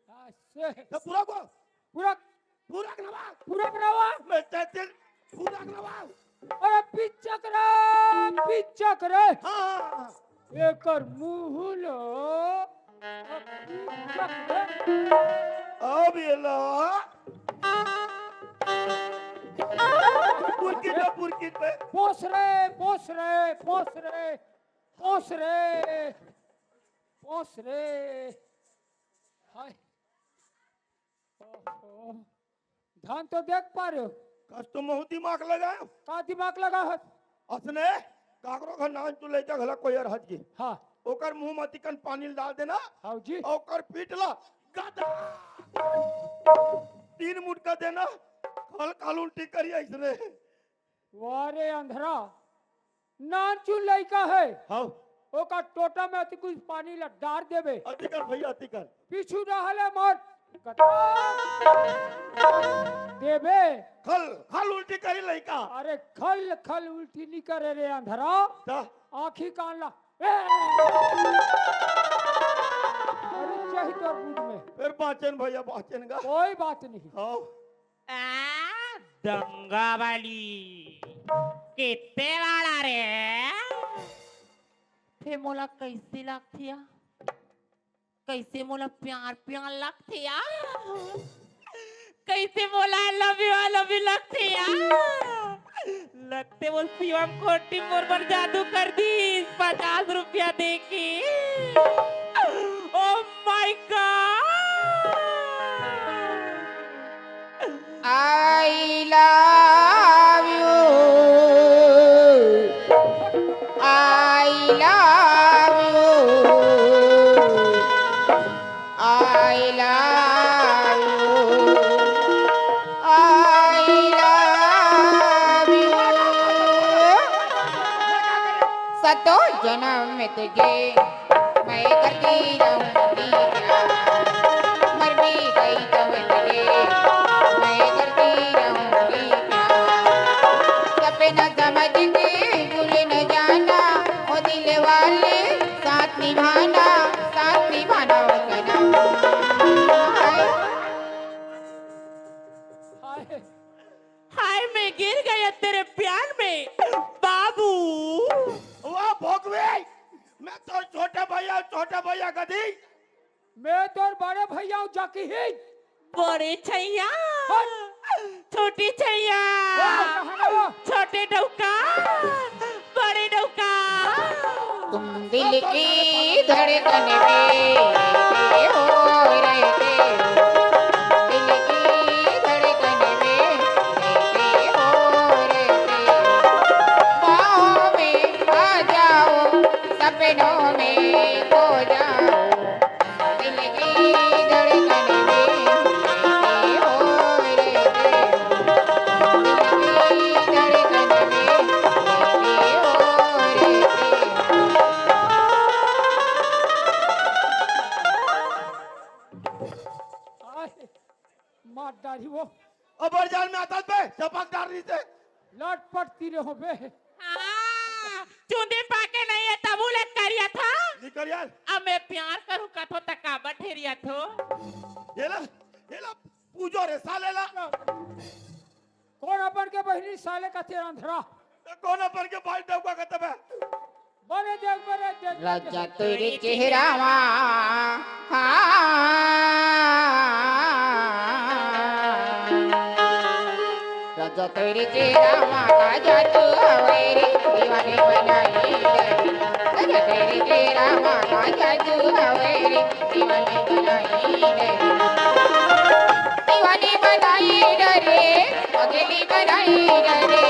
ऐसे। तो पूरा को। पूरा। पूरा करावा। पूरा करावा। मैं तेरे पूरा करावा। अरे पिचक रे, पिचक रे। हाँ। एकर मुंह लो। पिचक रे। अब ये ला। पुरकिट पे, पुरकिट पे। पोस रे, पोस रे, पोस रे, पोस रे, पोस रे। हाय। ओहो। धान तो देख पा रहे हो। कस तो महू दिमाग लगायो। का दिमाग लगा है? असने काकरो घर नान चु लइका घला कोई हर हज गे। हाँ। ओकर मुंह म तिकन पानी ल डाल देना। हाँ जी। ओकर पीठ ला गदा। तीन मुटका देना। खल खल उल्टी करी अइसने। वाह रे अंधरा, नानचुन लइका है। हाँ। ओकर टोटा में अति कुछ पानी ला डार देबे। अति कर भैया, अति कर। पीछू डहले मोर कटा देबे। खल, खल उल्टी करी लइका। अरे खल, खल उल्टी नहीं करे रे अंधरा। ता? आँखी कान ला। ए! अरे चाही तोर बुध में। फिर बाचन भैया, बाचन गा। कोई बात नहीं। हाँ। आ, दंगा वाली, कितने वाला रे? ते मोला कैसे लगथे या? कैसे मोला प्यार प्यार लगथे या? कैसे मोला I love you, I love you लगथे या? लगथे वो शिवम खोटी मोर बर जादू कर दीस पचास रुपया दे के। Oh my God! I love you. I love you. I love you. I love you. सतो जन्म में तुझे मैं करती रहूंगी प्यार। मर भी गई मैं तोर बड़े भैया हूँ, जकी ही। बड़े छैया, हट। छोटे छैया, वाह, कहाँ गया? छोटे डौका, बड़े डौका। तुम दिल की धड़कन में हो रहते हो, दिल की धड़कन में रहते हो, रहते हो। बाहों में आ जाओ, सपनों में खो जाओ, दिल की धड़कन में रहते हो, रहते हो। दिल की धड़कन में रहते हो, रहते हो। आए, मार डारी वो। अब जान में आता बे, चपक डार रही से। लटपट तीरे हो बे। हाँ, चुंदी पाके नहीं है, तबू ले करिया था। निकल यार। अब मैं प्यार करूँ कथो त काबर ठेरिया थो। ये ला, ये ला, पूजो रे साले ला। कौन अपन के बहिनी साले का तेरा अंधरा? तो कौन अपन के भाई डौका का तबे? बने देख, बने देख। लज्जा तेरे चेहरा मा, हाँ। लज्जा तेरे चेहरा मा, का जादू हवे रे, दीवानी बनाई रे। लज्जा तेरे चेहरा मा, का जादू हवे रे, दीवानी बनाई रे। दीवानी बनाई रे, पगली बनाई रे,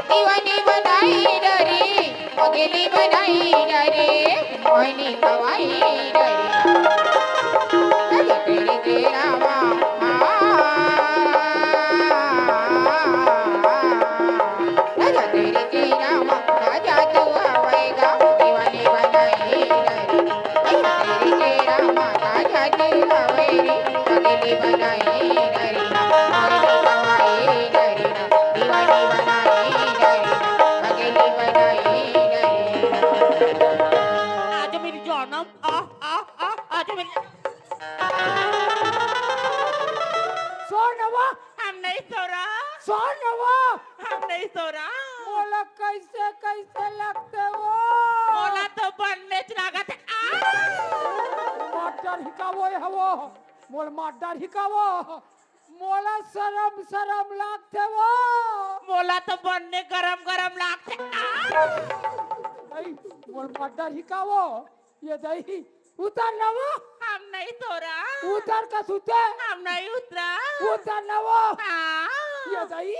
दीवानी बनाई रे। पगली बनाई डरे, मोहिनी खवाई डरे। अरे तेरे तेरा माँ, अरे तेरे तेरा माँ, राजा तू आवेगा, दीवानी बनाई डरे। अरे तेरे तेरा माँ, राजा तू आवेगी, पगली बनाई डरे, मोहिनी खवाई डरे। दीवानी बनाई डरे, पगली बनाई डरे। आज मेरी जानम, आ, आ, आ, आज मेरी सोनवा। हम नहीं सो रहा। सोनवा। हम नहीं सो रहा। मोला कैसे, कैसे लगते हो? मोला तो बन्नेच लागत हे। आ! मार डार हिकावो हवो। मोला मार डार हिकावो। मोला सरम सरम लागथे वो। मोला तो बन्ने गरम गरम लागथे। आ! नहीं, मोला मार डार हिकावो। ये दही, उतर ना वो। हम नहीं सो रहा। उतर का सुते। हम नहीं उतरा। उतर ना वो। हाँ। ये दही,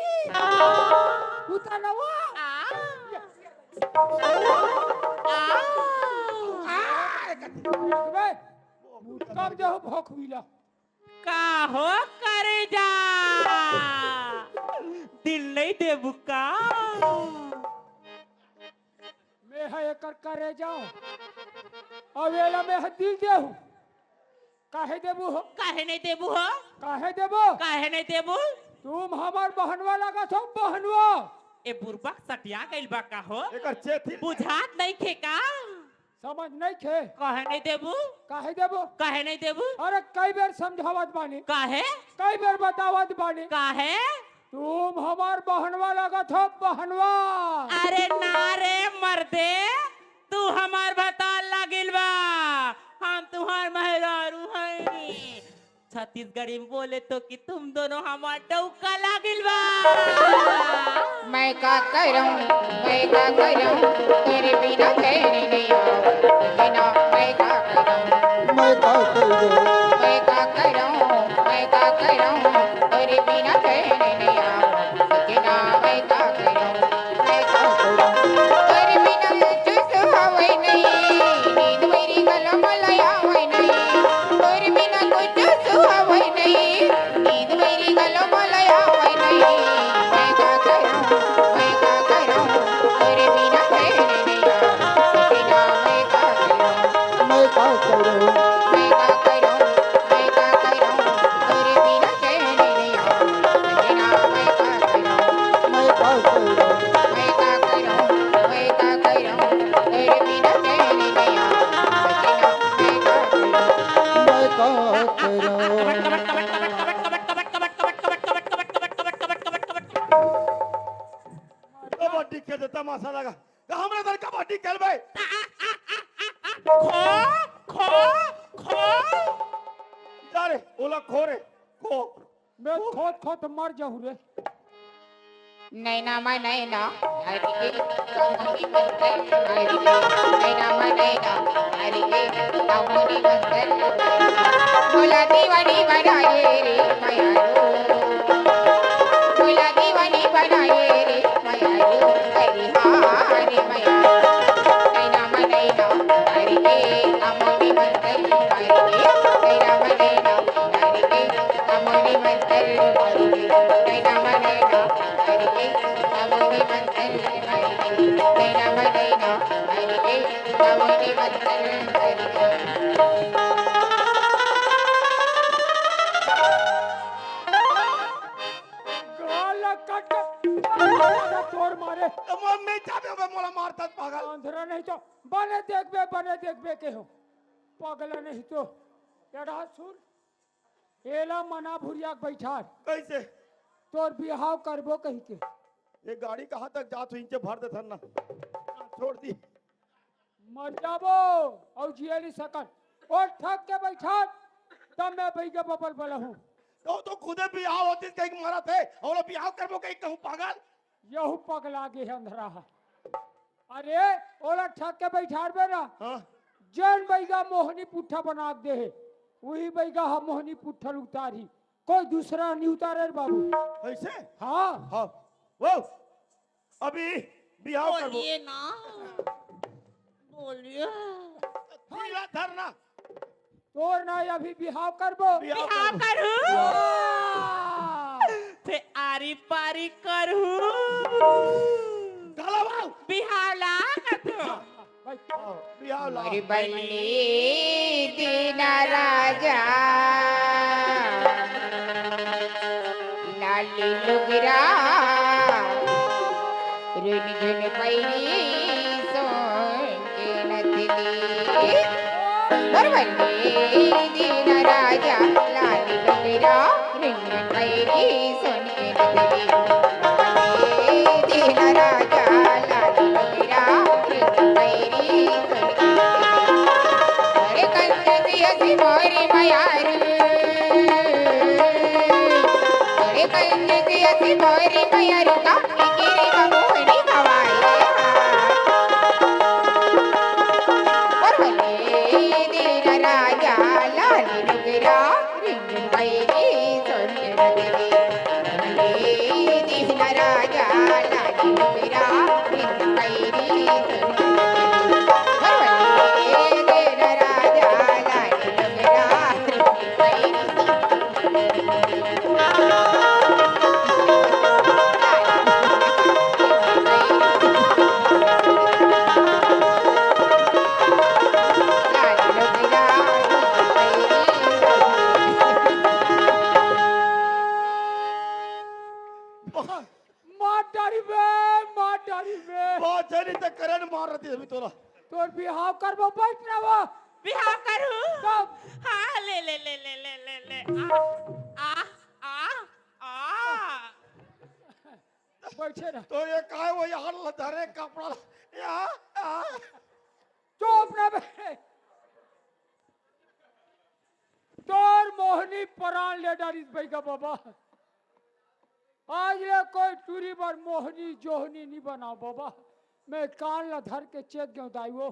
उतर ना वो। हाँ। ये हाँ। हाँ, ये कथी? बे, कब जाओ भोंकवीला? का हो करेजा, दिल नहीं देबू का? मैं ह एकर करेजा हूँ, अब एला मैं ह दिल देहूँ। काहे देबू हो? काहे नहीं देबू हो? काहे देबो? काहे नहीं देबू? तुम हमार बहनवा लागत हो, बहनवा। ए बुरबक सटिया गइल बा का हो? एकर चेथी बुझात नहीं खे का? समझ नहीं खे। काहे नहीं देबू? काहे देबो? काहे नहीं देबू? अरे कई बेर समझावत बानी। काहे? कई बेर बतावत बानी। काहे? तुम हमार बहनवा लागत हो, बहनवा। अरे ना रे मर्दे, तू हमार भतार लागिल बा, हम तुहार मेहरारू हई। छत्तीसगढ़ी में बोले तो कि तुम दोनों हमार डौका लागिल बा। मैं का करूं, मैं का करूं, तेरे बिना चैन नहीं आवे। बिना मैं का करूं, मैं का करूं, मैं का करूं, मैं का करूं, तेरे बिना चैन नहीं आवे। बिना मैं का करूं, मैं का करूं, तेरे बिना कुछ सुहावे नहीं, नींद मेरी गला में ले आवे नहीं, तेरे बिना कुछ सुहावे नहीं। नींद मेरी गलो में ले आवे नहीं, मैं का करूं, मैं का करूं, तेरे बिना चैन नहीं आवे। बिना मैं का करूं, मैं का करूं, मैं का करूं, मैं का करूं, तेरे बिना चैन नहीं आवे। बिना मैं का करूं, मैं का करूं, मैं का करूं, मैं का करूं, तेरे बिना चैन नहीं आवे। बिना मैं का करूं, मैं का करूं। कबड्डी खेलते तमाशा लगा। तो हमरा साथ कबड्डी खेलबे। खो, खो, खो। ओला खो रे, खो। मैं खोत खोत मर जाहूं रे। नैना मा नैना, हरि के, कमोनी मंतर, हरि के, नैना मा नैना, हरि के, कमोनी मंतर, मोला दीवानी बनाए रे मयारू, मोला दीवानी बनाए रे मयारू, हरि हारे मयारू, नैना मा नैना, हरि के, कमोनी मंतर, हरि के, नैना मा नैना, हरि के, कमोनी मंतर, हरि के, नैना मा नैना, हरि के, कमोनी मंतर, हरि के, नैना मा नैना, हरि के, कमोनी मंतर, हरि के। गाल कट तोर मारे। ए, मोर मिर्चा भी होबे, मोला मारत पागल। अंधरा नहीं तो बने देखबे, बने देखबे के हो। पगला नहीं तो। एड़ा सुन, एला मना भुरिया के बैठार। कैसे? तोर बिहाव करबो कहि के। ये गाड़ी कहाँ तक जात हो, इंचे भर देथन ना। छोड़ दी। मर जाबो, अउ जिए नहीं सकन। ओ ठक के बैठार, तब मैं बैगा बबल बला हूँ। तो, तो खुदे बिहाव होतिस कहि के मरत हे, अउ बिहाव करबो कहि कहूँ पागल। यहू पगला गे हे अंधरा हा। अरे, ओला ठक के बैठारबे ना। हाँ। जेन बैगा मोहनी पुट्ठा बना के दे हे, उही बैगा हा मोहनी पुट्ठा ल उतारही, कोई दूसरा नहीं उतारे रे बाबू। ऐसे? हाँ। हाँ। वो, अभी बिहाव करबो। बोलिए ना। बोलिए। पीला धरना। तोर ना अभी बिहाव करबो। बिहाव बिहाव करबो। करहूँ। वाह! ते आरी पारी करहूँ। ढाला बाबू। बिहाव ला ना तू। भाई, बिहाव ला। मोर बल्ली दीना राजा, लाली लुगरा, रुनझुन पैरी सोन के नथली। मोर बल्ली दीना राजा, लाली लुगरा, रुनझुन पैरी सोन के नथली। मोर बल्ली दीना राजा, लाली लुगरा, रुनझुन पैरी सोन के नथली। अरे कंजूसी असी मोरी मयारू, अरे कंजूसी असी मोरी मयारू, काकी गिरी बबूनी खवाए। और भले दिन राजा लाली लुगरा, रिंझिन पैरी सोन के नथली। भले दिन राजा लाली लुगरा, रिंझिन पैरी सोन के नथली। भले दिन राजा लाली लुगरा, रिंझिन पैरी सोन के नथली। मार डारी बे, मार डारी बे। बहुत जल्दी तक करंट मार रही अभी तोला। तोर बिहाव करबो, बैठ ना वो। बिहाव करूँ? तब? हाँ, ले, ले, ले, ले, ले, ले, ले। आ, आ, आ, आ। बैठे ना। तो ये काय वो यार ल-, धरे कपड़ा ल-, या, आ। चुप ना बे। तोर मोहनी परान ले डारिस बैगा बाबा। आज ले कोई टूरी बर मोहनी जोहनी नी बनाव बाबा। मैं कान ला धर के चेत गेंव दाई वो।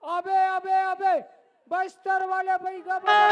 अबे, अबे, अबे, बस्तर वाले बैगा बाबा।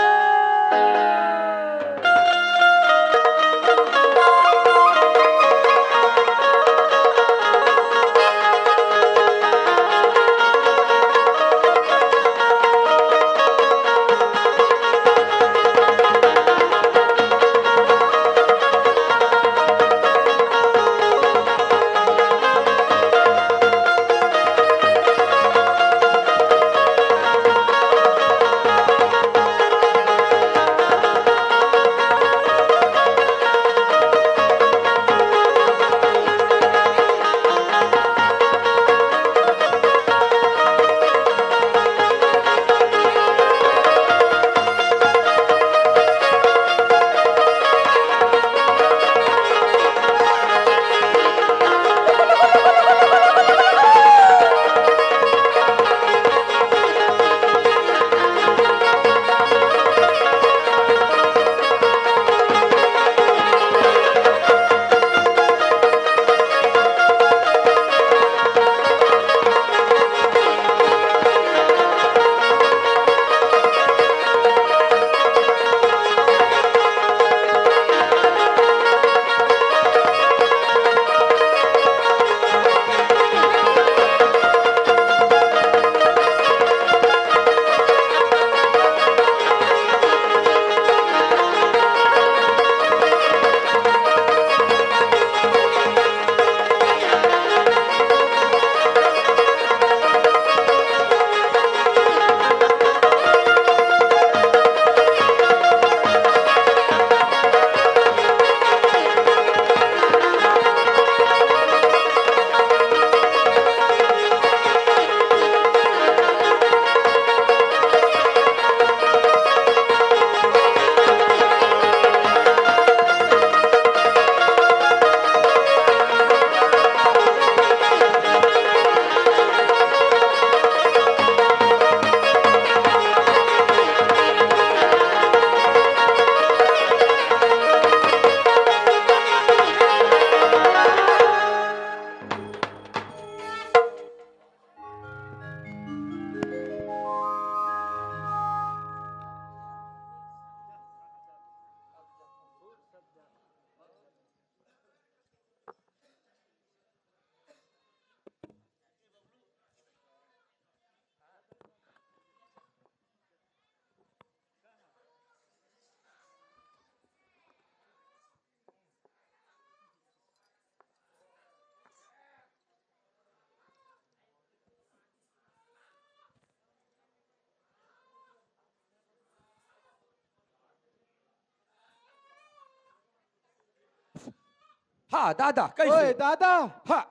हाँ दादा, कैसे? ओए दादा। हाँ।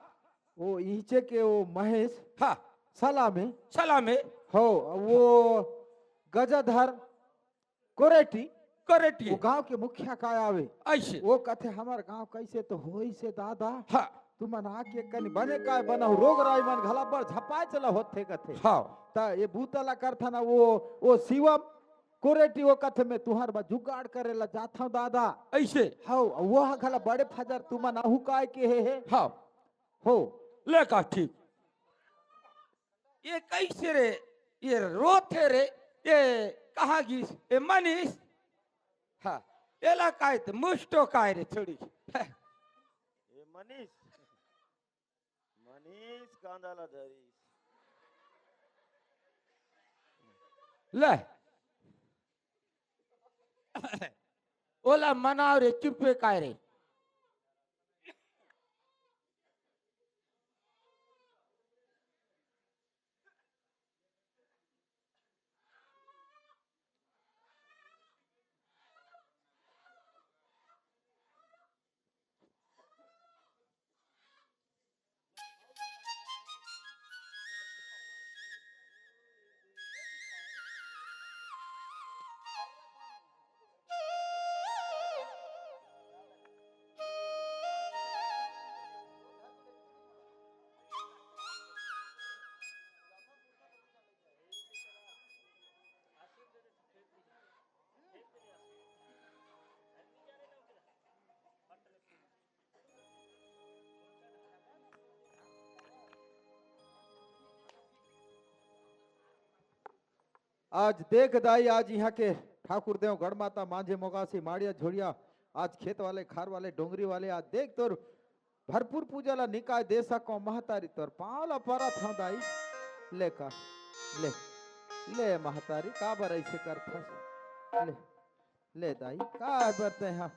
वो इहिचे के वो महेश। हाँ। सलाम हे। सलाम हे। हो, वो गजाधर कोरेटी। कोरेटी। वो गांव के मुखिया काय आवे। ऐसे। वो कथे, "हमर गांव कैसे तो होइसे दादा।" हाँ। तुमन आके कनी बने काय बनाहू, रोग राई मन घला बड़ झपाय चला होथे कथे। हाँ। त ये बूता ला करथा ना वो, वो शिवम कोरेटी वो कथे, "मैं तुहर बा जुगाड़ करे ला जाथंव दादा।" ऐसे। हौ, वो ह घला बड़े फजर तुमन आहू काय के हे, हे। हाँ। हो। ले का ठीक। ये कैसे रे? ये रोथे रे? ये कहाँ गिस? ये मनीष? हाँ। एला काय ते मुस्टो काय रे छोड़ी? ये मनीष, मनीष कांदा ला धरिस। ले। ओला मनाव रे, चुप्पे काय रे? आज देख दाई, आज इहाँ के ठाकुर देव, गढ़ माता, मांझे मोगासी, माड़िया झोड़िया, आज खेत वाले, खार वाले, डोंगरी वाले, आज देख तोर भरपूर पूजा ला निकाय दे सको महतारी, तोर पाँव ला परत हंव दाई। ले का, ले, ले महतारी, काबर ऐसे करथस? ले, ले दाई, काबर ते हा?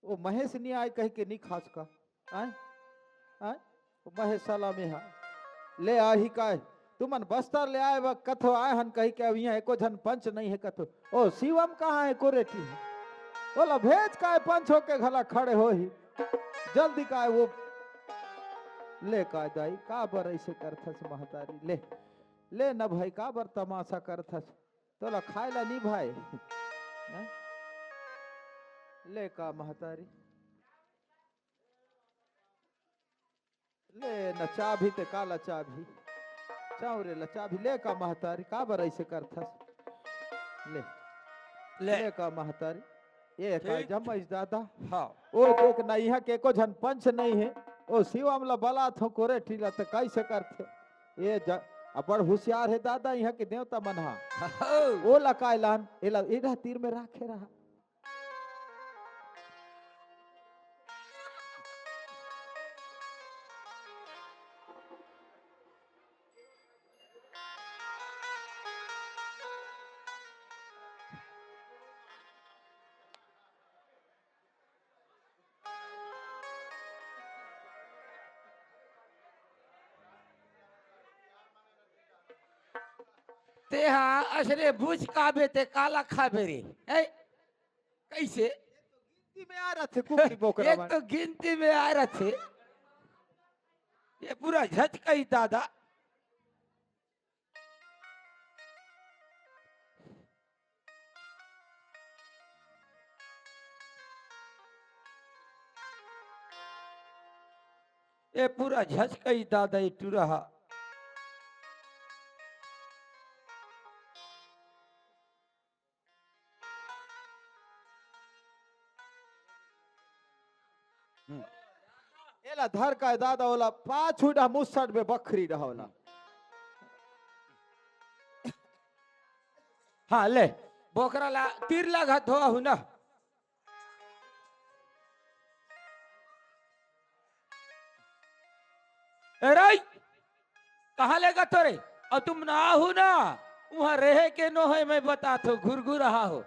ओ महेश नी आय कहि के नी खास का? आय? आय? ओ महेश साला में हा। ले आही काय? तुमन बस्तर ले आय व कथो आय हन कहि के, अब इहाँ एको झन पंच नहीं हे कथो। ओ शिवम कहाँ हे? कोरेटी हे। ओला भेज काय, पंच होके घला खड़े होही। जल्दी काय वो। ले काय दाई, काबर ऐसे करथस महतारी? ले, ले न भाई, काबर तमाशा करथस? तोला खाय ला नी भाय? हैं? ले का महतारी? ले न चाबही ते काला चाबही? चाउरे ला चाबही ले का महतारी? काबर ऐसे करथस? ले। ले। ले का महतारी? ये का ठीक। जम्मइस दादा? हाँ। ओ देख ना, इहाँ के एको झन पंच नहीं हे। ओ शिवम ला बलात हंव कोरेटी ला, त कैसे करथे? ये ज-, अबड़ हुसियार हे दादा, इहाँ के देवता मन हा। हाँ। ओ ला काय लान, एला, एला तीर में राखे रहा। तेहा असरे बुझ काबे ते काला खाबे रे? हैं? कैसे? गिनती में आ रथे कुकरी बोकरा एक मन। तो गिनती में आ रथे। ये पूरा झचकई दादा। ये पूरा झचकई दादा, ये टूरा हा। हम्म। एला धर का दादा, ओला पाछू डहा मुसड़ में बखरी डहा ओला। हाँ, ले, बोकरा ला तीर लगा धोआ हूँ ना। ए रे, कहाँ लेगा तो रे? और तुम ना आहू ना, वहाँ रहे के नो है, मैं बताथों, घुरघुर रहा हो।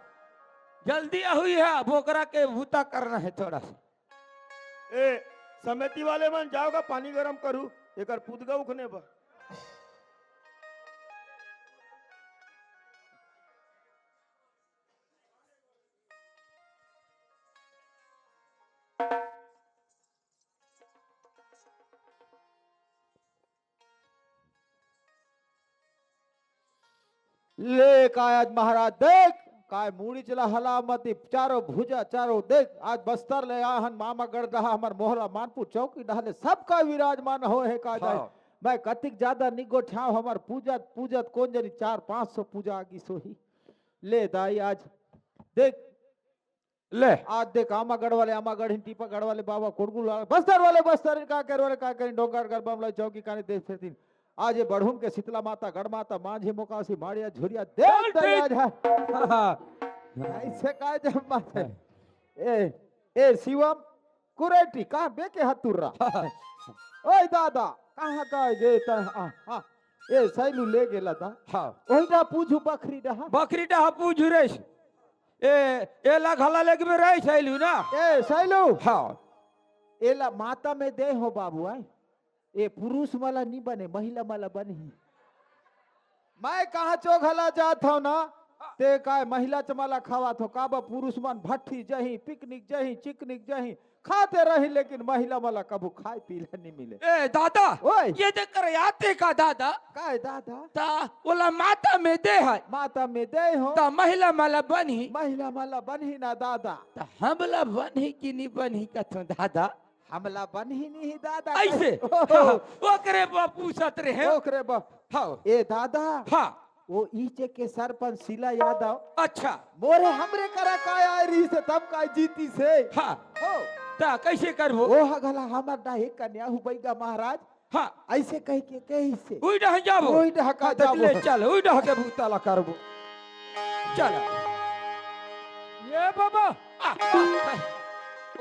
जल्दी आहू, यहाँ बोकरा के भूता करना है थोड़ा सा। ए, समिति वाले मन, जाओ गा पानी गरम करू, एकर पुदगा उखने बर। ले काय आज महाराज देख, काय मुड़ी चला हलामती, चारों भुजा, चारों देख, आज बस्तर ले आहन मामा गढ़ डहा, हमर मोहला मानपुर चौकी डहा ले, सबका विराजमान हो हे का दाई। हाँ। मैं कतिक ज्यादा निगो ठाव हमर पूजत, पूजत कोन जनी चार पाँच सौ पूजा आगी सोही। ले दाई आज देख, ले। आज देख, आमागढ़ वाले आमागढ़ हिन, टीपागढ़ वाले बाबा कोड़गुल वाले, बस्तर वाले बस्तर हिन, कांकेर वाले कांकेर हिन, डोंगरगढ़ बमला चौकी काने देख फिरतिन। आज ये बढ़ुम के शीतला माता, गढ़ माता, मांझी मोकासी, माड़िया, झुरिया, देख बोल दे ठीक। आज है। हाँ। ऐसे काय जब बात है। हाँ। ए, ए, शिवम, कुरेटी, कहाँ बेके हाथ तुर रहा? ओए दादा, कहाँ का गे त-, आ, आ, ए, सैलू ले गेला दा। हाँ। ओही डहा पूछू बखरी डहा। बखरी डहा पूछू रे। ए, एला घला लेके में रहे सैलू ना। ए, सैलू। हाँ। एला माता में दे हो बाबू, आय। ए, पुरुष मला नी बने, महिला मला बनही। मैं कहाँ चो घला जात हव ना, ते काय महिला च मला खवात हो, काबर पुरुष मन भट्ठी जही, पिकनिक जही, चिकनिक जही, खाते रही, लेकिन महिला मला कभू खाए पीला नी मिले। ए दादा, ओए। ये देख कर आते का दादा? काय दादा? ता ओला माता में दे है। माता में दे हो। ता महिला मला बनही। महिला मला बनही ना दादा। ता हमला बनही कि नी बनही कथो दादा? हमला बनही नी दादा। ऐसे? ओहो। हाँ, ओकरे बा पूछत रहे। ओकरे बा। हाँ। ए दादा। हाँ। वो ईचे के सरपंच शीला यादव। अच्छा। मोरे हमरे करा काय आय रही से तब काय जीती से। हाँ। हो। ता कैसे करबो? ओ हगला हमर डहा एक कन्या हु बैगा महाराज। हाँ। ऐसे कह के कही से। उई डहा जाबो। उई डहा का हाँ, तो जाबो। ले चल, उई डहा के बूता ला करबो। चल। ये बाबा। आ, आ, आ।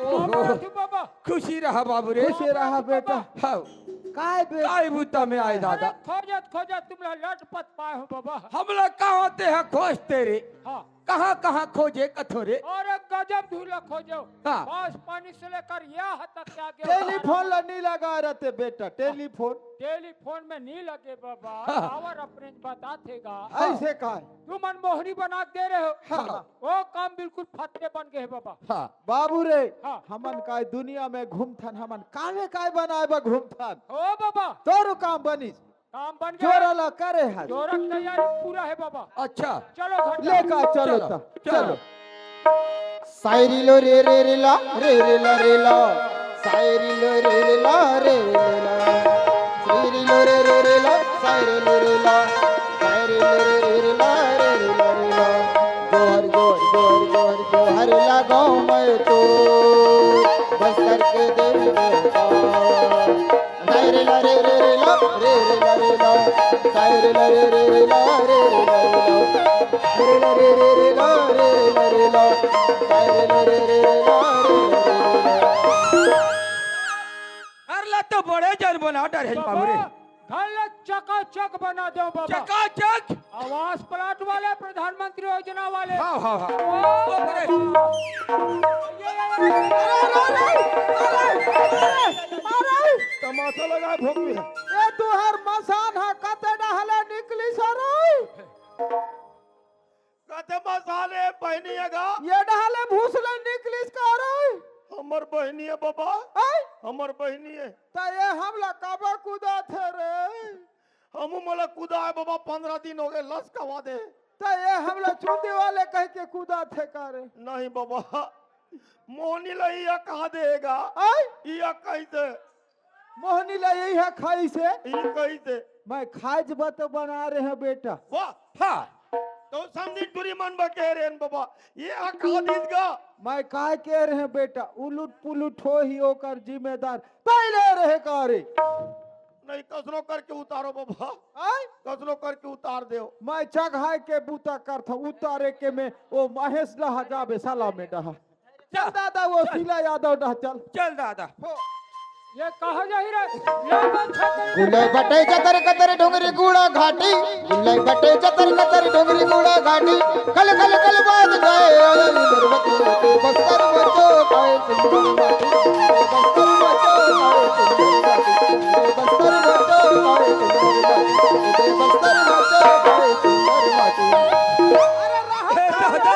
ओहो। बाबा, तू बाबा। खुशी रहा बाबू रे। खुशी रहा बाबा, बेटा। बाबा। हाँ। काय बे-, काय बूता में आए दादा? अरे खोजत खोजत तुमला लटपट पाए हो बाबा। हमला कहाँ ते है खोजते रे? हाँ। कहाँ कहाँ खोजे कथो रे? अरे गजब धूला खोजो। हाँ। बस पानी से लेकर यहाँ तक क्या गया? टेलीफोन ला नी लगा रहते बेटा, टेलीफोन। टेलीफोन में नी लगे बाबा, हाँ। टावर अपने बता थेगा। ऐसे काय? तुमन मोहनी बना के दे रहे हो। हाँ। वो काम बिल्कुल फत्ते बन गए बाबा। हाँ। बाबू रे, हाँ। हमन काय दुनिया में घूमथन, हमन कामे काय बनाए बर घूमथन? ओ बाबा। तोरो काम बनिस। काम बन गया। जोरा ला करे है। जोरा की तैयारी पूरा है बाबा। अच्छा। चलो घर ले का चलो चलो, ता, चलो। चलो। सायरी लो रे रे रे ला, रे रे ला रे ला। सायरी लो रे रे ला, रे रे ला। सायरी लो रे रे रे ला, सायरी लो रे ला। सायरी लो रे रे रे ला, रे रे ला रे ला। जोहर, जोहर, जोहर, जोहर, जोहर लगाऊं मैं तो बस्तर के देवी देवता। सायरे ला रे रे रे ला, रे रे ला रे ला। सायरे ला रे रे रे ला, रे रे ला रे ला। रे ला रे रे रे ला, रे रे ला रे ला। सायरे ला रे रे रे ला, रे रे ला रे ला। अरे ला तो बड़े जन बना डरे बाबू रे। बाबा, घर ला चकाचक बना दो बाबा। चकाचक? आवास प्लाट वाले, प्रधानमंत्री योजना वाले। हाँ, हाँ, हाँ। ओ, बाप रे। तमाशा लगा भोंकली है। ए तुहर मसान हा कते डहले निकली सरई? कते मसान ए बहिनी है गा? ये डहले भूसले निकलिस का रे? हमर बहिनी है बाबा। आय? हमर बहिनी है। त ये हमला काबर कुदाथे रे? हमू मोला कुदाए बाबा, पंद्रह दिन हो गए, लस कवा दे। त ये हमला चुंदी वाले कह के कुदाथे का रे? नहीं बाबा, मोहनी ला इया कहा देगा। आय? इया कही दे। मोहनी ला इया कही से? इया कही दे। मैं खाज बत बना रहे हैं बेटा। वाह। हाँ। तो समझी टुरी मन बा कह रहे हैं बाबा, ये कहा दीद गा। मैं काय कह रहे हैं बेटा, उलट पुलट हो ही ओकर जिम्मेदार तैं ले रहे का रे? नहीं, कसनो करके उतारो बाबा। आय? कसनो करके उतार देव। मैं चघाए के बूता करथव, उतारे के में ओ महेश डहा जाबे साला में डहा। चल दादा, वो चल। शीला यादव डहा चल। चल दादा। हो। ये कहाँ जाही रे? ले बन छतरी। गुल्ले बटे जतर कतर डोंगरी गुड़ा घाटी। गुल्ले बटे जतर कतर डोंगरी गुड़ा घाटी। कल कल कल बाज जाए आया रे दुर्वती। बस्तर बचो खाए सुंदर माटी। बस्तर बचो खाए सुंदर माटी। बस्तर बचो खाए सुंदर माटी। बस्तर बचो खाए सुंदर माटी। अरे रहा, हे दादा।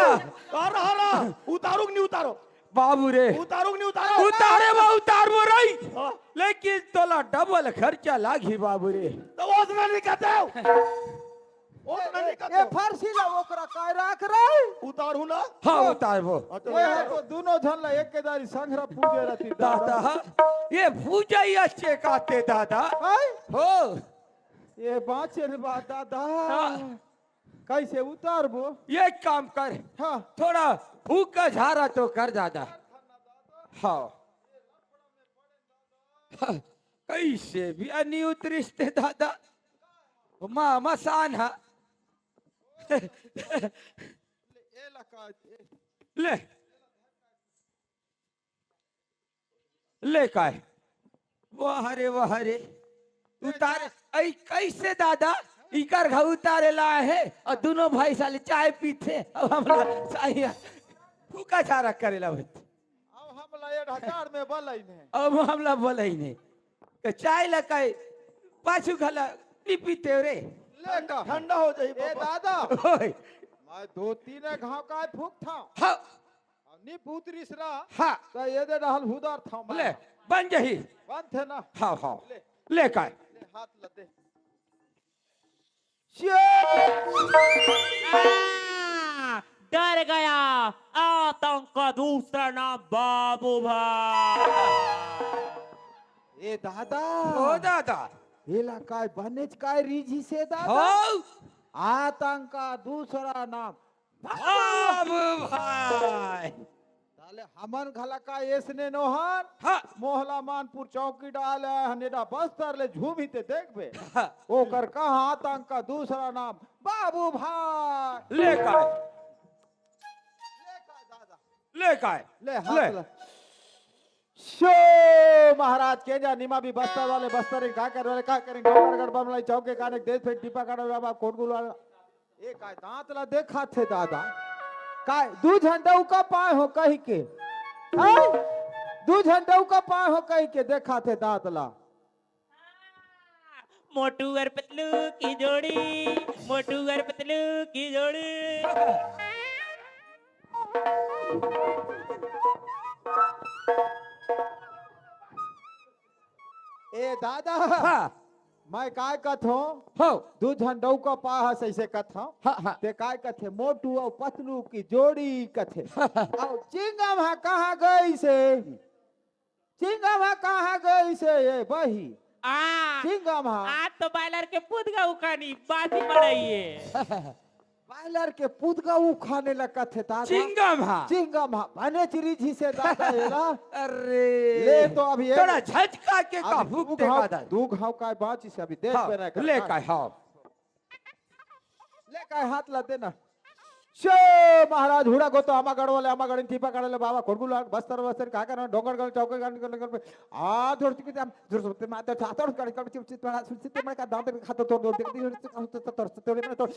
रहा, रहा। उतारो कि नहीं उतारो? बाबू रे। उतारो कि नहीं उतारो? उतारे बा, उतारबो रही। हाँ। लेकिन तोला डबल खर्चा लागही बाबू रे। तो वो सुना नहीं कहते हो? ओ तो नहीं ए, कहते ए, हो। फरसी ला ओकरा काय राख रहे? उतारू ना। हाँ, उतारबो। अच्छा, वो है उतारू। तो दोनों झन ला एक के दारी संघरा पूजे रहती दादा। दादा, ये पूजा ही अच्छे काते दादा। हैं? हो। ये बाँचे न बा दादा। हाँ। कैसे उतारबो? एक काम कर। हाँ। थोड़ा भूख का झारा तो कर दादा। हाँ। हाँ, कैसे भी अनि उतरिस ते दादा। मा, मसान हा। ले। ले काय? वाह रे, वाह रे। उतार, ऐ कैसे दादा? इकर घर उतारे ला हे अउ दोनों भाई साले चाय पीथे। अब हमला चाय फूका झारा करे ला भाई। अब हमला ये ढकार में बलई ने। अब हमला बलई ने। के चाय ला काय पाछू घला नी पीते रे। ले का? ठंडा हो जाई ए बाबा। दादा। ओए। मैं दो तीन घाव काय फूकथंव। हाँ। अउ नी पुतरिस रा। हाँ। त ये दे डहल हुदर था मैं। ले, बन जही। बन थे ना। हाँ, हाँ। ले। ले काय? ले हाथ ला दे। आ, डर गया। आतंक का दूसरा नाम बाबू भाई। ए दादा। ओ दादा। एला काय बनेच काय रीझिस हे दादा। हो। आतंक का दूसरा नाम बाबू भाई। ताले हमन घला का एसने नोहन। हाँ। मोहला मानपुर चौकी डाले हन, एडा बस्तर ले झूमी ते देखबे। हाँ। ओकर कहाँ आतंक का दूसरा नाम बाबू भाई। ले काय? ले काय दादा? ले काय? ले हाथ ले। ला। शो महाराज के जा निमा भी बस्तर वाले बस्तर का करे वाले का करें डोंगरगढ़ बमलाई चौक के काने देश पे टीपा काटा बाबा कोटगुल वाला। ए काय दांत ला देखा थे दादा। काय दू झन डौका पाए हो कही के। आय? दू झन डौका पाए हो कही के देखा थे दांत ला। मोटू और पतलू की जोड़ी, मोटू और पतलू की जोड़ी। ए दादा, हाँ। मैं काय कथों? हो। दू झन डौका पाहस ऐसे कथों। हाँ, हाँ। ते काय कथे? मोटू अउ पतलू की जोड़ी कथे। अउ चिंगम हा कहाँ गइसे? चिंगम हा कहाँ गइसे ये बही? आ, चिंगम हा। आज तो बॉयलर के पुदगा उखानी बाजी बढ़ाइए। बॉयलर के पुदगा उखाने ला कथे दादा। चिंगम हा। चिंगम हा। बने चिरी जी से दादा एला। अरे। ले तो अभी एक थोड़ा झटका के अभी का फूक दू दे घाव, दादा। दू घाव का बाँचिस अभी देख हाँ, बे ना कर। ले का, हाँ। ले का हाथ ला देना। शो महाराज हुड़ा गोतो अमागढ़ वाले अमागढ़ इन टीपा काड़े ले बाबा कोडगुला बस्तर वस्तर का करना डोंगरगढ़ चौके गन गन गन आ जोर टिके जाम जोर सुनते माते चातर कर कर चिप चिप वाला सुनते मैं का दांत खाता तोड़ दो देख दी तोड़ तोड़ तोड़।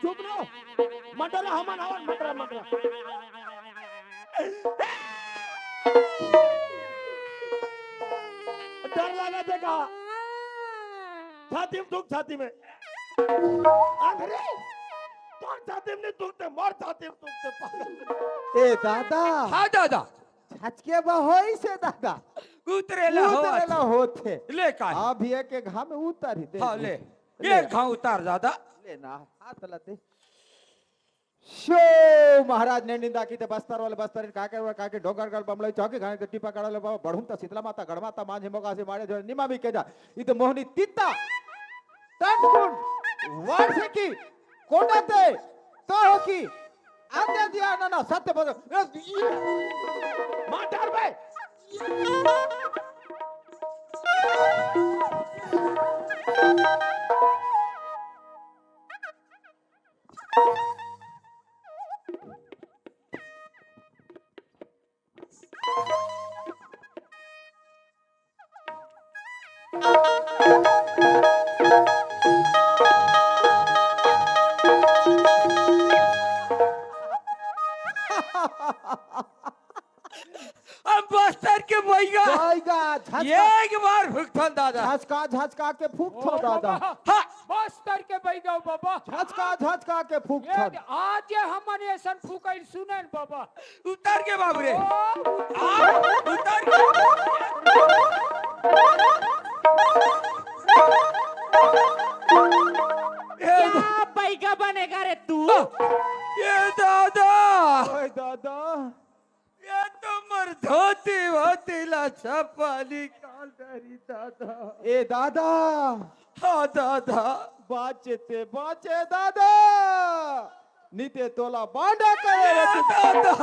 चुप रहो। मटरा हमन हवन मटरा मटरा। डर लगा देखा। छाती में दुख छाती में। अरे तोर छाती में नहीं दुखते मोर छाती में दुखते पागल। ए दादा। हाँ दादा। छचके बा होइसे दादा। उतरेला हो उतरेला होथे। ले का? अभी एक एक घाम उतर ही दे। हाँ ले। एक घाम उतार दादा। लेना हाथ लते। शो महाराज ने निंदा की ते बस्तर वाले बस्तर का के का के डोंगरगढ़ बमलई चौकी घाने ते टीपा काड़ा ले बाबा बढ़ुम त शीतला माता गढ़ माता मांझे मोगा से मारे जो निमा भी के जा। इत मोहनी तीता टनकुन वारसेकी कोडाते तोहकी आते दिया ना ना सत्य बदल। मार डाल बे। हम बस्तर के बइगा। बइगा, झचका। एक बार फूकथन दादा। झचका, झचका के फूकथन ओ दादा। बाबा, हाँ। बस्तर के बइगा बाबा। झचका, झचका के फूकथन। एक आज ये हमन एसन फूकई सुनेन बाबा। उतर के बाबू रे। ओ, आ, उतर के। ए, क्या बैगा बनेगा रे तू? ए दादा, ओए दादा, ये तो मोर धोती वोती ला छपा निकाल डरी दादा। ए दादा, हाँ दादा, बाचे ते बाचे दादा, निते तोला बांडा करे रे तू। दादा,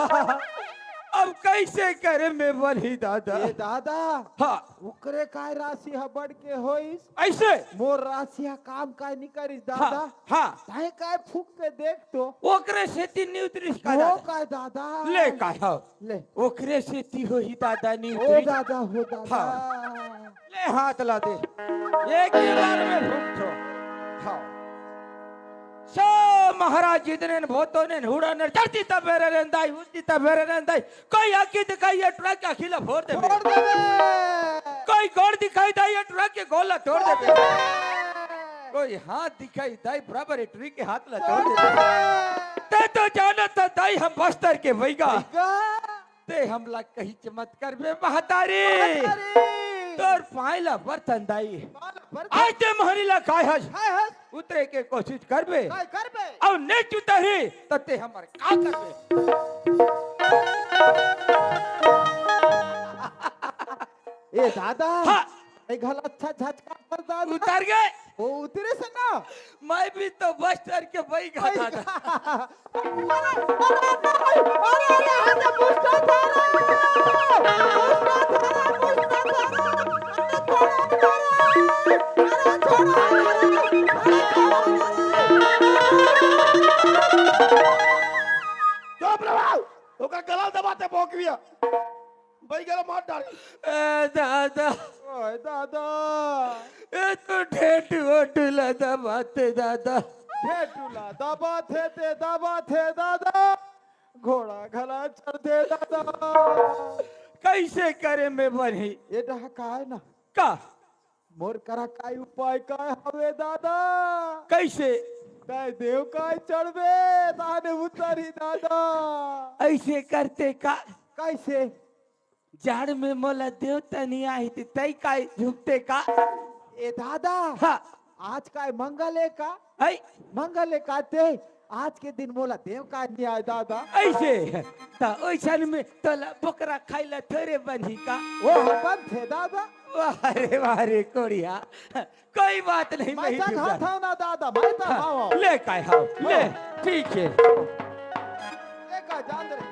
अब कैसे करे में बनही दादा? ए दादा, हाँ। ओकरे काय राशि ह बढ़ के होइस? ऐसे? मोर राशि ह काम काय नी करिस दादा? हाँ, हाँ। तैं काय फूक के देख तो। ओकरे सेती नी उतरिस का वो दादा? काय दादा? ले काय हो? ले। ओकरे सेती होही दादा नी ओ उतरिस। दादा हो दादा। हाँ। ले हाथ ला दे। एक ही बार में फूक थो। हाँ। सो महाराज जितने न भूतों ने हुड़ा ने चढ़ती तबेरे ने दाई, उठती तबेरे ने दाई। कोई आँखी दिखाई ये ट्रक के आँखी ला फोड़ देबे। फोड़ देबे। कोई गोड़ दिखाई दाई ये ट्रक के गोड़ ला तोड़ देबे। कोई हाथ दिखाई दाई बराबर ये ट्रक के हाथ ला तोड़ देबे। ते तो जानत ह दाई हम बस्तर के बैगा। बैगा। ते हमला कहीं चमत्कार में महतारी। महतारी। तोर पाँय ला बर्तन दाई। पाँय ला बर्तन। आज ते मोहरी ला काय हस? काय हस? उतरे के कोशिश करबे। काय करबे? अउ नेच उतरही, त ते हमर का करबे? ए दादा, हाँ। ए घला अच्छा झटका पर दादा। उतर गए। वो उतरे से ना। मैं भी तो बस चढ़ के बैगा दादा। अरे, अरे, अरे, अरे, अरे, अरे, मुस्ता थारा। मुस्ता थारा, मुस्ता थारा। अरे, छोड़ो, छोड़ो। अरे, छोड़ो, अरे, अरे, अरे, छोड़ो, अरे। चुप रहो। ओकर गला दबाते भोंकविया। बैगा ला मार डारी। ए दादा। ओए दादा। ए तो ढेटू ओटू ला दबाते दादा। ढेटू ला दबाते ते दबाते दादा। घोड़ा घला चढ़ते दादा। कैसे करे में बनही? ए डहा काय ना? का? मोर करा काय उपाय काय हवे दादा? कैसे? तैं देव काय चढ़बे, ताने उतरी दादा। ऐसे करते का? कैसे? जाड़ में मोला देवता नहीं आही, ते तई काय झुकते का? ए दादा, हाँ। आज काय मंगल है का? है। मंगल है का ते? आज के दिन मोला देव काय नहीं आए दादा। ऐसे, त ओइसन में तोला बोकरा खाइला थोरे बनही का? वो अपन थे दादा। वाह रे, वाह रे, कोड़िया। कोई बात नहीं, मैं मैं ही संग डूब हाथ जाना। हव ना दादा, मैं तो हाँ, हव। ले काय हव, ले, हाँ। ठीक है। ले का जान रे।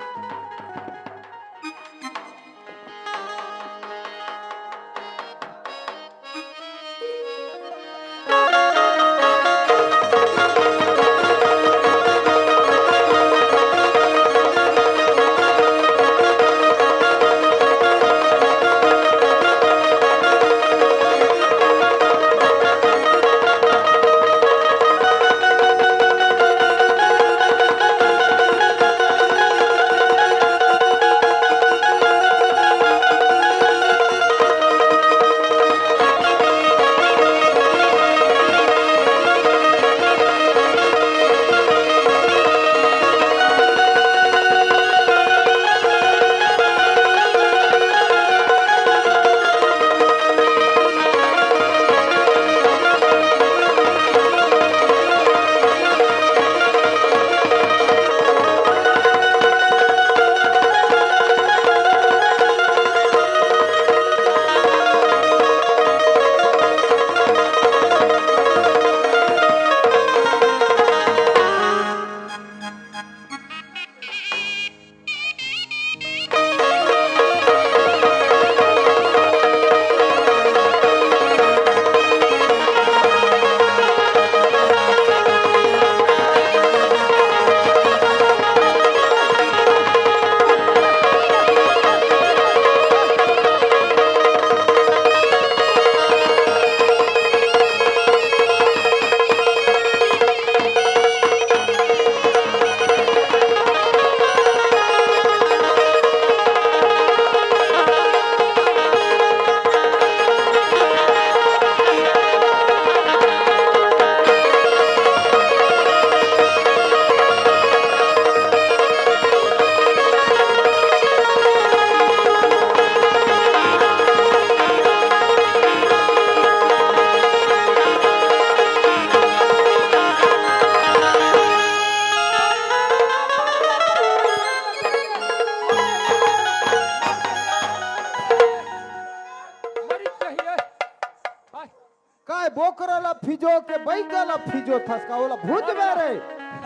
ओके, बैगन ला फिजो थसका, ओला भूज बे रे।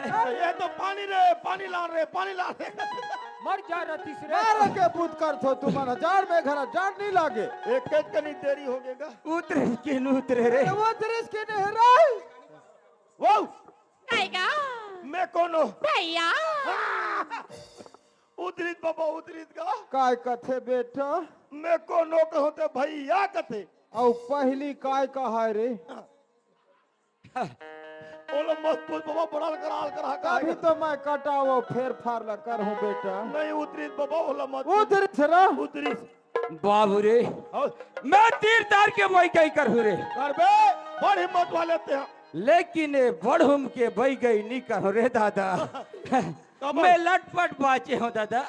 ये तो पानी रे, पानी ला रे, पानी ला रे। मर जा रतीश रे। मारे के पूत करथो तुमन, जाड़ में घरा जाड़ नहीं लागे। एक एक कनी देरी हो गेगा। उतरे के न उतरे रे। अरे उतरिस के नहीं रे। वो। टाइगर। मैं कोनो। भैया। उतरिस बाबा, उतरिस का। काय कथे बेटा? मैं कोनो कहूँ ते भैया कथे। अउ पहली काय कहा रे? ओला मत पूछ बाबा, बड़ा लकड़ा लकड़ा का अभी है। तो मैं कटावो फेर फार ला करहूँ बेटा। नहीं उतरिस बाबा, ओला मत पूछ। उतरिस रे। उतरिस। बाबू रे, और मैं तीर तार के बैगई करहूँ रे। करबे, बड़ हिम्मत वाले ते हैं। लेकिन ये बड़हुम के बैगई नहीं करहूँ रे दादा। कब? मैं लटपट बाचे हूँ दादा।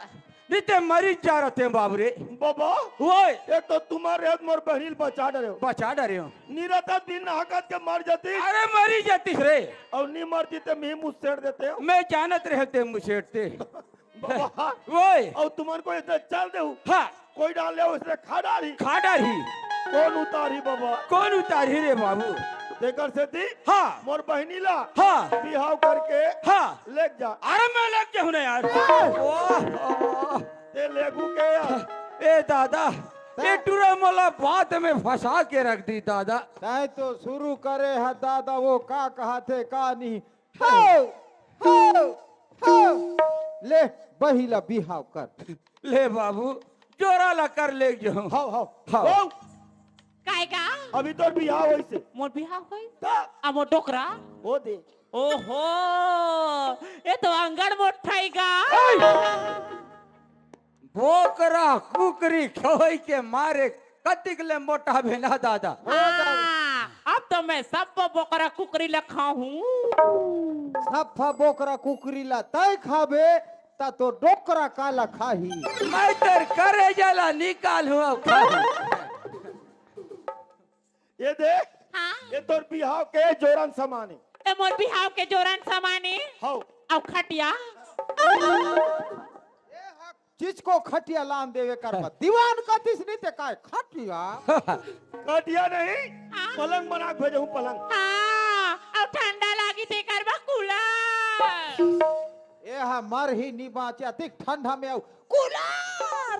नहीं ते मरी जा रहे हैं बाबू रे। बाबा, ओए। एक तो तुम्हारे हाथ मोर बहनी ल बचा डरे हो। बचा डरे हो। निरता दिन हकत के मर जाती। अरे मरी जाती रे। और नहीं मरती ते मैं मुसेड़ देते हो। मैं जानत रहे ते मुसेड़ते। बाबा। ओए। और तुमन को इधर चल दे हूँ। हाँ। कोई डाल ले उसने खा डारी। खा डारी। कौन उतारी बाबा? कौन उतारी रे बाबू? तेकर सेती हाँ। मोर बहनी ला हाँ। बिहाव करके हाँ। लेके जा। अरे मैं लेके जाहूँ ना यार। ओह, ओह। ते लेगू के यार। ए दादा, ये टूरा मोला बात में फंसा के रख दी दादा। तैं तो शुरू करे है दादा, वो का कहा थे का नहीं। हो, हो, हो। ले, बही ला बिहाव कर। ले बाबू, जोरा ला कर ले जाहूँ। हाव, हाव। हाव। हाव। काय का? अभी तोर बिहाव होइसे। मोर बिहाव होई? ता। आ मोर डोकरा? ओ दे। ओहो, ये तो अंगड़ मोठाई का। ए! बोकरा कुकरी खवई के मारे कतिक ले मोटा भेना दादा। हाँ, अब तो मैं सब बोकरा कुकरी ला खाहूँ। सफा बोकरा कुकरी ला तय खाबे, ता तो डोकरा काला खाही। मैं तेर करेजा ला निकालहूँ अब खाहूँ। ये दे, हाँ। ये तोर बिहाव के जोरन समाने। ए मोर बिहाव के जोरन समाने। हौ। अब खटिया। चिचको खटिया लान देवे कर बा। दीवान कतिस नहीं ते काय खटिया। खटिया नहीं, हाँ। पलंग बना के भेजहूँ पलंग। हाँ, अब ठंडा लागी ते कर बा कूलर। ए हा मर ही नी बाँचे, अतिक ठंडा में आऊ कूलर।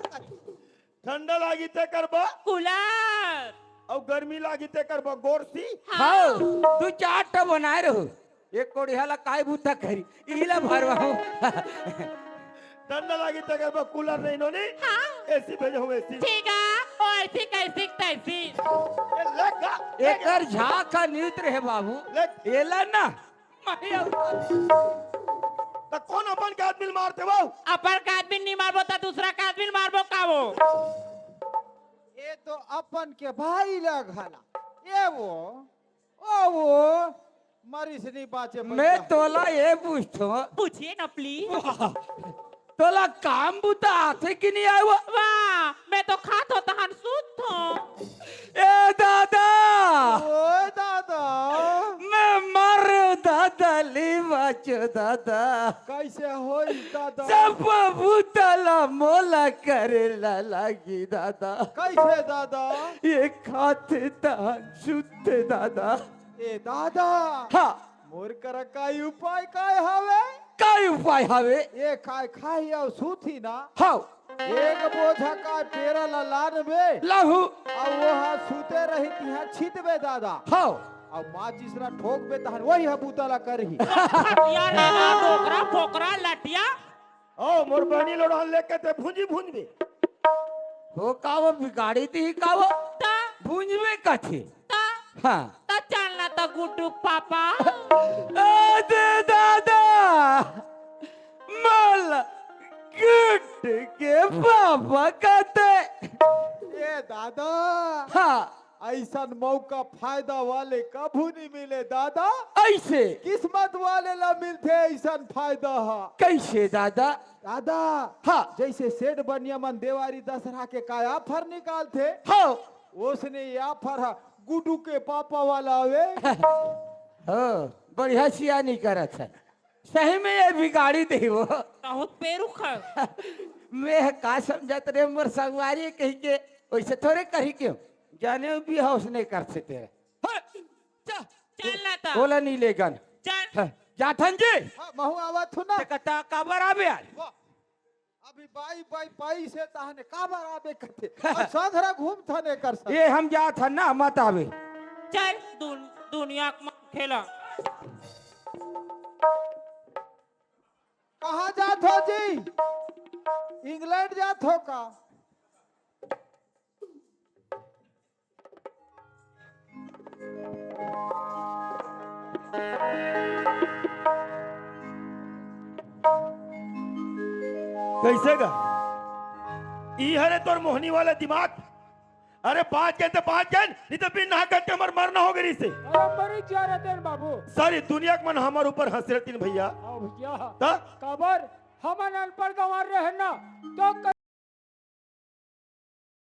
ठंडा लागी ते कर बा। कूलर। अउ गर्मी लागी ते कर बा गोरसी। हाँ। हाँ, दू चार ठा बनाए रहो। एक कोड़िया ला काय बूता करी, इला भरवाहूँ। ठंडा लागी ते कर बा कूलर नहीं नोनी। हाँ। एसी भेजहूँ एसी। ठीक है, ओ एसी कैसी तैसी। ए, ले गा, ले गा। एकर झाका न्यूत रहे बाबू। ले। एला ना। मारे अउ। त कौन अपन के आदमी ल मारते वो? अपन के आदमी नहीं मारबो त दूसरा के आदमी ल मारबो का वो? ये तो अपन के भाई ला घला। ये वो, ओ वो, मरीज नहीं बाँचे मैं बच्चा। तोला ये पूछतो। पूछिए ना प्लीज। वाह, तोला काम बुता आथे कि नहीं आए वो? वाह, मैं तो खात हो तहन सूत हो। ए दादा। ओए दादा। मैं मर दादा, ली बाँचो दादा। कैसे होई दादा? सब बुता ला मोला करे ला लागी दादा। कैसे दादा? ये खाते तहन सूते दादा। ए दादा। हाँ। मोर करा काई उपाय काय हवे? काई उपाय हवे? ए काय खाही अउ सूती ना। हव। एक बोझा का पेरा ला लानबे। लाहू। अउ वो हा सूते रही तिहा छितबे दादा। हव। अउ माचिस ला ठोकबे तहन वही हा बूता ला करही। यार, डोकरा, फोकरा, लटिया। ओ, मोर बहनी लोड़हन लेके ते भुंजी भुंजबे। हो का वो बिगाड़ी दी का वो? ता? भुंजबे कथे। ता? हाँ। ता चलना ता गुड्डू पापा। ए दे दादा, मल गुड्डू के पापा कहते। ए दादा। हाँ। ऐसन मौका फायदा वाले कभू नहीं मिले दादा। ऐसे? किस्मत वाले ला मिलथे ऐसन फायदा हा। कैसे दादा? दादा, हाँ। जैसे सेठ बनिया मन देवारी दसरा के का ऑफर निकालथे, हाँ। ओसने ये ऑफर हा गुड्डू के पापा वाला आवे। हो, बढ़िया सियानी करत है। सही में ये बिगाड़ी दे वो। बहुत पेरुख है। मैं का समझत रे मोर संगवारी कही के, वैसे थोड़े कही के। जाने भी हाउस नहीं कर सकते। हाँ, जा। चल ना त। ओला नहीं लेगन। चल। हाँ, जाथन जी। हाँ, महू आवत हूँ ना। ते कता काबर आबे यार? वाह। अभी बाई, बाई, बाई से तहने काबर आबे कथे। अब संघरा घूमथन एकर संग। ये हम जाथन ना, मत आबे। चल, दुन-, दुनिया के मन खेला। कहाँ जात हो जी? इंग्लैंड जात हो का? कैसे गा? ई हरे तोर मोहनी वाला दिमाग। अरे बाँच गेन ते बाँच गेन, नहीं तो बिन नहा करके हमर मरना हो गई से। अरे मरी जा रहे तेन बाबू। सारी दुनिया के मन हमर ऊपर हंस रहे तीन भैया। आओ भैया। त? काबर हमन अनपढ़ गंवार रहे ना, तो